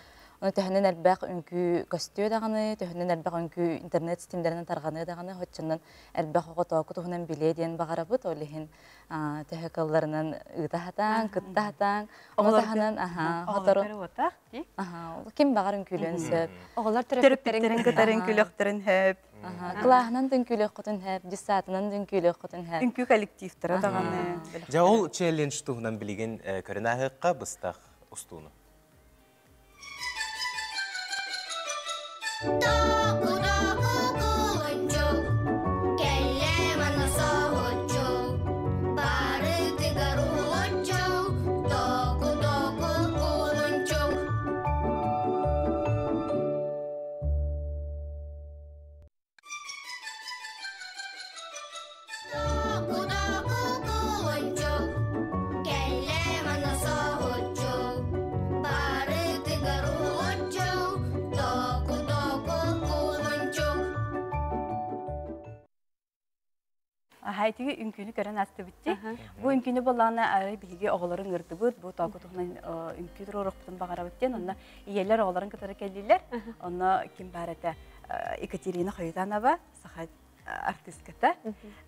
Ону төһөнөн элбэх үҥкүү көстүө даҕаны, төһөнөн элбэх үҥкүү интернет ситимнэринэн тарҕаныа даҕаны, оччонон элбэх оҕо тооку туһунан билиэ диэн баҕарабыт. Ол иһин төһө кылларынан ыыта сатаан, кытта сатаан, ону таһынан хотору ким баҕар үҥкүүлүөн сөп. Оҕолор төрөппүттэрин кытары үҥкүүлүөхтэрин сөп. Кылааһынан да үҥкүүлүөххүтүн сөп, дьыссаатынан да үҥкүүлүөххүтүн сөп. Үҥкүү коллективтара даҕаны. Дьэ ол челлендж туһунан билигин көрөн ааһыахха быстах устууну. Аһайтыгы үҥкүүнү көрөн астыбытчы. Бу үҥкүүнү боллаана арай биһиги оҕолорун ыҥырдыбыт, бу тооку туһунан үҥкүү туруорукпутун баҕарабыт диэн, онно ийэлэр оҕолорун кытары кэллилэр. Онно ким баар этэ Екатерина Хоютанова, саха артыыската,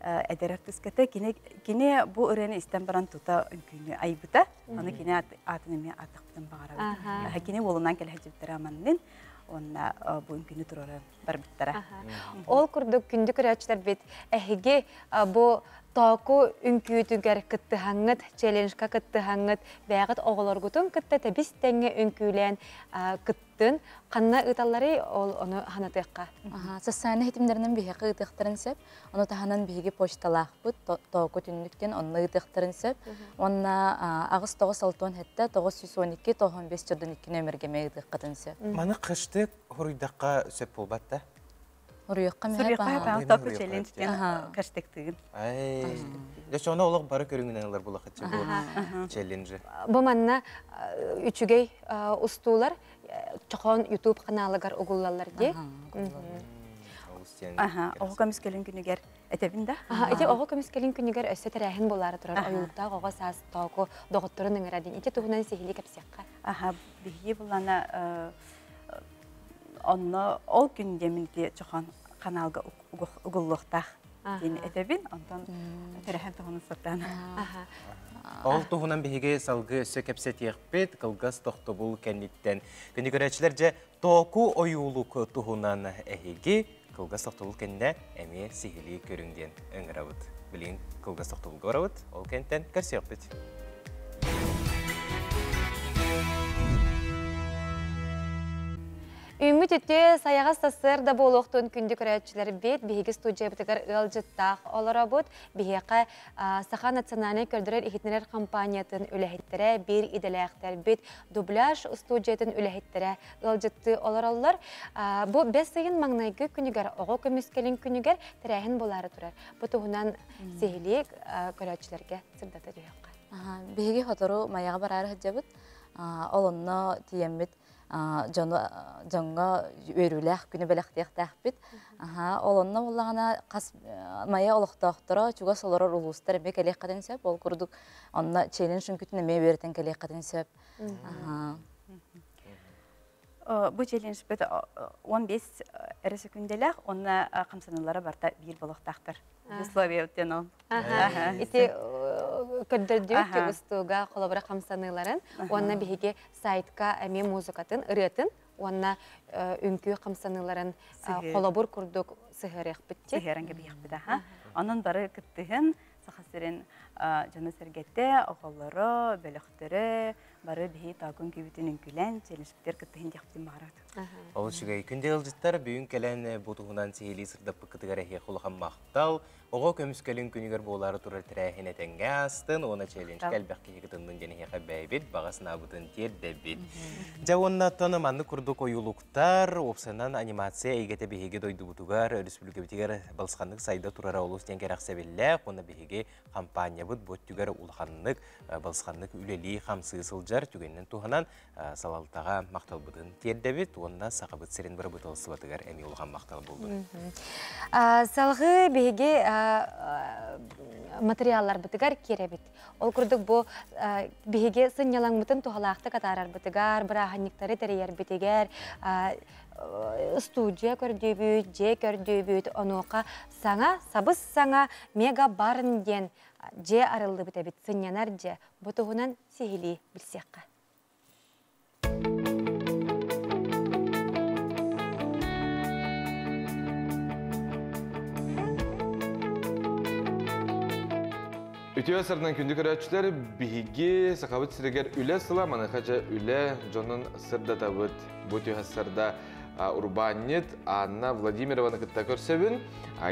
эдэр артыыската. Кини, кини бу ырыаны истэн баран тута үҥкүүнү айбыта. Аны кини аатын эмиэ ааттахпытын баҕарабыт. Кини уолунан кэлэ сылдьыбыттара маннын. Уонна бу үҥкүүнү туруоран барбыттара. Ол курдук күндү көрөөччүлэрбит эһиги бу тооку үҥкүүтүгэр кыттыһаҥҥыт, челленджка кыттыһаҥҥыт, бэйэҕит оҕолоргутун кытта тэбис тэҥҥэ үҥкүүлээн кыттын. Ханна ыыталларый ол ону ханатыахха? Социальнай ситимнэринэн биһиэхэ ыытыахтарын сөп. Ону таһынан биһиги почталаахпыт, тооку түннүктэн онно ыытыахтарын сөп. Уонна 8 9 67 912 95 402 нөмерге ыытыаххытын сөп. Маны кышты хоруйдахха сөп буолбат да? Хоруйуохха Суруйуохха тооку челлендж диэн хэштегтыгын. Дьэ соно олох бары көрүҥүнэн ылар булахаччы бу челленджи. Бу манна үчүгэй устуулар чохоон YouTube каналыгар угуллаллар дии. Аха, оҕо көмүскэлин күнүгэр этэбин да? Ити оҕо көмүскэлин күнүгэр өссө тэрээһин буолаары турар ойуулуктаах оҕо саас тооку доҕотторун ыҥыра диэн. Ити туһунан сиһилии кэпсиэххэ. Аха, биһиги булана онно ол күн диэмин ити чохон каналга угуллуохтаах диэн этэбин, онтон тэрээһин туһунан сатаан. Ол туһунан биһиги салгыы өссө кэпсэтиэхпит, кылгас тохтобул кэнниттэн. Күнү көрөөччүлэр дьэ тооку ойуулук туһунан эһиги кылгас тохтобул кэннэ эмиэ сиһилии көрүҥ диэн ыҥырабыт. Билигин кылгас тохтобулга барабыт, ол кэнтэн көрсүөхпүт. Үүммүт үтүө сайаҕас сарсыарда буолуохтун күндү көрөөччүлэрбит, биһиги студиябытыгар ыалдьыттаах олоробут. Биһиэхэ Саха национальнай көрдөрөр-иһитиннэрэр компаниятын үлэһиттэрэ, биир идэлээхтэрбит, дубляж студиятын үлэһиттэрэ ыалдьыттыы олороллор. Бу бэс ыйын маҥнайгы күнүгэр, оҕо көмүскэлин күнүгэр тэрээһин буолаары турар. Бу туһунан сиһилии көрөөччүлэргэ сырдата түһүөххэ. Биһиги сотору Майаҕа бараары сылдьабыт. Ол онно тиийэммит дьону дьоҥҥо үөрүүлээх күнү бэлэхтиэхтээхпит. Ол онно буоллаҕына хас Майа олохтоохторо чугас олорор улуустар эмиэ кэлиэххитин сөп. Ол курдук онно челлендж үҥкүүтүн эмиэ үөрэтэн кэлиэххитин сөп. Бу челленджпит 15 эрэ секүндэлээх, онно хамсаныылара барыта биир болохтаахтар. Условия диэн ол. Ити көрдөрдүбүт устууга холобура хамсаныыларын уонна биһиги сайтка эмиэ музыкатын, ырыатын уонна үҥкүү хамсаныыларын холобур курдук сыһыарыахпыт. Сыһыаран кэбиһиэхпит аха. Онон бары кыттыһын Саха сирин дьоно-сэргэтэ, оҕолоро, бөлөхтөрө бары биһи тоокун күүбүтүн үҥкүүлээн челленджпитигэр кыттыһын диэхпитин баҕарабыт. Ол үчүгэй. Күндү ыалдьыттар, бүгүн кэлэн бу туһунан сиһилии сырдаппыккытыгар эһиэхэ улахан махтал. Оҕо көмүскэлин күнүгэр буолаары турар тэрээһин этэҥҥэ аастын уонна челленджка элбэх киһи кытыннын диэн эһиэхэ бэйэбит баҕа санаабытын тиэрдэбит. Дьэ уонна оттон маннык курдук ойуулуктар, уопсайынан анимация эйгэтэ биһиги дойдубутугар, өрөспүүбүлүкэбитигэр балысханнык сайда турара олус диэн кэрэхсэбиллээх уонна биһиги хампаанньабыт бу өттүгэр улаханнык балысханнык үлэлии-хамсыы сылдьар түгэнинэн туһанан салалтаҕа махталбытын тиэрдэбит уонна Сахабыт сирин бырабыыталыстыбатыгар эмиэ улахан махтал буоллун. Салгыы биһиги материалларбытыгар киирэбит. Ол курдук бу биһиги сынньалаҥмытын туһалаахтык атаарарбытыгар, бырааһынньыктары тэрийэрбитигэр студия көрдүүбүт, дьиэ көрдүүбүт, онуоха саҥа, сабыс-саҥа мега барн диэн дьиэ арыллыбыт эбит, сынньанар дьиэ. Бу туһунан сиһилии билсиэххэ. Үтүө сырынан күндү көрөөччүлэр, биһиги Сахабыт сиригэр үлэ сыла, маныаха дьэ үлэ дьонун сырдатабыт. Бу түһэ сырда урбаанньыт Анна Владимированы кытта көрсөбүн.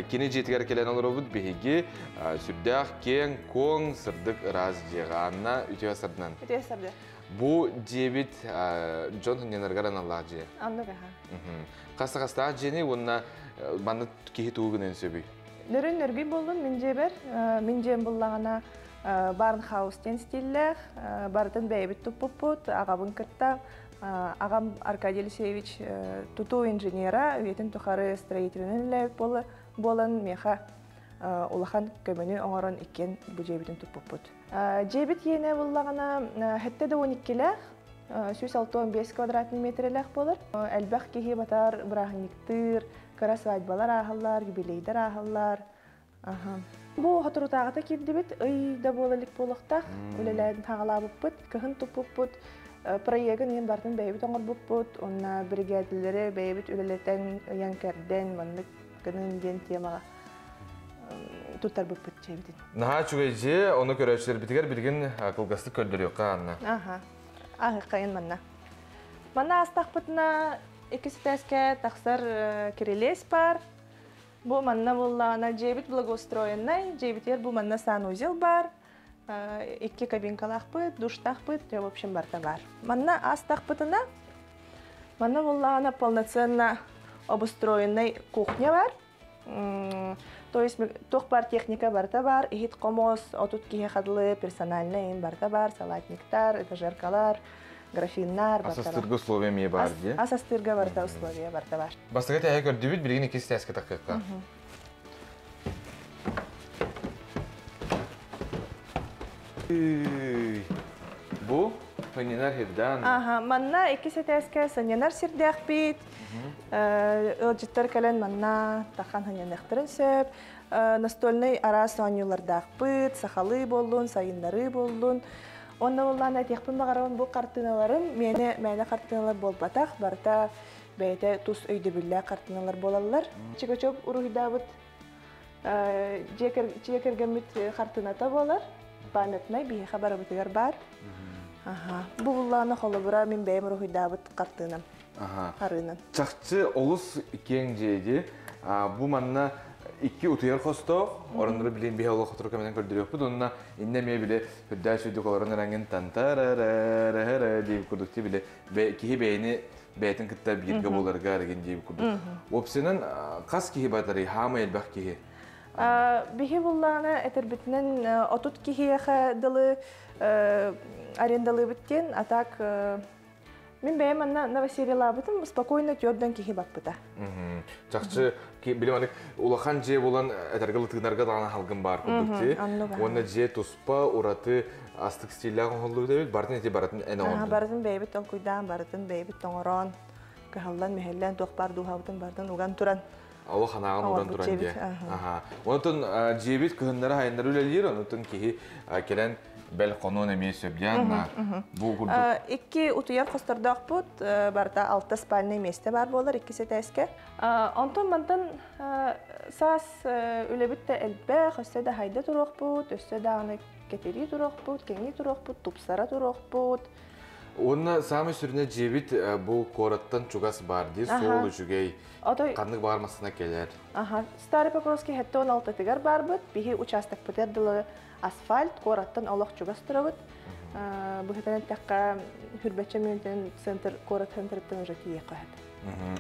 Кини дьиэтигэр кэлэн олоробут биһиги сүрдээх киэҥ, куоҥ, сырдык ыраас дьиэҕэ. Анна, үтүө сырдынан. Үтүө сырды. Бу дьиэбит дьон сынньанарыгар аналлаах дьиэ. Оннук аха. Хас-хастаах дьиэни уонна манна киһи тугу гынан сөбүй? Нөрүн нөргүй боллун мин дьиэбэр. Мин дьиэм буллаҕына барнхаус диэн стиллээх. Барытын бэйэбит туппуппут, аҕабын кытта. Аҕам Аркадий Алексеевич тутуу инженера, үйэтин тухары строителинэн үлэлээбит буолан, миэхэ улахан көмөнү оҥорон иккиэн бу дьиэбитин туппуппут. Дьиэбит иэнэ буллаҕына хэттэ да он иккилээх, 165 квадратный метрэлээх буолар. Элбэх киһи батар бырааһынньыктыыр, кыра свадьбалар ааһаллар, юбилейдар ааһаллар. Бу соторутааҕыта киирдибит, ый да буола илик буолуохтаах, үлэлээн хаҕалаабыппыт, кыһын туппуппут, проегын иһин барытын бэйэбит оҥорбуппут, уонна биригээдэлэри бэйэбит үлэлэтэн, ыйан-кэрдэн, маннык гынын диэн темаҕа туттарбыппыт дьиэбитин. Наһаа үчүгэй дьиэ, ону көрөөччүлэрбитигэр билигин кылгастык көрдөрүөххэ Анна. Аха, ааһыаххайын манна. Манна аастахпытына иккис этээскэ тахсар кирилиэс баар. Бу манна буоллаҕына дьиэбит благоустроеннай, дьиэбитигэр бу манна санузел баар, икки кабинкалаахпыт, душтаахпыт, в общем барыта баар. Манна аастахпытына, манна буоллаҕына полноценно обустроенный кухня бар. То есть туох бар техника барыта бар, иһит хомос, отут киһи хадылы, персональный ин барыта бар, салатниктар, этажеркалар, графиннар барыта бар. Ас условия эмиэ бар дии. Ас астыырга барыта условия барыта бар. Бастакы тэһэ көрдүбүт, билигин иккис тээскэ таххыахха. Бу сынньанар сирдээн. Аха, манна иккис этээскэ сынньанар сирдээхпит. Ыалдьыттар кэлэн манна тахан сынньаныахтарын сөп. Настольнай араас оонньуулардаахпыт, сахалыы буоллун, сайыннарыы буоллун. Онно буоллаан этиэхпин баҕарабын бу хартыыналарым миэнэ мээнэ хартыыналар буолбатах, барыта бэйэтэ тус өйдөбүллээх хартыыналар буолаллар. Чикачев уруһуйдаабыт дьиэ кэргэммит хартыыната буолар. Памятнай биһиэхэ барыбытыгар баар. Бу буллаҕына холобура мин бэйэм уруһуйдаабыт хартыынам. Арыынан. Чахчы олус киэҥ дьиэди. Бу манна икки утуйар хостоох, ороннору билин биһи олох хотуру көмөнөн көрдөрүөхпүт. Онна инне эмиэ биле үрдээ сүйдүк олорон эраңын тантарарарара диир курдук ти биле киһи бэйэни бэйэтин кытта бииргэ буоларга эргин диир курдук. Уопсайынан хас киһи батарый, хаама элбэх киһи? Биһи буллаана этербитинен 30 киһиэхэ дылы арендалыыбыт диэн, а так мин бэйэм анна новосельелаабытым, спокойно төрдөн киһи баппыта. Чахчы билим аны улахан дьиэ булан этэргэ тыынарга даҕаны халгын баар курдук ти. Уонна дьиэ туспа ураты астык стиллээх оҥоһуллубут эбит, бартын эти барытын эн оҥордун. Барытын бэйэбит толкуйдаан, барытын бэйэбит тоҥороон, кыһаллан, мүһэллэн, туох бар дууһабытын барытын уган туран. Оло ханааҕын уран туран дьиэ. Онтон дьиэбит кыһыннары хайыннары үлэлиир, онтон киһи келен бэл хонуон эмиэ сөбдьаан бу курдук. Икки утуйар хостордоохпут, барыта 6 спальный месте бар буолар, икки сэтээске. Онтон мантан саас үлэбит да элбэх, өссө да хайда туруохпут, өссө даҕаны кэтирии туруохпут, кэҥии туруохпут, тупсара туруохпут. Уонна самый сүрүнэ дьиэбит бу куораттан чугас бар дии, суол үчүгэй, ханнык баар массына келер. Старый Покровский 76-тыгар барбыт, биһи участокпытыгар дылы асфальт, куораттан олох чугас турабыт. Быһытан эттэххэ, хүрбэччэ мүнтэн центр, куорат центрыттан уже тиийэ көһөт.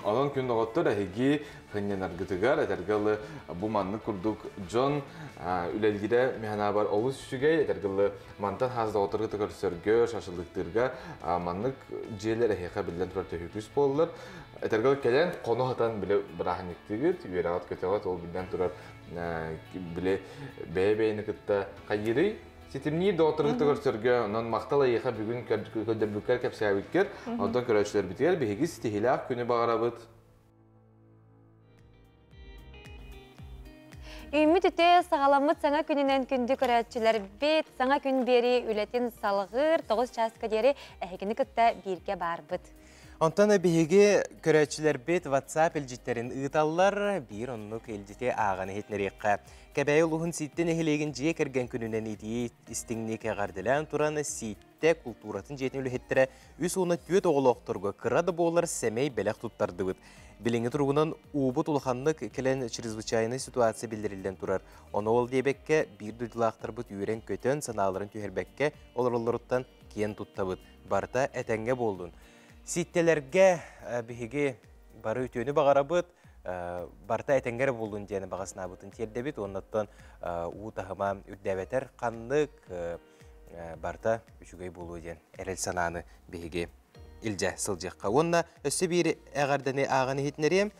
Онон күн оҕоттор эһиги хынньанаргытыгар этэргэлы бу маннык курдук дьон үлэлгирэ механабар олус үчүгэй этэргэлы мантан хас доҕотторгыта көрсөргө, шашылыктырга маннык дьиэлэр эһиэхэ биллэн турар төһүүкүс буоллар. Этэргэл кэлэн хоно хатан биле бырааһынньыктыгыт, үөрэҕит көтөҕөт, ол биллэн турар биле бэйэ-бэйэни кытта хайырый ситимниир доҕотторгута көрсөргө, онон махтал эйиэхэ бүгүн көрдөрбүккэр кэпсээбиккэр, онтон көрөөччүлэрбитигэр биһиги ситиһилээх күнү баҕарабыт. Үүммүт үтүө саҕаламмыт саҥа күнүнэн күндү көрөөччүлэрбит, саҥа күн биэрии үлэтин салҕыыр 9 чааска диэри эһигини кытта бииргэ баарбыт. Онтон биһиги көрөөччүлэрбит WhatsApp илдьиттерин ыыталлар, биир оннук илдьити ааҕан иһитинэриэххэ. Кэбээйи улууһун Сииттэ нэһилиэгин дьиэ кэргэн күнүнэн итии истиҥник эҕэрдэлээн туран Сииттэ култууратын дьиэтин үлэһиттэрэ 314 оҕолоохторго кыра да буолар сэмэй бэлэх туттардыбыт. Билиҥҥи туругунан уубут улаханнык кэлэн чрезвычайный ситуация биллэриллэн турар. Ону ол диэбэккэ биир дойдулаахтарбыт үөрэн-көтөн санааларын түһэрбэккэ олороллоруттан киэн туттабыт. Барыта этэҥҥэ буоллун. Сииттэлэргэ биһиги бары үтүөнү баҕарабыт, барыта этэҥҥэ эрэ буоллун диэн баҕаснаабытын тиэрдэбит. Оннуттан уу таһыма үрдээбэтэр ханнык барыта үчүгэй буолуо диэн эрэл санааны биһиги илдьэ сылдьыахха. Уонна өссө биир эҕэрдэни ааҕан иһитинэриэм.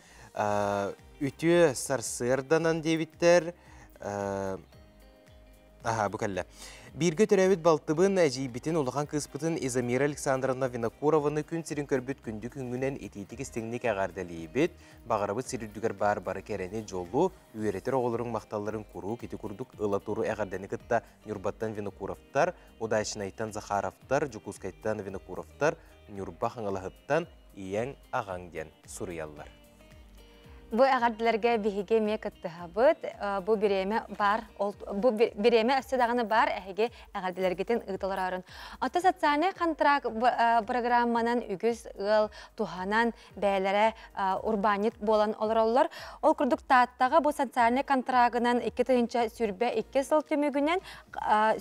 Үтүө сарсыарданан диэбиттэр. Аха, бу кэллэ. Бииргэ төрөөбүт балтыбын, эдьиийбитин, улахан кыыспытын Изамира Александровна Винокурованы күн сирин көрбүт күндү күҥҥүнэн итиитик истиҥник эҕэрдэлиибит. Баҕарабыт сир үрдүгэр баар бары кэрэни, дьолу, үөрэтэр оҕолоруҥ махталларын куруук ити курдук ыла туру эҕэрдэни кытта Ньурбаттан Винокуровтар, Удачнайтан Захаровтар, Дьокуускайтан Винокуровтар, Ньурба Хаҥалаһыттан Ийэҥ, аҕаҥ диэн суруйаллар. Бу эҕэрдэлэргэ биһиги эмиэ кыттыһабыт. Бу бириэмэ бар, бу бириэмэ өссө даҕаны бар эһиги эҕэрдэлэргитин ыыталараарын. Ото социальный контракт программанан үгүс ыал туһанан бэйэлэрэ урбаанньыт буолан олороллор. Ол курдук Тааттаҕа бу социальный контрагынан 2022 сыл түмүгүнэн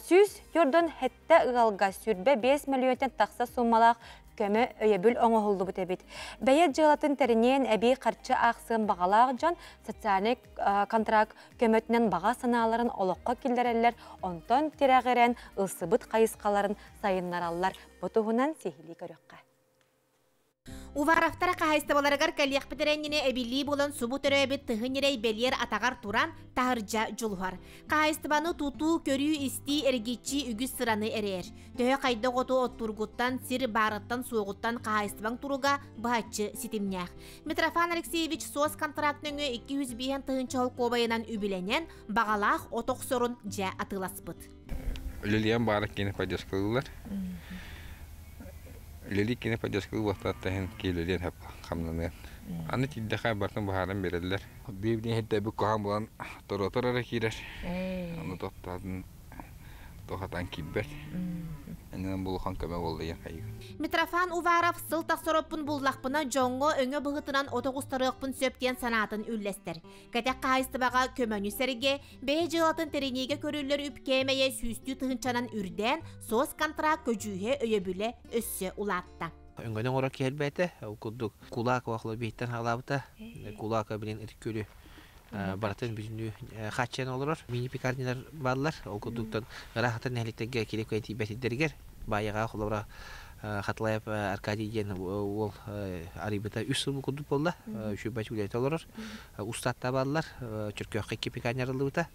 147 ыалга 25 мөлүйүөнтэн тахса суммалаах көмө өйөбүл оҥоһуллубут эбит. Бэйэ дьыалатын тэриниэн эбии харчы аахсыан баҕалаах дьон социальный контракт көмөтүнэн баҕа санааларын олоххо киллэрэллэр, онтон тирэҕирэн ылсыбыт хайысхаларын сайыннараллар. Бу туһунан сиһилии көрүөххэ. Уваровтар хаһайыстыбаларыгар кэлиэхпит эрэнньини эбилии буолан субу төрөөбүт тыһы ньирэй бэлиэр атаҕар туран таһырдьа дьулуһар. Хаһайыстыбаны тутуу, көрүү-истии, эргиччи үгүс сыраны эрэйэр. Төһө хайдах оту оттуургуттан, сир баарыттан суоҕуттан хаһайыстыбаҥ туруга быһаччы ситимнээх. Митрофан Алексеевич СОС контракт нөҥүө 205 тыһыынча холкуобайынан үбүлэнэн, баҕалаах от охсорун дьэ атыыласпыт. Үлэлиэн баара кини поддержкалыылар. Үлэлии кини поддержкалыы буолтааттаһын киилэлиэн хөп хамнаныан. Аны тиийдэхэ бартын быһааран биэрэллэр. Биир иһиттэбит куһаҕан буолан торотор эрэ киирэр. Аны тоттоотун Тохатан киирбэт. Эннен булухан көмө болду диэн хайыгын. Митрофан Уваров сыл тахсар оппун буллахпына дьоҥҥо өҥө быһыытынан от оҕустарыахпын сөп диэн санаатын үллэстэр. Кэтэх хаһаайыстыбаҕа көмөнү сэргэ, бэйэ дьыалатын тэриниигэ көрүллэр үп кээмэйэ сүүстүү тыһыынчанан үрдээн, соцконтракт көдьүүһэ өйөбүлэ өссө улаатта. Өҥөнү оҥорор киһи элбээтэ. Ол курдук Кулакова биһиттэн хаалаабыта. Кулакова билин Ытык Күөлү барытын бүтүннүү хааччыйан олорор. Мини-пекарнялар бааллар. Ол курдуктан ыраахтан нэһилиэктэргэ килиэп кэлэн тиийбэтидэригэр баайаҕа холобура Хатылаев Аркадий диэн уол арыйбыта үс сыл курдук буолла. Үчүгэй үлэтэ олорор. Устаатта бааллар. Чөркөөххө икки пекарня арыллыбыта.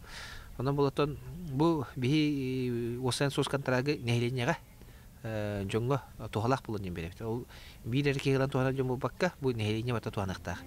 Онон болотон бу биһи уосайан соц контрагы нэһилиэнньэҕэ дьоҥҥо туһалаах буолан диэн биэрэбит. Ол биир эрэ киһи ылан туһанар дьон буолбакка, бу нэһилиэнньэ барыта туһаныахтаах.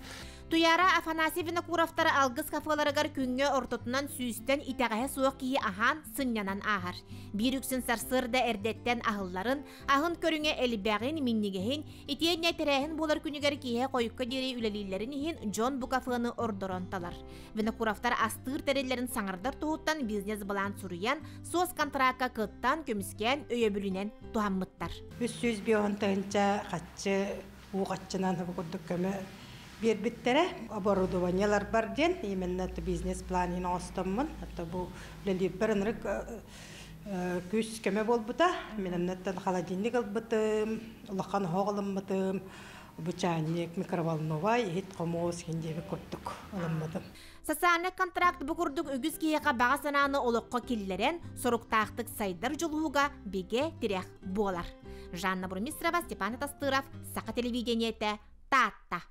Туяра Афанасий Винокуровтар Алгыс кафеларыгар күҥҥэ ортотунан сүүстэн итэҕэһэ суох киһи аһаан, сынньанан ааһар. Биир үксүн сарсыарда эрдэттэн аһылларын, аһын көрүҥэ элбэҕин, минньигэһин, итиэннэ тэрээһин буолар күнүгэр киэһэ хойукка диэри үлэлииллэрин иһин дьон бу кафены ордорон талар. Винокуровтар астыыр тэриллэрин саҥардар туһуттан бизнес-былаан суруйан, соцконтракка кыттан, көмүскээн, өйөбүлүнэн туһаммыттар. 305 тыһыынча хаччы уу хаччынан бу курдук көмө биэрбиттэрэ. Оборудованиелар бар диэн именно бизнес-планын оҥостоммун. Это бу үлэлиирбэр ынырык күүс көмө буолбута. Мин оннуттан холодильник ылбытым, улахан оһох ылыммытым, бу чайник, микроволновай, иһит хомуос диэби курдук ылыммытым. Социальный контракт бу курдук үгүс киһиэхэ баҕа санааны олоххо киллэрэн, соруктаахтык сайдар дьулуһууга бигэ тирэх буолар. Жанна Бурмистрова, Степан Тастыров, Саха телевидениетэ, Таатта.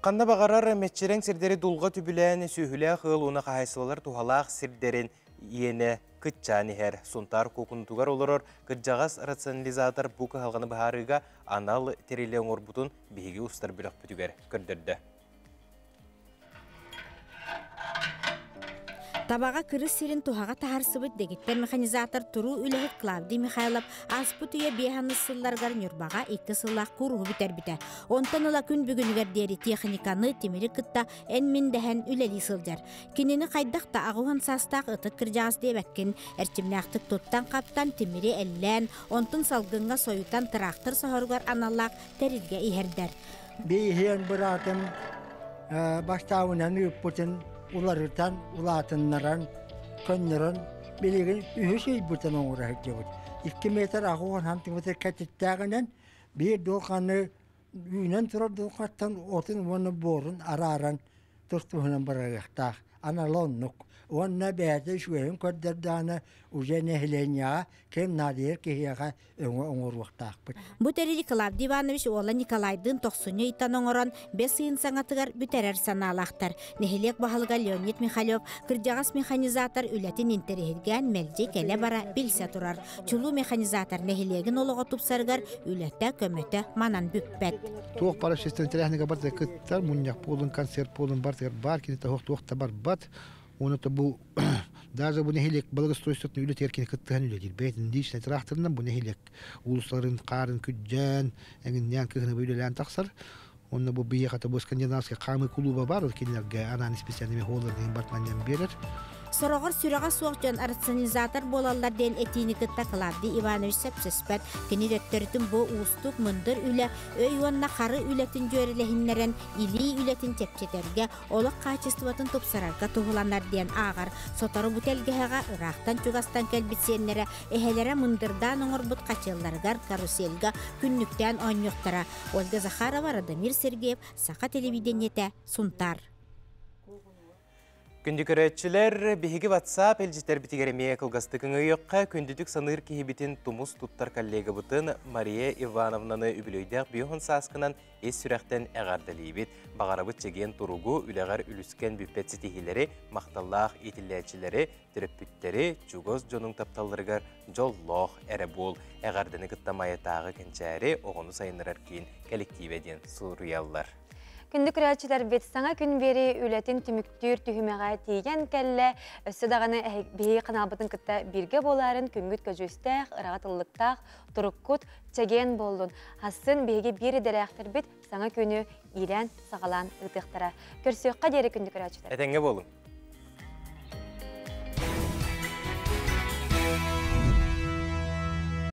Ханна баҕарар мэччирэҥ сирдэри дулҕа түбүлээн сүөһүлээх ыал уонна хаһаайыстыбалар туһалаах сирдэрин иэнэ кыччаан иһэр. Сунтаар Куокунутугар олорор кырдьаҕас рационализатор бу кыһалҕаны быһаарыыга анал тэрили оҥорбутун биһиги устар бөлөхпүтүгэр көрдөрдө. Табаҕа кырыс сирин туһаҕа таһаарсыбыт дэгиттэр механизатор туруу үлэһит Клавдий Михайлов ааспыт үйэ биэһаныс сылларыгар Ньурбаҕа икки сыллаах кууруһу бүтэрбитэ. Онтон ыла күн бүгүнүгэр диэри техниканы, тимири кытта эн-мин дэһэн үлэлии сылдьар. Кинини хайдах да аҕыһан саастаах ытык кырдьаҕас диэбэккин, эрчимнээхтик туттан-хаптан тимири эллээн, онтун салгыҥҥа сойутан тыраахтыр соһоругар аналлаах тэрилгэ иһэрдэр. Биһиэн быраатым бастаабынан ыыппытын уларытан, улаатыннаран, көннөрөн билигин үһүс ыйбытын оҥоро сылдьыбыт. 2 метр 80 сантиметр кэтиттээҕинэн биир дулҕаны үүнэн турар дулҕаттан отун уонна буорун арааран тус-туһунан барарыахтаах. Анала оннук. Уонна бэйэтэ үчүгэйин көрдөрдөҕүнэ уже нэһилиэнньэҕэ ким наадыйар киһиэхэ өҥө оҥоруохтаахпыт. Бу тэрили Клавдий Иванович уола Николайдыын тохсунньу ыйтан оҥорон, бэс ыйын саҥатыгар бүтэрэр санаалаахтар. Нэһилиэк баһылыга Леонид Михалев кырдьаҕас механизатор үлэтин интэриэһиргээн мэлдьи кэлэ-бара билсэ турар. Чулуу механизатор нэһилиэгин олоҕо тупсарыгар үлэтэ, көмөтө манан бүппэт. Туох бары общественный тэрээһинигэр барытыгар кыттар, мунньах буолун, концерт буолун барытыгар баар, кини туох да барбат. Уонна бу даже бу нэһилиэк благоустройствотун үлэтигэр кини кыттыһан үлэлиир. Бэйэтин личный тракторынан бу нэһилиэк уулуссаларын хаарын күрдьээн, эҥиннээн кыһыны үлэлээн тахсар. Онно бу биһиэхэ бу скандинавский хаамыы клуба бар, кинилэргэ анаан специальный холлар бартманнан биэрэр. Сороҕор сүрэҕэ суох дьон рационализатор буолаллар диэн этиини кытта Клавдий Иванович сөпсөспөт. Кини төттөрүтүн бу уустук мындыр үлэ өй уонна хары үлэтин дьүөрэлэһиннэрэн илии үлэтин чэпчэтэргэ, олох хаачыстыбатын тупсарарга туһуланар диэн ааҕар. Сотору бу тэлгэһэҕэ ыраахтан чугастан кэлбит сиэннэрэ эһэлэрэ мындырдаан оҥорбут хачыалларыгар карусельга күннүктээн оонньуохтара. Ольга Захарова, Радомир Сергеев, Саха телевидениетэ, Сунтаар. Күндү көрөөччүлэр, биһиги WhatsApp илдьитэрбитигэр эмиэ кылгастык ыҥыйыахха күндүтүк саныыр киһибитин тумус туттар коллегабытын Мария Ивановнаны үбүлүөйдээх биоһун сааскынан ис сүрэхтэн эҕэрдэлиибит. Баҕарабыт чэгиэн туругу, үлэҕэр үлүскэн бүппэт ситиһиилэри, махталлаах иитиллээччилэри, төрөппүттэри, чугас дьонуҥ тапталларыгар дьоллоох эрэ буол. Эҕэрдэни кытта Майатааҕы кэнчээри оҕону сайыннарар киин кэллективэ диэн суруйаллар. Күндү көрөөччүлэрбит саҥа күн биэри үлэтин түмүктүүр түһүмэҕэ тиийэн кэллэ. Өссө даҕаны биһиги каналбытын кытта бииргэ буоларын күҥҥүт көдьүүстээх, ыраҕа тыллыктаах, туруккут чэгиэн буоллун. Хасын биһиги биир идэлээхтэрбит саҥа күнү иилээн саҕалаан ыытыахтара. Көрсүөххэ диэри күндү көрөөччүлэр. Этэҥҥэ буолуҥ.